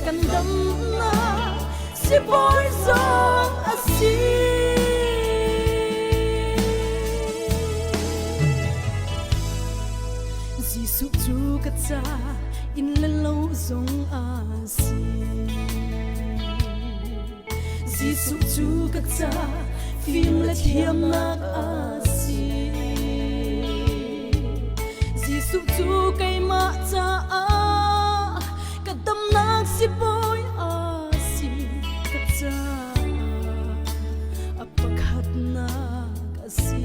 kan damnak sibawi zong a si. Jesuh cu ka ca inn le lo zong a si. Jesuh cu ka ca fim le thiamnak a si. Jesuh cu keimah caah ka damnak sibawi a si ka caah a pakhatnak a si.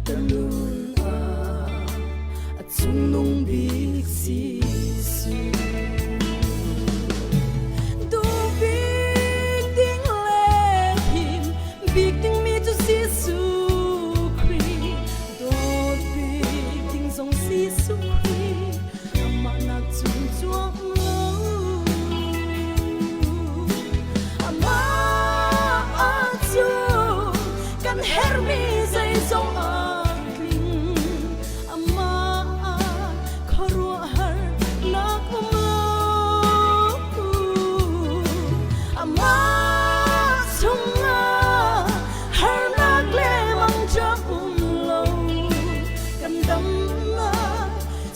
Ka nun ah a cungnung bik Jesuh. Duh bik ding le him bik dingmi cu Jesuh Khrih. Dawt bik ding zong Jesuh Khrih. Amah nak cung cuang lo. Amah cu kan herhmi zeizong a tling. Amah khuaruahhar nak um lo. Amah chungah harnak le mangṭam um lo. Kan damnak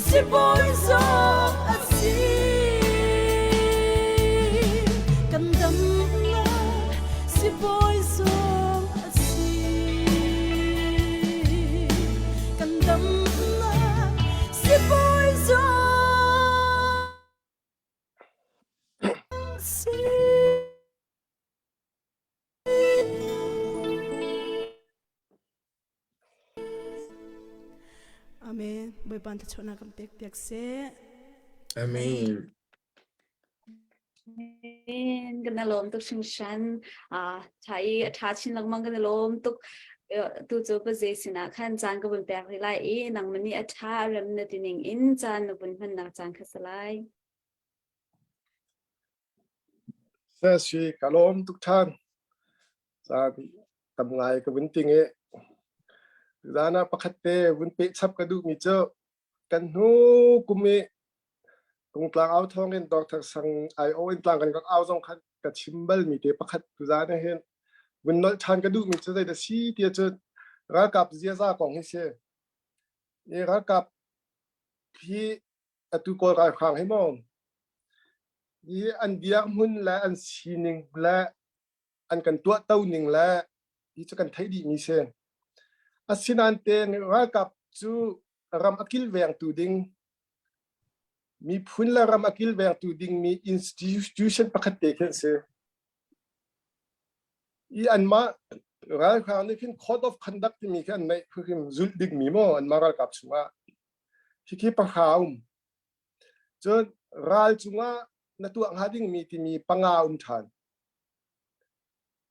sibawi zong a si. Kan damnak sibawi zong a si. Kan damnak sibawi zong a si. Amen. Bawipa thluachuahnak kan pek piak seh. Amen. Amen. Kan i lawm tuk hringhran. Ah, tha i a tha chin lengmang kan i lawm tuk. Tu cu paze sinah khan caan ka vun pek rih lai i nangmah nih a tha a rem na ti ning in caan na vun hmannak caan kha si lai. Sasi ka lawm tuk than. Caan tam ngai ka vun ting i zan ah pakhat te vun peh chap ka duhmi cu kan hnu kum i Tungtlang au thawng in Dr. Sang IO in tlang kan rak au zong khan ka chim balmi te pakhat tuzan ah hin vun nolh ṭhan ka duhmi cu zeidah si ti ahcun ralkap ziaza kong hi si. I ralkap hi atu Kawl ralhrang hi maw hi an dirhmun le an sining le an kan tuahto ning le hi cu kan theih dihmi si. Asinain tein ralkap cu ram a kilvengtu ding miphun le ram a kilvengtu dingmi institution pakhat te khi an si. I anmah ralhrang nih khin code of conduct timi khi an neih hrim zulh dingmi maw anmah ralkap chungah khikhi pahra um. Cun ral cungah na tuah hnga dingmi timi panga um ṭhan.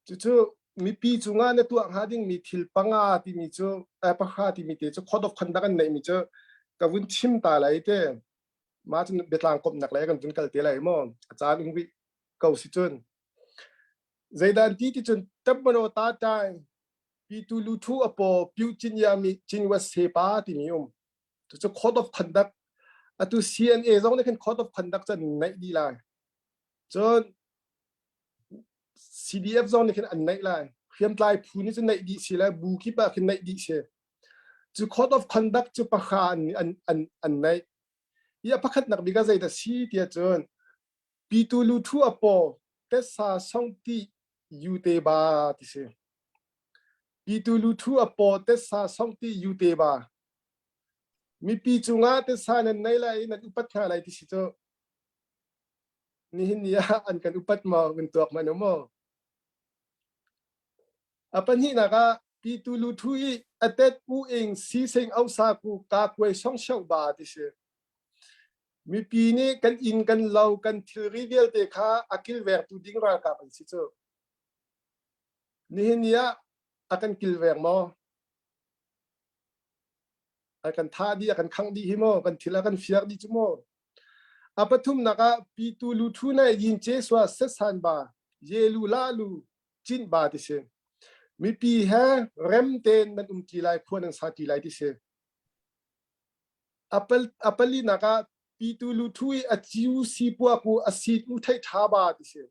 Cucu mipi cungah na tuah hnga dingmi thil panga timi cu eh, pahra timi te cu code of conduct an neihmi cu ka vun chim ta lai te. Mah cun biatlang komhnak le kan vun kal te lai maw? A caan um rih ko si cun. Zeidan ti ti cun tabbano ta tai pitu lu thu apo piu cin ya mi cin wa se pa timi um. Cucu code of conduct atu CNA zong nih khin code of conduct cu an neih dih lai. Cun CDF zong nih khin an neih lai. Hriamtlai phu nih cun neih dih si le bu kip ah khin neih dih si. Cu code of conduct cu pahra an an an an neih. Hi a pakhatnak bik ah zeidah si tiah cun pitu lu thu a paw tessa song ti yu te ba ti si. Pitu lu thu a paw tessa song ti yu te ba. Mipi cungah tessa nan nei lai i nan upat hna lai ti si cu. Nihin ni ah an kan upat maw kan tuak hmanh u maw? A pahnihnak ah pitu lu thu i atet u ing sising osa ku ka kuai song sheu ba ti si. Mipi nih kan inn kan lo kan thilri vialte kha a kilvengtu ding ralkap an si cu. Nihin ni ah a kan kilveng maw? A kan thah dih, a kan khangh dih hi maw? Kan thil a kan fiar dih cu maw? A pathumnak ah pitu lu thu nai yin ce sua setsan ba ye lu la lu cin ba ti si. Mipi he rem tein nan um ti lai khua nan sa ti lai ti si. A palinak ah pitu lu thu i a ciu si pua ku a sit u thei tha ba ti si.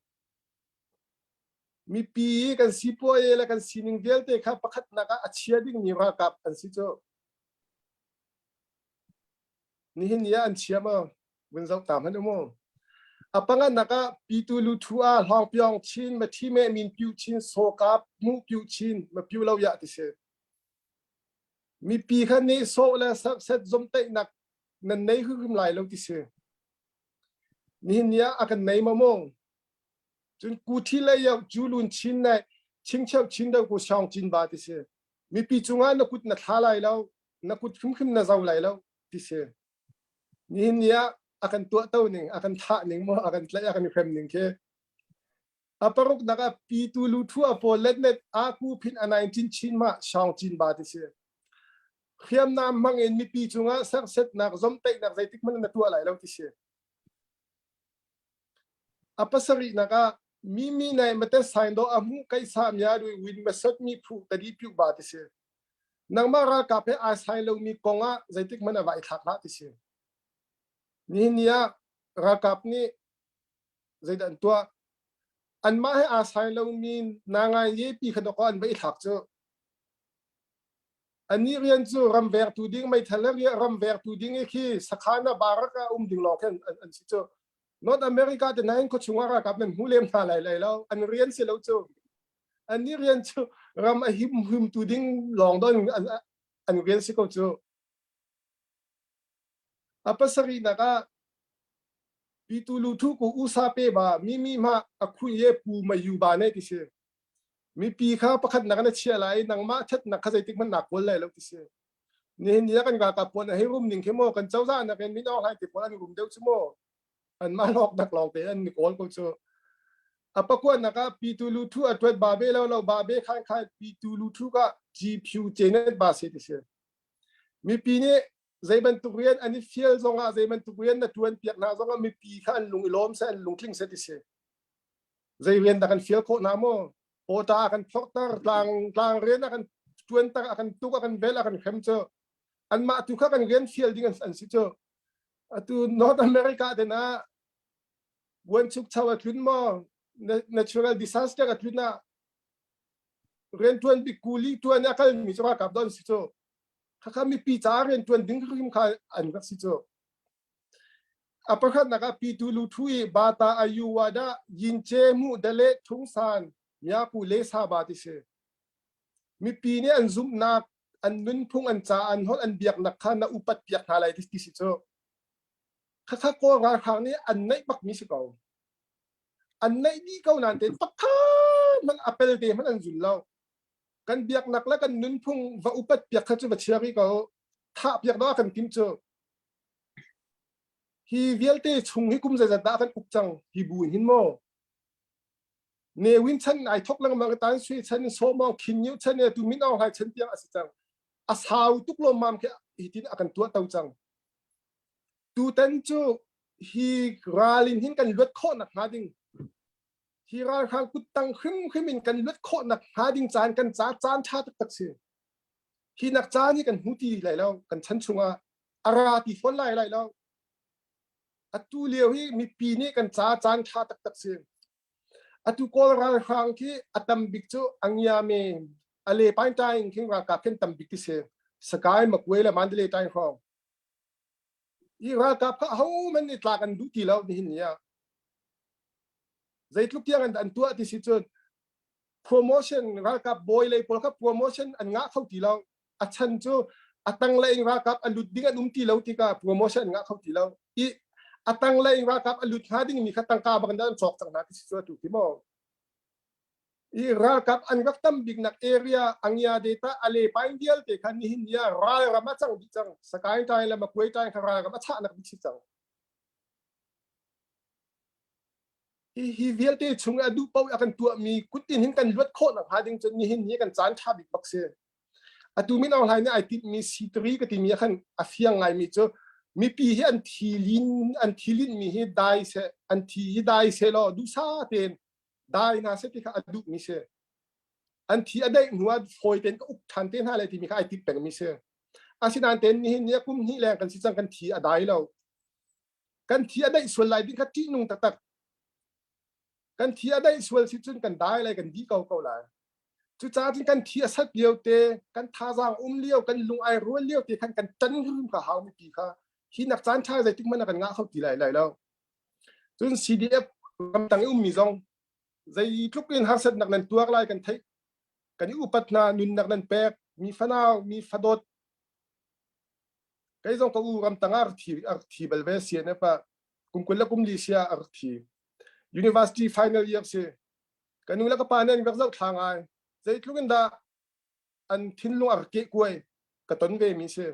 Mipi kan sipuaye le kan sining vialte kha pakhatnak ah a chia dingmi ralkap an si cu. Nihin ni ah an chia maw? Vun zoh ta hmanh u mu. A panganak ah Pitu Lu Thu ah Hlawngpiong Chin ma thi me min piu chin sawkap mu piu chin ma piu lo ya ti si. Mipi kha nih sawh le set zomteihnak nan nei hrim lai lo ti si. Nihin ni ah a kan nei ma maw? Cun ku thi lei yau cu lun chin ne chingcheu chin deuh ku siong chin ba ti si. Mipi cungah na kut na thla lai lo, na kut hrimhrim na zo lai lo ti si. Nihin ni ah a kan tuahto ning, a kan thah ning maw, a kan tlaih, a kan hrem ning khi. A paruknak ah pitu lu thu a pawl let net a ku phin a nain chin chin ma shang chin ba ti si. Hriamnam hmang in mipi cungah sersetnak zomteihnak zeitik hmanh na tuah lai lo ti si. A pasarihnak ah mimi nai mate sain do a hmu kai sa mya dui win ma sot mi phu tadi piu ba ti si. Nangmah ralkap he ai sai lomi kong ah zeitik hmanh a va i thlak hlah ti si. Nihin ni ah ralkap nih zeidah an tuah? Anmah he aa sai lomi nangai ye pi kha dawkaw an va i thlak cu. Annih rian cu ram vengtu ding meithal le ram vengtu ding i khi sakhan ah barak ah um ding lawng khin an si cu. North America te nain khuachung ah ralkap nan hmu lem hna lai lai lo. An rian si lo cu. Annih rian cu ram a him humtu ding lawng don an rian si ko cu. A pasarihnak ah Pitu lu thu ku usa pe ba mi mi ma a khui ye pu ma yu ba ne ti si. Mipi kha pakhat nak na chia lai nangmah thatnak kha zeitik hmanh na kawl lai lo ti si. Nihin ni ah kan ralkap pawl hei rum ning khi maw kan cozah nak in min Aung Hlaing te pawl an rum deuh cu maw an mah lawk dak lawng te an ni kawl ko cu. A pakuan nak ah pitu lu thu a tuat ba be lo lo ba be khan khan pitu lu thu ka G phu chenet ba se ti si. Mipi nih zei bantuk rian an i fial zongah zei bantuk rian na ṭuan piak hna zongah mipi kha an lung i lawm seh an lungtling seh ti si. Zei rian dah kan fial khawh hna maw? Pawta a kan phorhter, tlang tlang rian a kan ṭuanter, a kan tuk, a kan vel, a kan hrem cu. Anmah tu kha kan rian fial ding an, an si cu. Atu North America te na buanchukcho a tlun maw? Natural disaster a tlun ah rianṭuan bik kuli ṭuan a kalmi cu ralkap don si cu. Khakha mipi ca rianṭuan ding hrim kha an rak si cu. A pakhatnak ah Pitu lu thu i Bata Ayu Wada Yinche Mu Dale Thungsan Myaku Le Saba ti si. Mipi nih an zumhnak, an nunphung, an ca, an holh, an biaknak kha na upat piak hna lai ti si cu. Khakha Kawl ralhrang nih an neih bakmi si ko. An neih dih ko nain tein pakhat hmanh a pelte hmanh an zul lo. Kan biaknak le kan nunphung va upat piak kha cu va chia rih ko. Thah piak dawh a kan tim cu. Hi vialte chung hi kum zeizat dah kan uk cang hi bu in hin maw? Ne Win chan ai thok lengmang tan sui chan sawmong khin nyu chan e tu Min Aung Hlaing chan tiang a si cang. A sau tuk lawm mam khi hitin a kan tuah to cang. Tutan cu hi ral in hin kan luat khawh nak hnga ding hi ralhrang kuttang hrimhrim in kan luat khawh nak hnga ding caan kan ca caan ṭha taktak si. Hi nak caan hi kan hmu ti lai lo kan chan chungah a ra ti fawn lai lai lo. Atu lio hi mipi nih kan ca caan ṭha taktak si. Atu Kawl ralhrang khi a tam bik cu Angyame Ale Paing Taing khin ralkap khin tam bik ti si. Sakai Makuai le Mandalay Taing hrawng. Hi ralkap kha ahohmanh nih tlak an duh ti lo nihin ni ah. Zeitluk tiang an, an tuah ti si cun promotion ralkap bawi lei pawl kha promotion an ngah kho ti lo. A chan cu a tanglei in ralkap a lut ding an um ti lo tikah promotion an ngah kho ti lo. I a tanglei in ralkap a lut hnga ding mi kha tangka bak in an cawk cang hna ti si cu atu khi maw. I ralkap an rak tam biknak area Angya data Ale paing vialte kha nihin ni ah ralram a cang dih cang. Sakaing tai le Makuai tai kha ralram a chahnak bik si cang. Hi hi vialte chung a duh paoh a kan tuahmi kut in hin kan luat khawh nak hnga ding cun nihin ni kan caan ṭha bik bak si. Atu Min Aung Hlaing nih ai timhmi C3 ka timi ah khan a fiang ngaimi cu mipi hi an thi lin an thi linmi hi dai seh an thi hi dai seh law duhsah tein dai hna seh ti kha a duhmi si. An thi a daih hnu ah fawi tein ka uk ṭhan te hna lai timi kha ai timh pengmi si. Asinain tein nihin ni ah kum hnih leng kan si cang kan thi a dai lo. Kan thi a daih sual lai ding kha ṭihnung taktak. Kan thi a daih sual si cun kan dai lai kan dih ko ko lai. Cucaah cun kan thi a sat lio te, kan thazaang um lio, kan lung ai rual lio te khan kan ṭan hrim kha hau mipi kha hi nak caan ṭha zeitik hmanh ah kan ngah kho ti lai lai lo. Cun CDF ramtang i ummi zong zeitluk in harsatnak nan tuar lai kan theih. Kan i upat hna, nunnak nan pek, mi fanau, mi fadawt. Kei zong ka u ramtang ah thi a thi bal ve CNF ah kum 20 le kum li sia a rak thi. University final year si. Ka nu le ka pa nih an rak zoh thla ngai. Zeitluk in dah an thinlung a rak keh kuai ka ton ve mi si.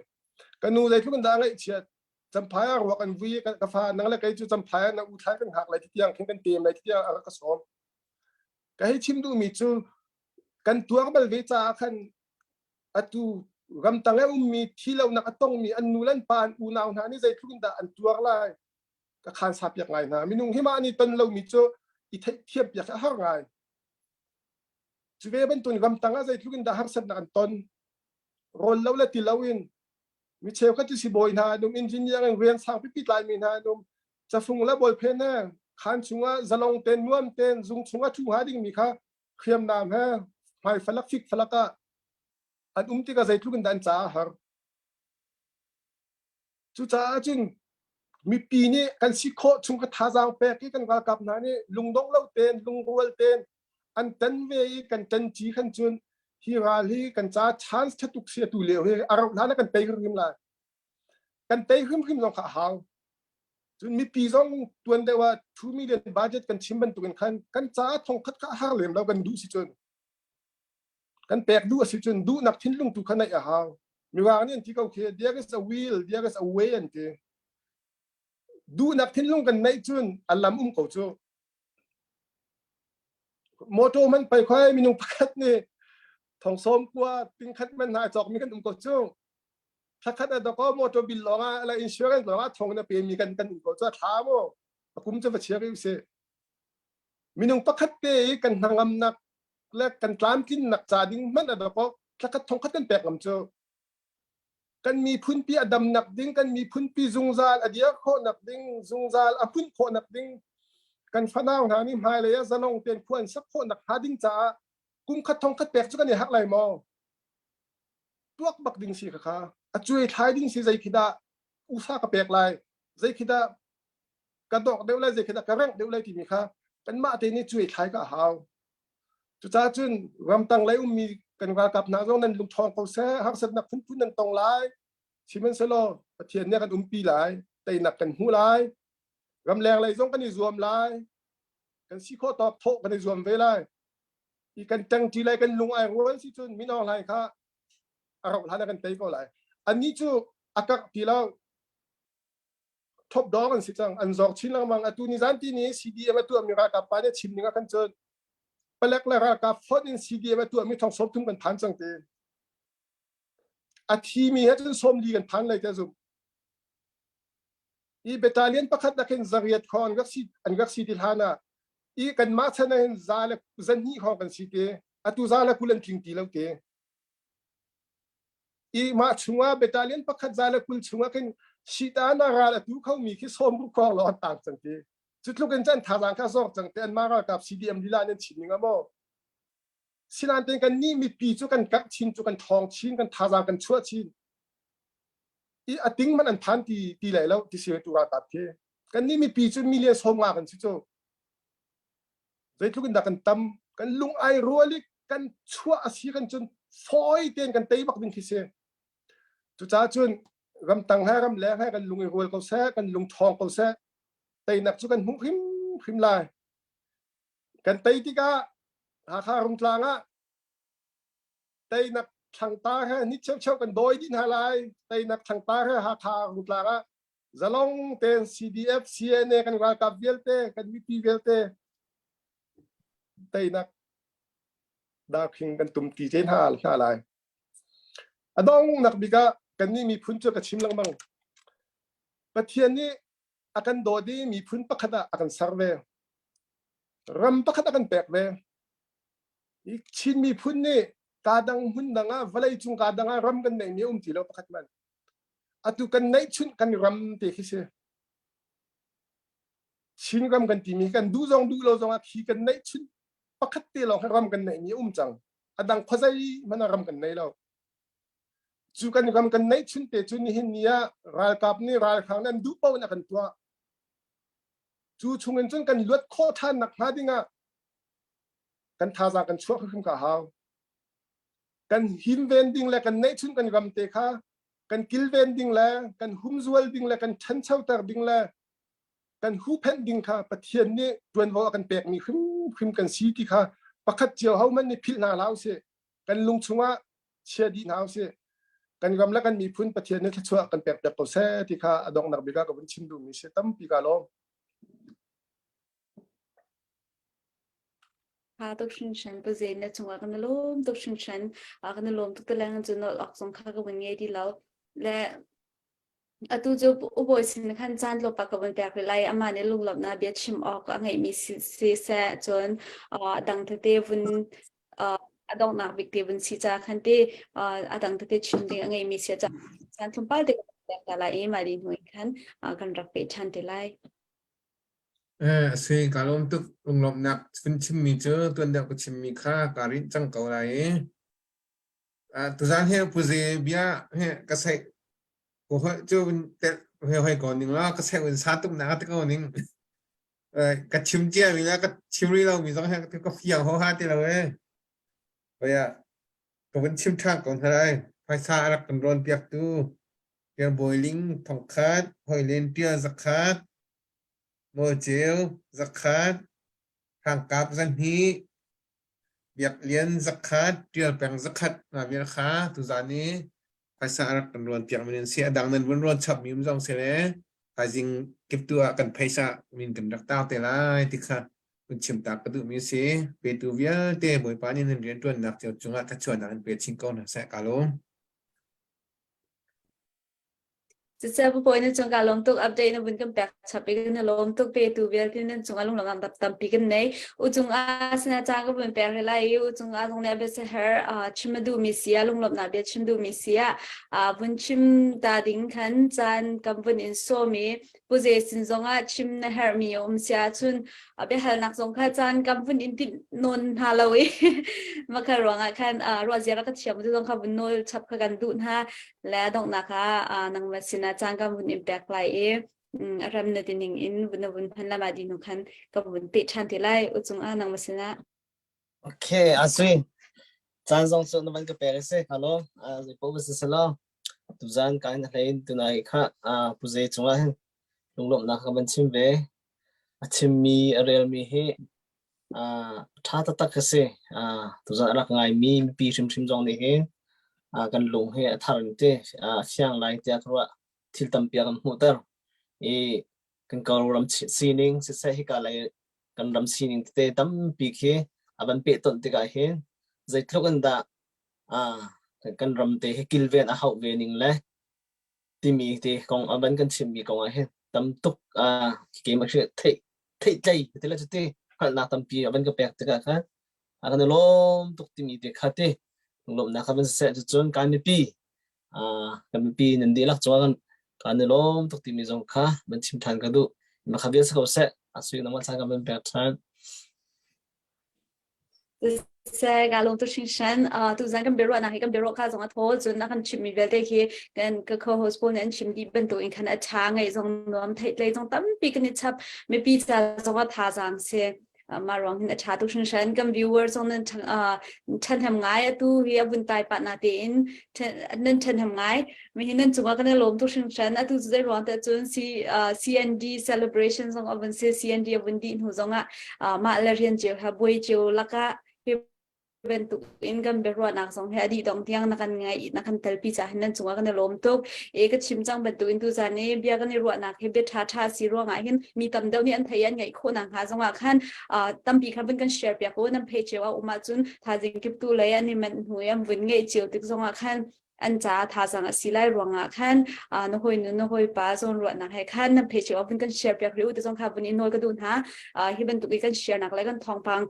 Ka nu zeitluk in dah a ngaihchiat Champhai ah ruak an vui ka fa nang le kei cu Champhai ah na u thlai kan hngak lai ti tiang khin kan tem lai ti tiang a rak ka sawm. Ka hei chim duhmi cu kan tuar bal ve caah khan atu ramtang i ummi thi lonak a tongmi an nu le an pa an unau hna nih zeitluk in dah an tuar lai ka khan sa piak ngai hna. Minung hi mah nih ton lomi cu i theihthiam piak a har ngai. Cu ve bantukin ramtang ah zeitluk in dah harsatnak an ton rawl lo le ti lo in mi cheukhat cu sibawi hna an um engineer in rian sang pipi tlaimi hna an um cafung le bawlphen he khaan chungah zalong ten nuam ten zung chungah ṭhu hnga dingmi kha hriamnam he hmai falak fik falak ah an um tikah zeitluk in dah an caah har Cucaah cun mipi nih kan si khawh chung ka thazaang pek i kan ralkap hna nih lungdong lo tein lungrual tein an tan ve i kan ṭanṭi khan cun hi ral hi kan ca chance ṭha tuk si atu lio hi a rauh hlan ah kan tei hrimhrim lai. Kan tei hrimhrim zong kha a hau. Cun mipi zong tuan deuh ah 2 million budget kan chim bantukin khan kan caah thongkhat kha a har lem lo kan duh si cun. Kan pek duh a si cun duhnak thinlung tu kha neih a hau. Mirang nih an ti ko khi there is a will, there is a way an ti. Duhnak thinlung kan neih cun a lam um ko cu. Motor man pai khoi minung pakhat nih thong sawm kua tingkhat man hna cawk mi kan um ko cu. Thakhat a doko motor bill lawng ah la insurance lawng ah thong na pe mi kan kan um ko cu a thla mu. A kum cu va chia rih usih. Minung pakhat te i kan hnangamnak le kan tlamtlinnak ca ding hmanh a dawk thlakhat thongkhat kan pek ngam cu kan miphunpi a damnak ding kan miphunpi zungzal a dir khawhnak ding zungzal a hmunh khawhnak ding kan fanau hna nih hmailei ah zalong tein khua an sak khawhnak hnga ding caah kum khat thongkhat pek cu kan i harh lai maw tuak bak ding si kha a cuai thlai ding si zei khi dah usa ka pek lai zei khi dah ka dawk deuh lai zei khi dah ka rengh deuh lai timi kha kanmah te nih cuai thlai ka hau Cucaah cun ramtang lei ummi kan ralkap hna zong nan lungṭhawng ko seh, harsatnak phunphun nan tong lai. Sihmanhsehlaw Pathian nih a kan umpi lai, teinak kan hmu lai. Ramleng lei zong kan i zuam lai. Kan si khawh tawk thawh kan i zuam ve lai. I kan ṭangṭi lai, kan lung ai rual si cun Min Aung Hlaing kha a rauh hlan ah kan tei ko lai. Annih cu a karh ti lo. Top dawng an si cang an zawk chin lengmang atu ni zan ti ni CDM a tuahmi ralkap pa nih chim ning ah khan cun palek le ralkap fonh in CDM a tuahmi thong 30 kan phan cang te a thimi he cun 40 kan phan lai te zum i battalion pakhat nak hin zariat kho an rak si an rak si ti hlan ah i kanmah chan ah hin za le zahnih hrawng kan si te atu za le kul an tling ti lo te I mah chungah battalion pakhat za le 20 chungah khin Sitan a ral a tu khomi khi 60 khawng lawng an tang cang ti. Cu tluk in cun thazaang kha zawk cang te anmah ralkap CDM lila nan chim ning a maw? Sinan tein kan nih mipi cu kan karh chin cu kan ṭhawng chin kan thazaang kan chuah chin. I a ting man an phan ti ti lai lo ti si tu ralkap khi. Kan nih mipi cu million 50 kan si cu. Zeitluk in dah kan tam kan lung ai rual i kan chuah a si kan cun fawi tein kan tei bak ding khi si. Cucaah cun ramtang he ramleng he kan lung i rual ko seh, kan lung ṭhawng ko seh, teinak cu kan hmuh hrimhrim lai. Kan tei tikah Hakha Rungtlang ah teinak thlangtar he ni cheucheu kan dawi dih hna lai. Teinak thlangtar he Hakha Rungtlang ah zalong tein CDF, CNA kan ralkap vialte, kan mipi vialte teinak darkhing kan tum ti te hna hna lai. A donghnak bik ah kannih miphun cu ka chim lengmang. Pathian nih a kan dawt i miphun pakhat ah a kan ser ve. Ram pakhat a kan pek ve. I Chin miphun nih kaa dang hmun dang ah vawlei cung kaa dang ah ram kan neihmi a um ti lo pakhat man. Atu kan neihchunh kan ram te khi si. Chin ram kan timi kan duh zong duh lo zong ah khi kan neihchunh pakhat te lawng ram kan neihmi a um cang. A dang khuazei hmanh ah ram kan nei lo. Cu kan ram kan neihchunh te cu nihin ni ah ralkap nih ralhrang nih an duh paoh in a kan tuah. Cu chungin cun kan luat khawh ṭhan nak hnga dingah kan thazaang kan chuah hrimhrim ka hau. Kan himven ding le kan neihchun kan ram te kha kan kilven ding le kan humzual ding le kan ṭhanchoter ding le kan huhphenh ding kha Pathian nih ṭuanvo a kan pekmi hrimhrim kan si ti kha pakhat cio hohmanh nih philh hna hlah usih. Kan lung chungah chia dih hna usih. Kan ram le kan miphun Pathian nih thluachuah kan pek piak ko seh ti kha a donghnak bik ah ka vun chim duhmi si tampi ka lawm. Tha tuk hringhran pu Zen na cungah kan i lawm tuk hringhran. Kan i lawm tuk te leng cu nolh awk zong kha ka vun ngei ti lo. Le atu cu ubawi sin khan caan tlawmpa ka vun pek rih lai. Amah nih lunglawmhnak bia chim awk a ngeihmi si, si seh cun a dang tete vun a donghnak bik te vun si ca khan te a dang tete chim ding a ngeihmi si ca caan tlawmpal te ka vun pek ta lai i mah dih hnu in khan kan rak peh ṭhan te lai. Eh, a si, kaa lawm tuk. Lunglawmhnak vun chimmi cu tuan deuh ka chimmi kha kaa rinh cang ko lai i. Ah, tuzaan hi puze bia he ka seih ko hoi cu vun telh he hoi ko ning la ka seih vun sa tuk nak te ko ning. Eh, ka chim cia mi la ka chim rih lo mi zong he ka fiang ho ha ti lo eh. Hoi ah ka vun chim ṭhan ko hna lai. Phaisa a rak kan rawn piak tu Tial Bawi Ling thongkhat, Hoi Len Tial zakhat, Nawlceu zakhat, Hrangkap zahnih, Biak Lian zakhat, Ṭial Peng zakhat hna vial kha tuzaan i phaisa a rak kan ruan piak mi nan si. A dang nan vun ruan chap mi um zong si le thaizing kiptu ah kan phaisa min kan rak tar te lai ti kha kun chim ta ka duh mi si. Petu vialte Bawipa nih nan rianṭuannak cio cungah thluachuahnak in pe chin ko hna seh. Ka lawm. Cucu papawi na cung kaa lawm tuk update na vun kan pek chap i na lawm tuk petu vialte nan cung ah lunglawm tampi kan nei. U cung ah sana ca ka vun pek rih lai i u cung ah zong nih bia her chim a duhmi si ah lunglawmhnak bia chim duhmi si ah vun chim ta ding khan caan kan vun in sawm i Pu Ze sin zongah chim na herhmi a um si ahcun biahalnak zong kha caan kam vun in timh nawn hna lo i makha ruangah khan ruahzia rak ka thiam tu zong kha vun nawl chap kha kan duh hna le donghnak ah nangmah sinah caan kan vun in pek lai i a ram na tining in vun na vun hman lama di hnu khan ka vun peh ṭhan te lai u cungah nangmah sinah Okay, asui. Caan zong cu na van ka pek si. Hello. Zei paoh va si selaw. Tuzaan ka in hlei in tunai kha Puze cungah hin lunglawmhnak ka van chim ve. A chimmi, a relmi hi ṭha taktak ka si. Tuzaan a rak ngaimi mipi hrimhrim zong nih hin kan lung hi a thar in ti a fiang lai tiah ka ruah. Thil tampi a kan hmuhter. I kan Kawlram sining siseh hika lei kan ram sining tete tampi khi a van pehtonh tikah hin zeitluk in dah kan ram te hi kilven a hauh ve ning le timi te kong a van kan chimmi kong ah hin tam tuk keimah khi theih theihtlei ti le cuti hngalhnak tampi a van ka pek tikah khan a kan i lawm tuk timi te kha ti lawmhnak kha van siseh cucun kan mipi kan mipi nan dihlak cungah kan kan i lawm tuk timi zong kha van chim ṭhan ka duh. Mah kha vial si ko seh. A sui nangmah chan kan van pek ṭhan. Seh ka lung tu hringhran tuzan kan biaruahnak hi kan biaruah kha zong a thaw cun a kan chimmi vialte khi kan ka co-host pawl nih an chim dih bantuk in khan a ṭha ngaih zong nuam theihtlei zong tampi kan i chap mipi ca zong a thazaang si mah ruang hin a ṭha tuk hringhran kan viewer zong nan ṭhahnem ngai atu hi a vun tai pah na tein nan ṭhahnem ngai mi hi nan cungah kan i lawm tuk hringhran atu cu zei ruang te cun C, CND celebration zong a vun si CND a vun dih hnu zongah mah le rian cio ha buai cio lakah hi bantuk in kan biaruahnak zong hi a dih dong tiang na kan ngai na kan telpi ca hin nan cungah kan i lawm tuk e ka chim cang bantuk in tuzan i bia kan i ruahnak hi bia ṭha ṭha si ruangah hin mi tam deuh nih an thei an ngaih khawh nak hnga zongah khan tampi khan vun kan share piak u nan phei cio a um ahcun thazing kiptu lei an i manh hnu i an vun ngeih cio tik zongah khan an ca thazang a si lai ruangah khan na hawi nu na hawi pa zawn ruahnak he khan nan phei cio vun kan share piak rih u ti zong kha vun i nawl ka duh hna hi bantuk i kan share nak le kan thawngpang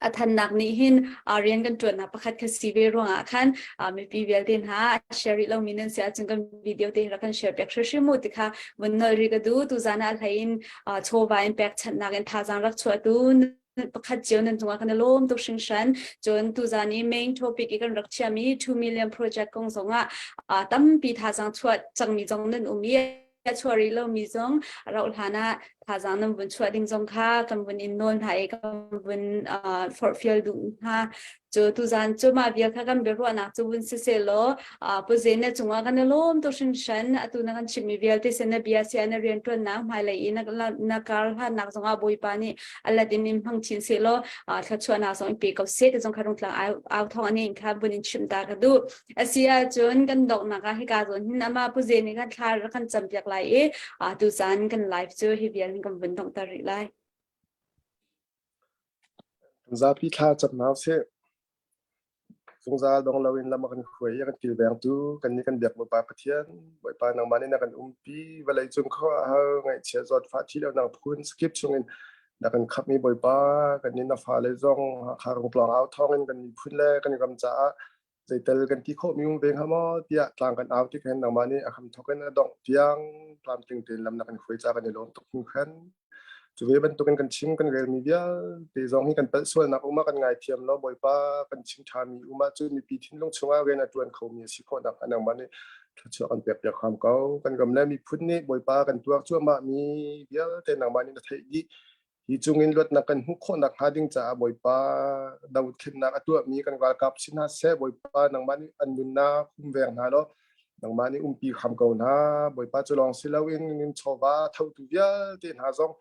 a thannak nih hin rian kan ṭuannak pakhat kha si ve ruangah khan mipi vialte hna share rih lomi nan si ahcun kan video te rak kan share piak hrimhrim mu ti kha vun nol rih ka duh tuzan ah hlei in chawva in pekchanhnak in thazaang rak chuahtu pakhat cio nan cungah kan i lawm tuk hringhran cun tuzan i main topic i kan rak chiami 2 million project kong zongah tampi thazaang chuah cangmi zong nan um i a chuah rih lomi zong rauh hlan ah. thazaang nan vun chuah ding zong kha kan vun in nawl hna i kan vun forhfial duh hna. Cu tuzan cu mah vial kha kan biaruahnak cu vun si sehlaw Pu Zen na cungah kan i lawm tuk hringhran. Atu na kan chimhmi vialte sin na bia sia na rianṭuannak hmailei i na, na kar hlannak zongah Bawipa nih a let in in hmang chin sehlaw thluachuahnak zong in pe ko seh ti zong kha rungtlang au, au thawng an in kha vun in chimh ta ka duh. Asi ahcun kan donghnak ah hika zawn hin amah Pu Zen nih kan thla rak kan campiak lai i tuzan kan live cu hi vial hin kan vun donghter rih lai. Zapi thla cam hna usih. Zungzal dong loin lam a kan hruai i a kan kilvengtu kannih kan biak Bawipa Pathian, Bawipa nangmah nih na kan umpi, vawlei cung khuaruahhar ngaihchia zawtfah thi lonak phun sakip chungin na kan khamhmi Bawipa, kannih na fale zong Hakha rungtluang au thawngin kan miphun le kan ram caah zeital kan ti khawhmi um ve hnga maw tiah tlang kan au tik hin nangmah nih a hramthawk in a dongh tiang tlamtling tein lam na kan hruai ca kan i lawm tuk hringhran. Cu ve bantukin kan chim kan relmi vialte zong hi kan palh sualnak um ah kan ngaithiam law Bawipa kan chim ṭhami um ahcun mipi thinlung chungah rian a ṭuan khomi a si khawh nakhnga nangmah nih thluachuah kan pek piak hram ko. Kan ram le miphun nih Bawipa kan tuar cuahmah mi vialte nangmah nih na theih dih. Hi chungin luatnak kan hmuh khawh nakhnga ding caah Bawipa dothlennak a tuahmi kan ralkap si hna seh Bawipa nangmah nih an nunnak humveng hna law nangmah nih umpi hram ko hna. Bawipa cu lawng si loin in chawva thotu vialte hna zong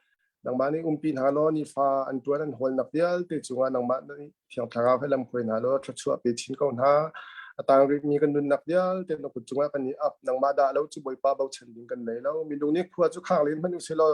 nangmah nih umpi hna law nifa an ṭuan an hawlnak vialte cungah nangmah nih Thiang Thlarau he lamhruai hna law thluachuah pe chin ko hna. A tang rihmi kan nunnak vialte na kut cungah kan i ap. Nangmah dah lo cu Bawipa bochan ding kan nei lo. Minung nih khua cu khang len hmanh usih law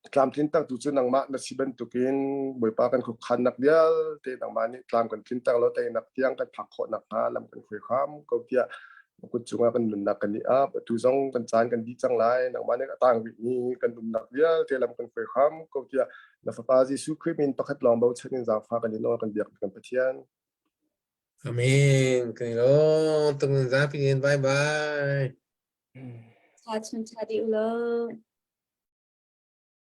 tlamtlintertu cu nangmah na si bantukin Bawipa kan khuakhannak vialte nangmah nih tlam kan tlinter law teinak tiang kan phak khawh nakhnga lam kan hruai hram ko tiah na kut cungah kan nunnak kan i ap. Atu zong kan caan kan dih cang lai. Nangmah nih a tang rihmi kan umnak vialte lam kan hruai hram ko tiah na Fapa Jesuh Khrih min pakhat lawng bochan in zaangfah kan in nawl kan biak kan Pathian. Amen. Kan i lawm tuk zapi in bye bye. Cha chun cha di u law.